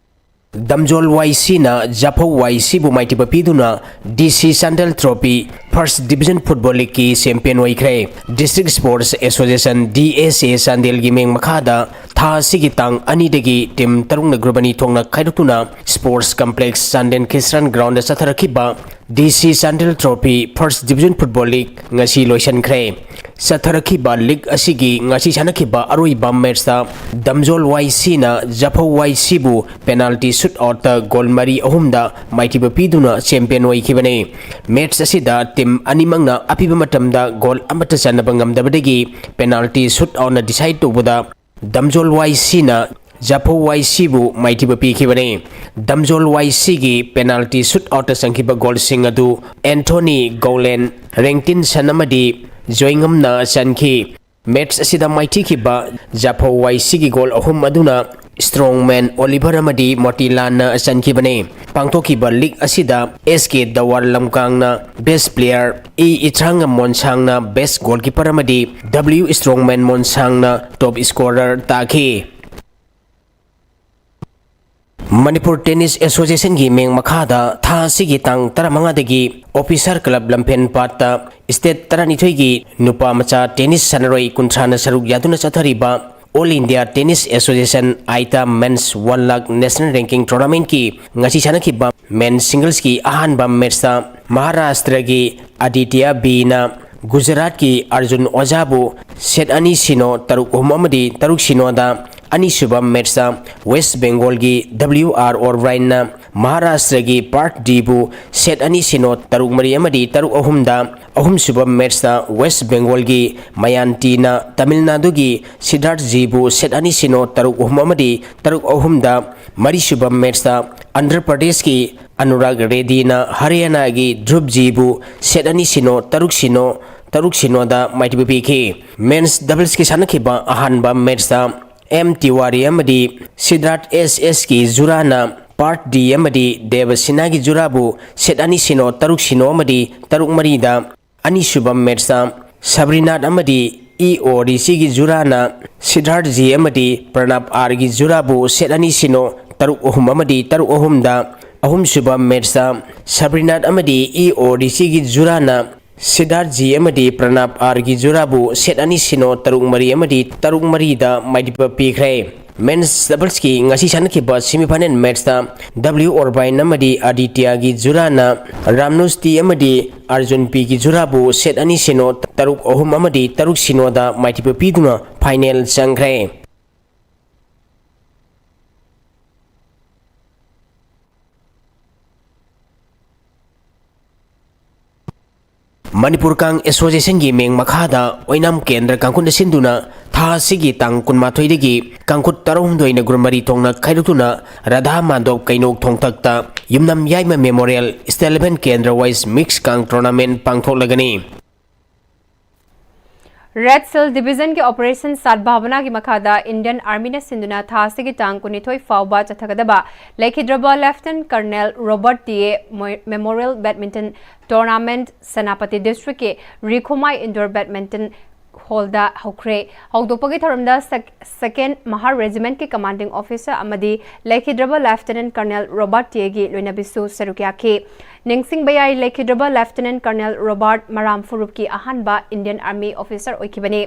ꯗꯝꯖꯣꯜ ꯋꯥꯏ ꯁꯤꯅ ꯖꯐꯧ ꯋꯥꯏ ꯁꯤꯕꯨ ꯃꯥꯏꯊꯤꯕ ꯄꯤꯗꯨꯅ D C Chandel trophy first division football ꯂꯤꯒꯀꯤ ꯆꯦꯝꯄꯤꯌꯟ ꯑꯣꯏꯈ꯭ꯔꯦ꯫ District sports association, D S A, ꯆꯥꯟꯗꯦꯜꯒꯤ ꯃꯤꯡ ꯃꯈꯥꯗ ꯊꯥ ꯑꯁꯤꯒꯤ ꯇꯥꯡ ꯑꯅꯤꯗꯒꯤ ꯇꯤꯝ ꯇꯔꯨꯛꯅ ꯒ꯭ꯔꯨꯞ ꯑꯅꯤ ꯊꯣꯛꯅ ꯈꯥꯏꯗꯣꯛꯇꯨꯅ sports complex Chandel Christian ground ꯆꯠꯊꯔꯛꯈꯤꯕ D C Chandel trophy first division football league ꯉꯁꯤ ꯂꯣꯏꯁꯤꯟꯈ꯭ꯔꯦ꯫ ꯆꯠꯊꯔꯛꯈꯤꯕ ꯂꯤꯒ ꯑꯁꯤꯒꯤ ꯉꯁꯤ ꯁꯥꯟꯅꯈꯤꯕ ꯑꯔꯣꯏꯕ ꯃꯦꯠꯆꯇ ꯗꯝꯖꯣꯜ ꯋꯥꯏ ꯁꯤꯅ ꯖꯐꯧ ꯋꯥꯏ ꯁꯤꯕꯨ ꯄꯦꯅꯥꯜꯇꯤ ꯁꯨꯠ ꯑꯥꯎꯠꯇ ꯒꯣꯜ ꯃꯔꯤ ꯑꯍꯨꯝꯗ ꯃꯥꯏꯊꯤꯕ ꯄꯤꯗꯨꯅ ꯆꯦꯝꯄꯤꯌꯟ ꯑꯣꯏꯈꯤꯕꯅꯤ꯫ ꯃꯦꯠꯆ ꯑꯁꯤꯗ ꯇꯤꯝ ꯑꯅꯤꯃꯛꯅ ꯑꯄꯤꯕ ꯃꯇꯝꯗ ꯒꯣꯜ ꯑꯃꯠꯇ ꯆꯟꯅꯕ ꯉꯝꯗꯕꯗꯒꯤ ꯄꯦꯅꯥꯜꯇꯤ ꯁꯨꯠ ꯑꯥꯎꯠꯅ ꯗꯤꯁꯥꯏꯗ ꯇꯧꯕꯗ ꯗꯝꯖꯣꯜ ꯋꯥꯏ ꯁꯤꯅ ꯖꯥꯐꯧ ꯋꯥꯏ ꯁꯤꯕꯨ ꯃꯥꯏꯊꯤꯕ ꯄꯤꯈꯤꯕꯅꯤ꯫ ꯗꯝꯖꯣꯜ ꯋꯥꯏ ꯁꯤꯒꯤ penalty shoot outꯇ ꯆꯪꯈꯤꯕ ꯒꯣꯜꯁꯤꯡ ꯑꯗꯨ ꯑꯦꯟꯊꯣꯅꯤ ꯒꯧꯂꯦꯟ, ꯔꯦꯡꯇꯤꯟ ꯁꯟ ꯑꯃꯗꯤ ꯖꯣꯏꯉꯝꯅ ꯆꯟꯈꯤ꯫ ꯃꯦꯠꯆ ꯑꯁꯤꯗ ꯃꯥꯏꯊꯤꯈꯤꯕ ꯖꯥꯐꯧ ꯋꯥꯏ ꯁꯤꯒꯤ ꯒꯣꯜ ꯑꯍꯨꯝ ꯑꯗꯨꯅ ꯁ꯭ꯇ꯭ꯔꯣꯡꯃꯦꯟ ꯑꯣꯂꯤꯚꯔ ꯑꯃꯗꯤ ꯃꯣꯇꯤꯂꯥꯟꯅ ꯆꯟꯈꯤꯕꯅꯤ꯫ ꯄꯥꯡꯊꯣꯛꯈꯤꯕ ꯂꯤꯒ ꯑꯁꯤꯗ ꯑꯦꯁ ꯀꯦ ꯗꯋꯥꯔ ꯂꯝꯀꯥꯡꯅ best player, E ꯏꯊ꯭ꯔꯥꯡꯉꯝ ꯃꯣꯟꯁꯥꯡꯅ best goalkeeper ꯑꯃꯗꯤ ꯗꯕ꯭ꯂꯤꯌꯨ ꯁ꯭ꯇ꯭ꯔꯣꯡꯃꯦꯟ ꯃꯣꯟꯁꯥꯡꯅ top scorer ꯇꯥꯈꯤ꯫ ꯃꯅꯤꯄꯨꯔ ꯇꯦꯅꯤꯁ ꯑꯦꯁꯣꯁꯤꯌꯦꯁꯟꯒꯤ ꯃꯤꯡ ꯃꯈꯥꯗ ꯊꯥ ꯑꯁꯤꯒꯤ ꯇꯥꯡ ꯇꯔꯥꯃꯉꯥꯗꯒꯤ ꯑꯣꯐꯤꯁꯥꯔ ꯀ꯭ꯂꯕ ꯂꯝꯐꯦꯟ ꯄꯥꯠꯇ ꯁ꯭ꯇꯦꯠ ꯇꯔꯥꯅꯤꯊꯣꯏꯒꯤ ꯅꯨꯄꯥ ꯃꯆꯥ ꯇꯦꯅꯤꯁ ꯁꯥꯟꯅꯔꯣꯏ ꯀꯨꯟꯊ꯭ꯔꯥꯅ ꯁꯔꯨꯛ ꯌꯥꯗꯨꯅ ꯆꯠꯊꯔꯤꯕ All India Tennis Association, ꯑꯥꯏꯇꯥ, Men's One Lakh National Ranking Tournamentꯀꯤ ꯉꯁꯤ ꯁꯥꯟꯅꯈꯤꯕ men's singlesꯀꯤ ꯑꯍꯥꯟꯕ ꯃꯦꯠꯆꯇ ꯃꯍꯥꯔꯥꯁꯇ꯭ꯔꯒꯤ ꯑꯗꯤꯇ꯭ꯌ ꯕꯤꯅ ꯒꯨꯖꯔꯥꯠꯀꯤ ꯑꯔꯖꯨꯟ ꯑꯣꯖꯥꯕꯨ ꯁꯦꯠ ꯑꯅꯤ ꯁꯤꯅꯣ, ꯇꯔꯨꯛ ꯑꯍꯨꯝ ꯑꯃꯗꯤ ꯇꯔꯨꯛ ꯁꯤꯅꯣꯗ, ꯑꯅꯤꯁꯨꯕ ꯃꯦꯠꯆꯇ ꯋꯦꯁ ꯕꯦꯡꯒꯣꯜꯒꯤ ꯗꯕ꯭ꯂꯤꯌꯨ ꯑꯥꯔ ꯑꯣꯔꯕꯥꯏꯟꯅ ꯃꯍꯥꯔꯥꯁꯇ꯭ꯔꯒꯤ ꯄꯥꯔꯊ ꯗꯤꯕꯨ ꯁꯦꯠ ꯑꯅꯤ ꯁꯤꯅꯣ, ꯇꯔꯨꯛ ꯃꯔꯤ ꯑꯃꯗꯤ ꯇꯔꯨꯛ ꯑꯍꯨꯝꯗ, ꯑꯍꯨꯝꯁꯨꯕ ꯃꯦꯠꯆꯇ ꯋꯦꯁ ꯕꯦꯡꯒꯣꯜꯒꯤ ꯃꯌꯥꯟꯇꯤꯅ ꯇꯥꯃꯤꯜ ꯅꯥꯗꯨꯒꯤ ꯁꯤꯗꯥꯔꯊ ꯖꯤꯕꯨ ꯁꯦꯠ ꯑꯅꯤ ꯁꯤꯅꯣ, ꯇꯔꯨꯛ ꯑꯍꯨꯝ ꯑꯃꯗꯤ ꯇꯔꯨꯛ ꯑꯍꯨꯝꯗ, ꯃꯔꯤꯁꯨꯕ ꯃꯦꯠꯆꯇ ꯑꯟꯙ꯭ꯔ ꯄ꯭ꯔꯗꯦꯁꯀꯤ ꯑꯅꯨꯔꯥꯒ ꯔꯦꯗꯤꯅ ꯍꯔꯤꯌꯥꯅꯥꯒꯤ ꯙ꯭ꯔꯨꯕ ꯖꯤꯕꯨ ꯁꯦꯠ ꯑꯅꯤ ꯁꯤꯅꯣ, ꯇꯔꯨꯛ ꯁꯤꯅꯣ, ꯇꯔꯨꯛ ꯁꯤꯅꯣꯗ ꯃꯥꯏꯊꯤꯕ ꯄꯤꯈꯤ꯫ men's doublesꯀꯤ ꯁꯥꯟꯅꯈꯤꯕ ꯑꯍꯥꯟꯕ ꯃꯦꯠꯆꯇ ꯑꯦꯝ ꯇꯤꯋꯥꯔꯤ ꯑꯃꯗꯤ ꯁꯤꯗꯥꯔꯊ ꯑꯦꯁ ꯑꯦꯁꯀꯤ ꯖꯨꯔꯥꯅ ꯄꯥꯔꯊ ꯗꯤ ꯑꯃꯗꯤ ꯗꯦꯕ ꯁꯤꯟꯍꯥꯒꯤ ꯖꯨꯔꯥꯕꯨ ꯁꯦꯠ ꯑꯅꯤ ꯁꯤꯅꯣ, ꯇꯔꯨꯛ ꯁꯤꯅꯣ ꯑꯃꯗꯤ ꯇꯔꯨꯛ ꯃꯔꯤꯗ, ꯑꯅꯤꯁꯨꯕ ꯃꯦꯠꯆꯇ ꯁꯕ꯭ꯔꯤꯅꯥꯊ ꯑꯃꯗꯤ ꯏ ꯑꯣ ꯔꯤꯁꯤꯒꯤ ꯖꯨꯔꯥꯅ ꯁꯤꯗꯥꯔꯊ ꯖꯤ ꯑꯃꯗꯤ ꯄ꯭ꯔꯅꯥꯕ ꯑꯥꯔꯒꯤ ꯖꯨꯔꯥꯕꯨ ꯁꯦꯠ ꯑꯅꯤ ꯁꯤꯅꯣ, ꯇꯔꯨꯛ ꯑꯍꯨꯝ ꯑꯃꯗꯤ ꯇꯔꯨꯛ ꯑꯍꯨꯝꯗ, ꯑꯍꯨꯝꯁꯨꯕ ꯃꯦꯠꯆꯇ ꯁꯕ꯭ꯔꯤꯅꯥꯊ ꯑꯃꯗꯤ ꯏ ꯑꯣ ꯔꯤꯁꯤꯒꯤ ꯖꯨꯔꯥꯅ ꯁꯤꯗꯥꯔꯊ ꯖꯤ ꯑꯃꯗꯤ ꯄ꯭ꯔꯅꯥꯕ ꯑꯥꯔꯒꯤ ꯖꯨꯔꯥꯕꯨ ꯁꯦꯠ ꯑꯅꯤ ꯁꯤꯅꯣ, ꯇꯔꯨꯛ ꯃꯔꯤ ꯑꯃꯗꯤ ꯇꯔꯨꯛ ꯃꯔꯤꯗ ꯃꯥꯏꯊꯤꯕ ꯄꯤꯈ꯭ꯔꯦ꯫ men's doublesꯀꯤ ꯉꯁꯤ ꯁꯥꯟꯅꯈꯤꯕ semifinal ꯃꯦꯠꯆꯇ ꯗꯕ꯭ꯂꯤꯌꯨ ꯑꯣꯔꯕꯥꯏꯟ ꯑꯃꯗꯤ ꯑꯗꯤꯇ꯭ꯌꯒꯤ ꯖꯨꯔꯥꯅ ꯔꯥꯝꯅꯨꯁꯇꯤ ꯑꯃꯗꯤ ꯑꯔꯖꯨꯟ ꯄꯤꯒꯤ ꯖꯨꯔꯥꯕꯨ ꯁꯦꯠ ꯑꯅꯤ ꯁꯤꯅꯣ, ꯇꯔꯨꯛ ꯑꯍꯨꯝ ꯑꯃꯗꯤ ꯇꯔꯨꯛ ꯁꯤꯅꯣꯗ ꯃꯥꯏꯊꯤꯕ ꯄꯤꯗꯨꯅ ꯐꯥꯏꯅꯦꯜ ꯆꯪꯈ꯭ꯔꯦ꯫ ꯃꯅꯤꯄꯨꯔ ꯀꯥꯡ ꯑꯦꯁꯣꯁꯤꯌꯦꯁꯟꯒꯤ ꯃꯤꯡ ꯃꯈꯥꯗ ꯑꯣꯏꯅꯥꯝ ꯀꯦꯟꯗ꯭ꯔ ꯀꯥꯡꯈꯨꯠꯅ ꯁꯤꯟꯗꯨꯅ ꯊꯥ ꯑꯁꯤꯒꯤ ꯇꯥꯡ ꯀꯨꯟꯃꯥꯊꯣꯏꯗꯒꯤ ꯀꯥꯡꯈꯨꯠ ꯇꯔꯥꯍꯨꯝꯗꯣꯏꯅ ꯒ꯭ꯔꯨꯞ ꯃꯔꯤ ꯊꯣꯛꯅ ꯈꯥꯏꯗꯣꯛꯇꯨꯅ ꯔꯥꯙꯥ ꯃꯥꯙꯣꯞ ꯀꯩꯅꯧ ꯊꯣꯡꯊꯛꯇ ꯌꯨꯝꯅꯝ ꯌꯥꯏꯃ ꯃꯦꯃꯣꯔꯤꯌꯦꯜ ꯁ꯭ꯇꯦꯠ ꯂꯦꯚꯦꯜ ꯀꯦꯟꯗ꯭ꯔ ꯋꯥꯏꯁ ꯃꯤꯛꯁ ꯀꯥꯡ ꯇꯣꯔꯅꯥꯃꯦꯟꯠ ꯄꯥꯡꯊꯣꯛꯂꯒꯅꯤ꯫ ꯔꯦꯗ ꯁꯤꯜ ꯗꯤꯕꯤꯖꯟꯒꯤ ꯑꯣꯄꯔꯦꯁꯟ ꯁꯥꯗꯚꯥꯕꯅꯥꯒꯤ ꯃꯈꯥꯗ ꯏꯟꯗꯤꯌꯟ ꯑꯥꯔꯃꯤꯅ ꯁꯤꯟꯗꯨꯅ ꯊꯥ ꯑꯁꯤꯒꯤ ꯇꯥꯡ ꯀꯨꯟꯅꯤꯊꯣꯏ ꯐꯥꯎꯕ ꯆꯠꯊꯒꯗꯕ ꯂꯩꯈꯤꯗ꯭ꯔꯕ ꯂꯦꯐꯇꯤꯅꯦꯟꯠ ꯀꯔꯅꯦꯜ ꯔꯣꯕꯥꯔꯠ ꯇꯤ ꯑꯦ ꯃꯣꯏ-, ꯃꯦꯃꯣꯔꯤꯌꯦꯜ ꯕꯦꯗꯃꯤꯟꯇꯟ ꯇꯣꯔꯅꯥꯃꯦꯟꯠ ꯁꯦꯅꯥꯄꯇꯤ ꯗꯤꯁꯇ꯭ꯔꯤꯛꯀꯤ ꯔꯤꯈꯨꯃꯥꯏ ꯏꯟꯗꯣꯔ ꯕꯦꯗꯃꯤꯟꯇꯟ ꯍꯣꯜꯗ ꯍꯧꯈ꯭ꯔꯦ꯫ ꯍꯧꯗꯣꯛꯄꯒꯤ ꯊꯧꯔꯝꯗ ꯁꯦꯛ-, ꯁꯦꯀꯦꯟꯗ ꯃꯍꯥꯔ ꯔꯦꯖꯤꯃꯦꯟꯠꯀꯤ ꯀꯃꯥꯟꯗꯤꯡ ꯑꯣꯐꯤꯁꯔ ꯑꯃꯗꯤ ꯂꯩꯈꯤꯗ꯭ꯔꯕ ꯂꯦꯐꯇꯤꯅꯦꯟꯠ ꯀꯔꯅꯦꯜ ꯔꯣꯕꯥꯔꯠ ꯇꯤ ꯑꯦꯒꯤ ꯂꯣꯏꯅꯕꯤꯁꯨ ꯁꯔꯨꯛ ꯌꯥꯈꯤ꯫ ꯅꯤꯡꯁꯤꯡꯕ ꯌꯥꯏ, ꯂꯩꯈꯤꯗ꯭ꯔꯕ ꯂꯦꯐꯇꯤꯅꯦꯟꯠ ꯀꯔꯅꯦꯜ ꯔꯣꯕꯥꯔꯠ ꯃꯔꯥꯝ ꯐꯨꯔꯨꯞꯀꯤ ꯑꯍꯥꯟꯕ ꯏꯟꯗꯤꯌꯟ ꯑꯥꯔꯃꯤ ꯑꯣꯐꯤꯁꯔ ꯑꯣꯏꯈꯤꯕꯅꯤ꯫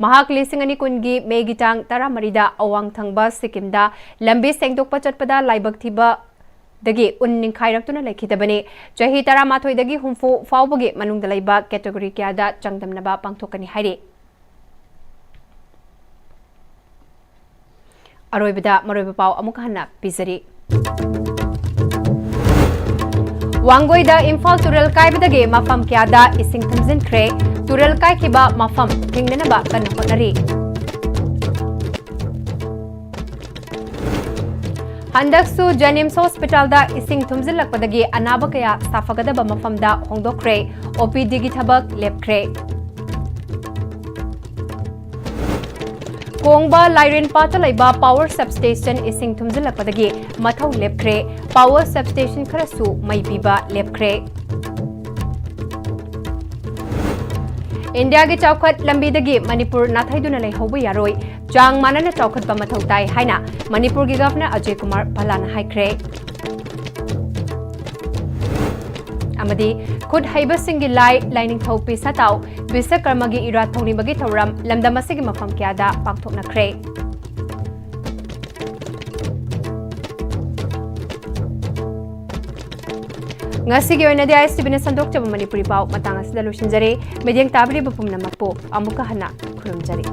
ꯃꯍꯥꯛ ꯂꯤꯁꯤꯡ ꯑꯅꯤ ꯀꯨꯟꯒꯤ ꯃꯦꯒꯤ ꯇꯥꯡ ꯇꯔꯥꯃꯔꯤꯗ ꯑꯋꯥꯡ ꯊꯪꯕ ꯁꯤꯛꯀꯤꯝꯗ ꯂꯝꯕꯤ ꯁꯦꯡꯗꯣꯛꯄ ꯆꯠꯄꯗ ꯂꯥꯏꯕꯛ ꯊꯤꯕꯗꯒꯤ ꯎꯟ ꯅꯤꯡꯈꯥꯏꯔꯛꯇꯨꯅ ꯂꯩꯈꯤꯗꯕꯅꯤ꯫ ꯆꯍꯤ ꯇꯔꯥꯃꯥꯊꯣꯏꯗꯒꯤ ꯍꯨꯝꯐꯨ ꯐꯥꯎꯕꯒꯤ ꯃꯅꯨꯡꯗ ꯂꯩꯕ ꯀꯦꯇꯦꯒꯣꯔꯤ ꯀꯌꯥꯗ ꯆꯥꯡꯗꯝꯅꯕ ꯄꯥꯡꯊꯣꯛꯀꯅꯤ ꯍꯥꯏꯔꯤ꯫ ꯑꯔꯣꯏꯕꯗ ꯃꯔꯨꯑꯣꯏꯕ ꯄꯥꯎ ꯑꯃꯨꯛ ꯍꯟꯅ ꯄꯤꯖꯔꯤ꯫ ꯋꯥꯡꯒꯣꯏꯗ ꯏꯝꯐꯥꯜ ꯇꯨꯔꯦꯜ ꯀꯥꯏꯕꯗꯒꯤ ꯃꯐꯝ ꯀꯌꯥꯗ ꯏꯁꯤꯡ ꯊꯨꯝꯖꯤꯟꯈ꯭ꯔꯦ꯫ ꯇꯨꯔꯦꯜ ꯀꯥꯏꯈꯤꯕ ꯃꯐꯝ ꯊꯤꯡꯅꯅꯕ ꯀꯟꯅ ꯍꯣꯠꯅꯔꯤ꯫ ꯍꯟꯗꯛꯁꯨ ꯖꯦꯅꯤꯝꯁ ꯍꯣꯁꯄꯤꯇꯥꯜꯗ ꯏꯁꯤꯡ ꯊꯨꯝꯖꯤꯜꯂꯛꯄꯗꯒꯤ ꯑꯅꯥꯕ ꯀꯌꯥ ꯁꯥꯐꯒꯗꯕ ꯃꯐꯝꯗ ꯍꯣꯡꯗꯣꯛꯈ꯭ꯔꯦ꯫ ꯑꯣ ꯄꯤ ꯗꯤꯒꯤ ꯊꯕꯛ ꯂꯦꯞꯈ꯭ꯔꯦ꯫ ꯀꯣꯡꯕ ꯂꯥꯏꯔꯦꯟꯄꯥꯠꯇ ꯂꯩꯕ ꯄꯥꯋꯔ ꯁꯕꯁ꯭ꯇꯦꯁꯟ ꯏꯁꯤꯡ ꯊꯨꯝꯖꯤꯜꯂꯛꯄꯗꯒꯤ ꯃꯊꯧ ꯂꯦꯞꯈ꯭ꯔꯦ꯫ ꯄꯥꯋꯔ ꯁꯕꯁ꯭ꯇꯦꯁꯟ ꯈꯔꯁꯨ ꯃꯩ ꯄꯤꯕ ꯂꯦꯞꯈ꯭ꯔꯦ꯫ ꯏꯟꯗꯤꯌꯥꯒꯤ ꯆꯥꯎꯈꯠ ꯂꯝꯕꯤꯗꯒꯤ ꯃꯅꯤꯄꯨꯔ ꯅꯥꯊꯩꯗꯨꯅ ꯂꯩꯍꯧꯕ ꯌꯥꯔꯣꯏ꯫ ꯆꯥꯡ ꯃꯥꯟꯅꯅ ꯆꯥꯎꯈꯠꯄ ꯃꯊꯧ ꯇꯥꯏ ꯍꯥꯏꯅ ꯃꯅꯤꯄꯨꯔꯒꯤ ꯒꯚꯔꯅꯔ ꯑꯖꯌ ꯀꯨꯃꯥꯔ ꯚꯜꯂꯥꯅ ꯍꯥꯏꯈ꯭ꯔꯦ꯫ ꯑꯃꯗꯤ ꯈꯨꯠ ꯍꯩꯕꯁꯤꯡꯒꯤ ꯂꯥꯏ ꯂꯥꯏꯅꯤꯡꯊꯧ ꯄꯤ ꯁꯇꯥꯎ ꯕꯤꯁꯀꯔꯃꯒꯤ ꯏꯔꯥꯠ ꯊꯧꯅꯤꯕꯒꯤ ꯊꯧꯔꯝ ꯂꯝꯗꯝ ꯑꯁꯤꯒꯤ ꯃꯐꯝ ꯀꯌꯥꯗ ꯄꯥꯡꯊꯣꯛꯅꯈ꯭ꯔꯦ꯫ ꯉꯁꯤꯒꯤ ꯑꯣꯏꯅꯗꯤ ꯑꯥꯏ ꯑꯦꯁ ꯇꯤ ꯚꯤꯅ ꯁꯟꯗꯣꯛꯆꯕ ꯃꯅꯤꯄꯨꯔꯤ ꯄꯥꯎ ꯃꯇꯥꯡ ꯑꯁꯤꯗ ꯂꯣꯏꯁꯤꯟꯖꯔꯦ꯫ ꯃꯤꯠꯌꯦꯡ ꯇꯥꯕꯤꯔꯤꯕ ꯄꯨꯝꯅꯃꯛꯄꯨ ꯑꯃꯨꯛꯀ ꯍꯟꯅ ꯈꯨꯔꯨꯝꯖꯔꯤ꯫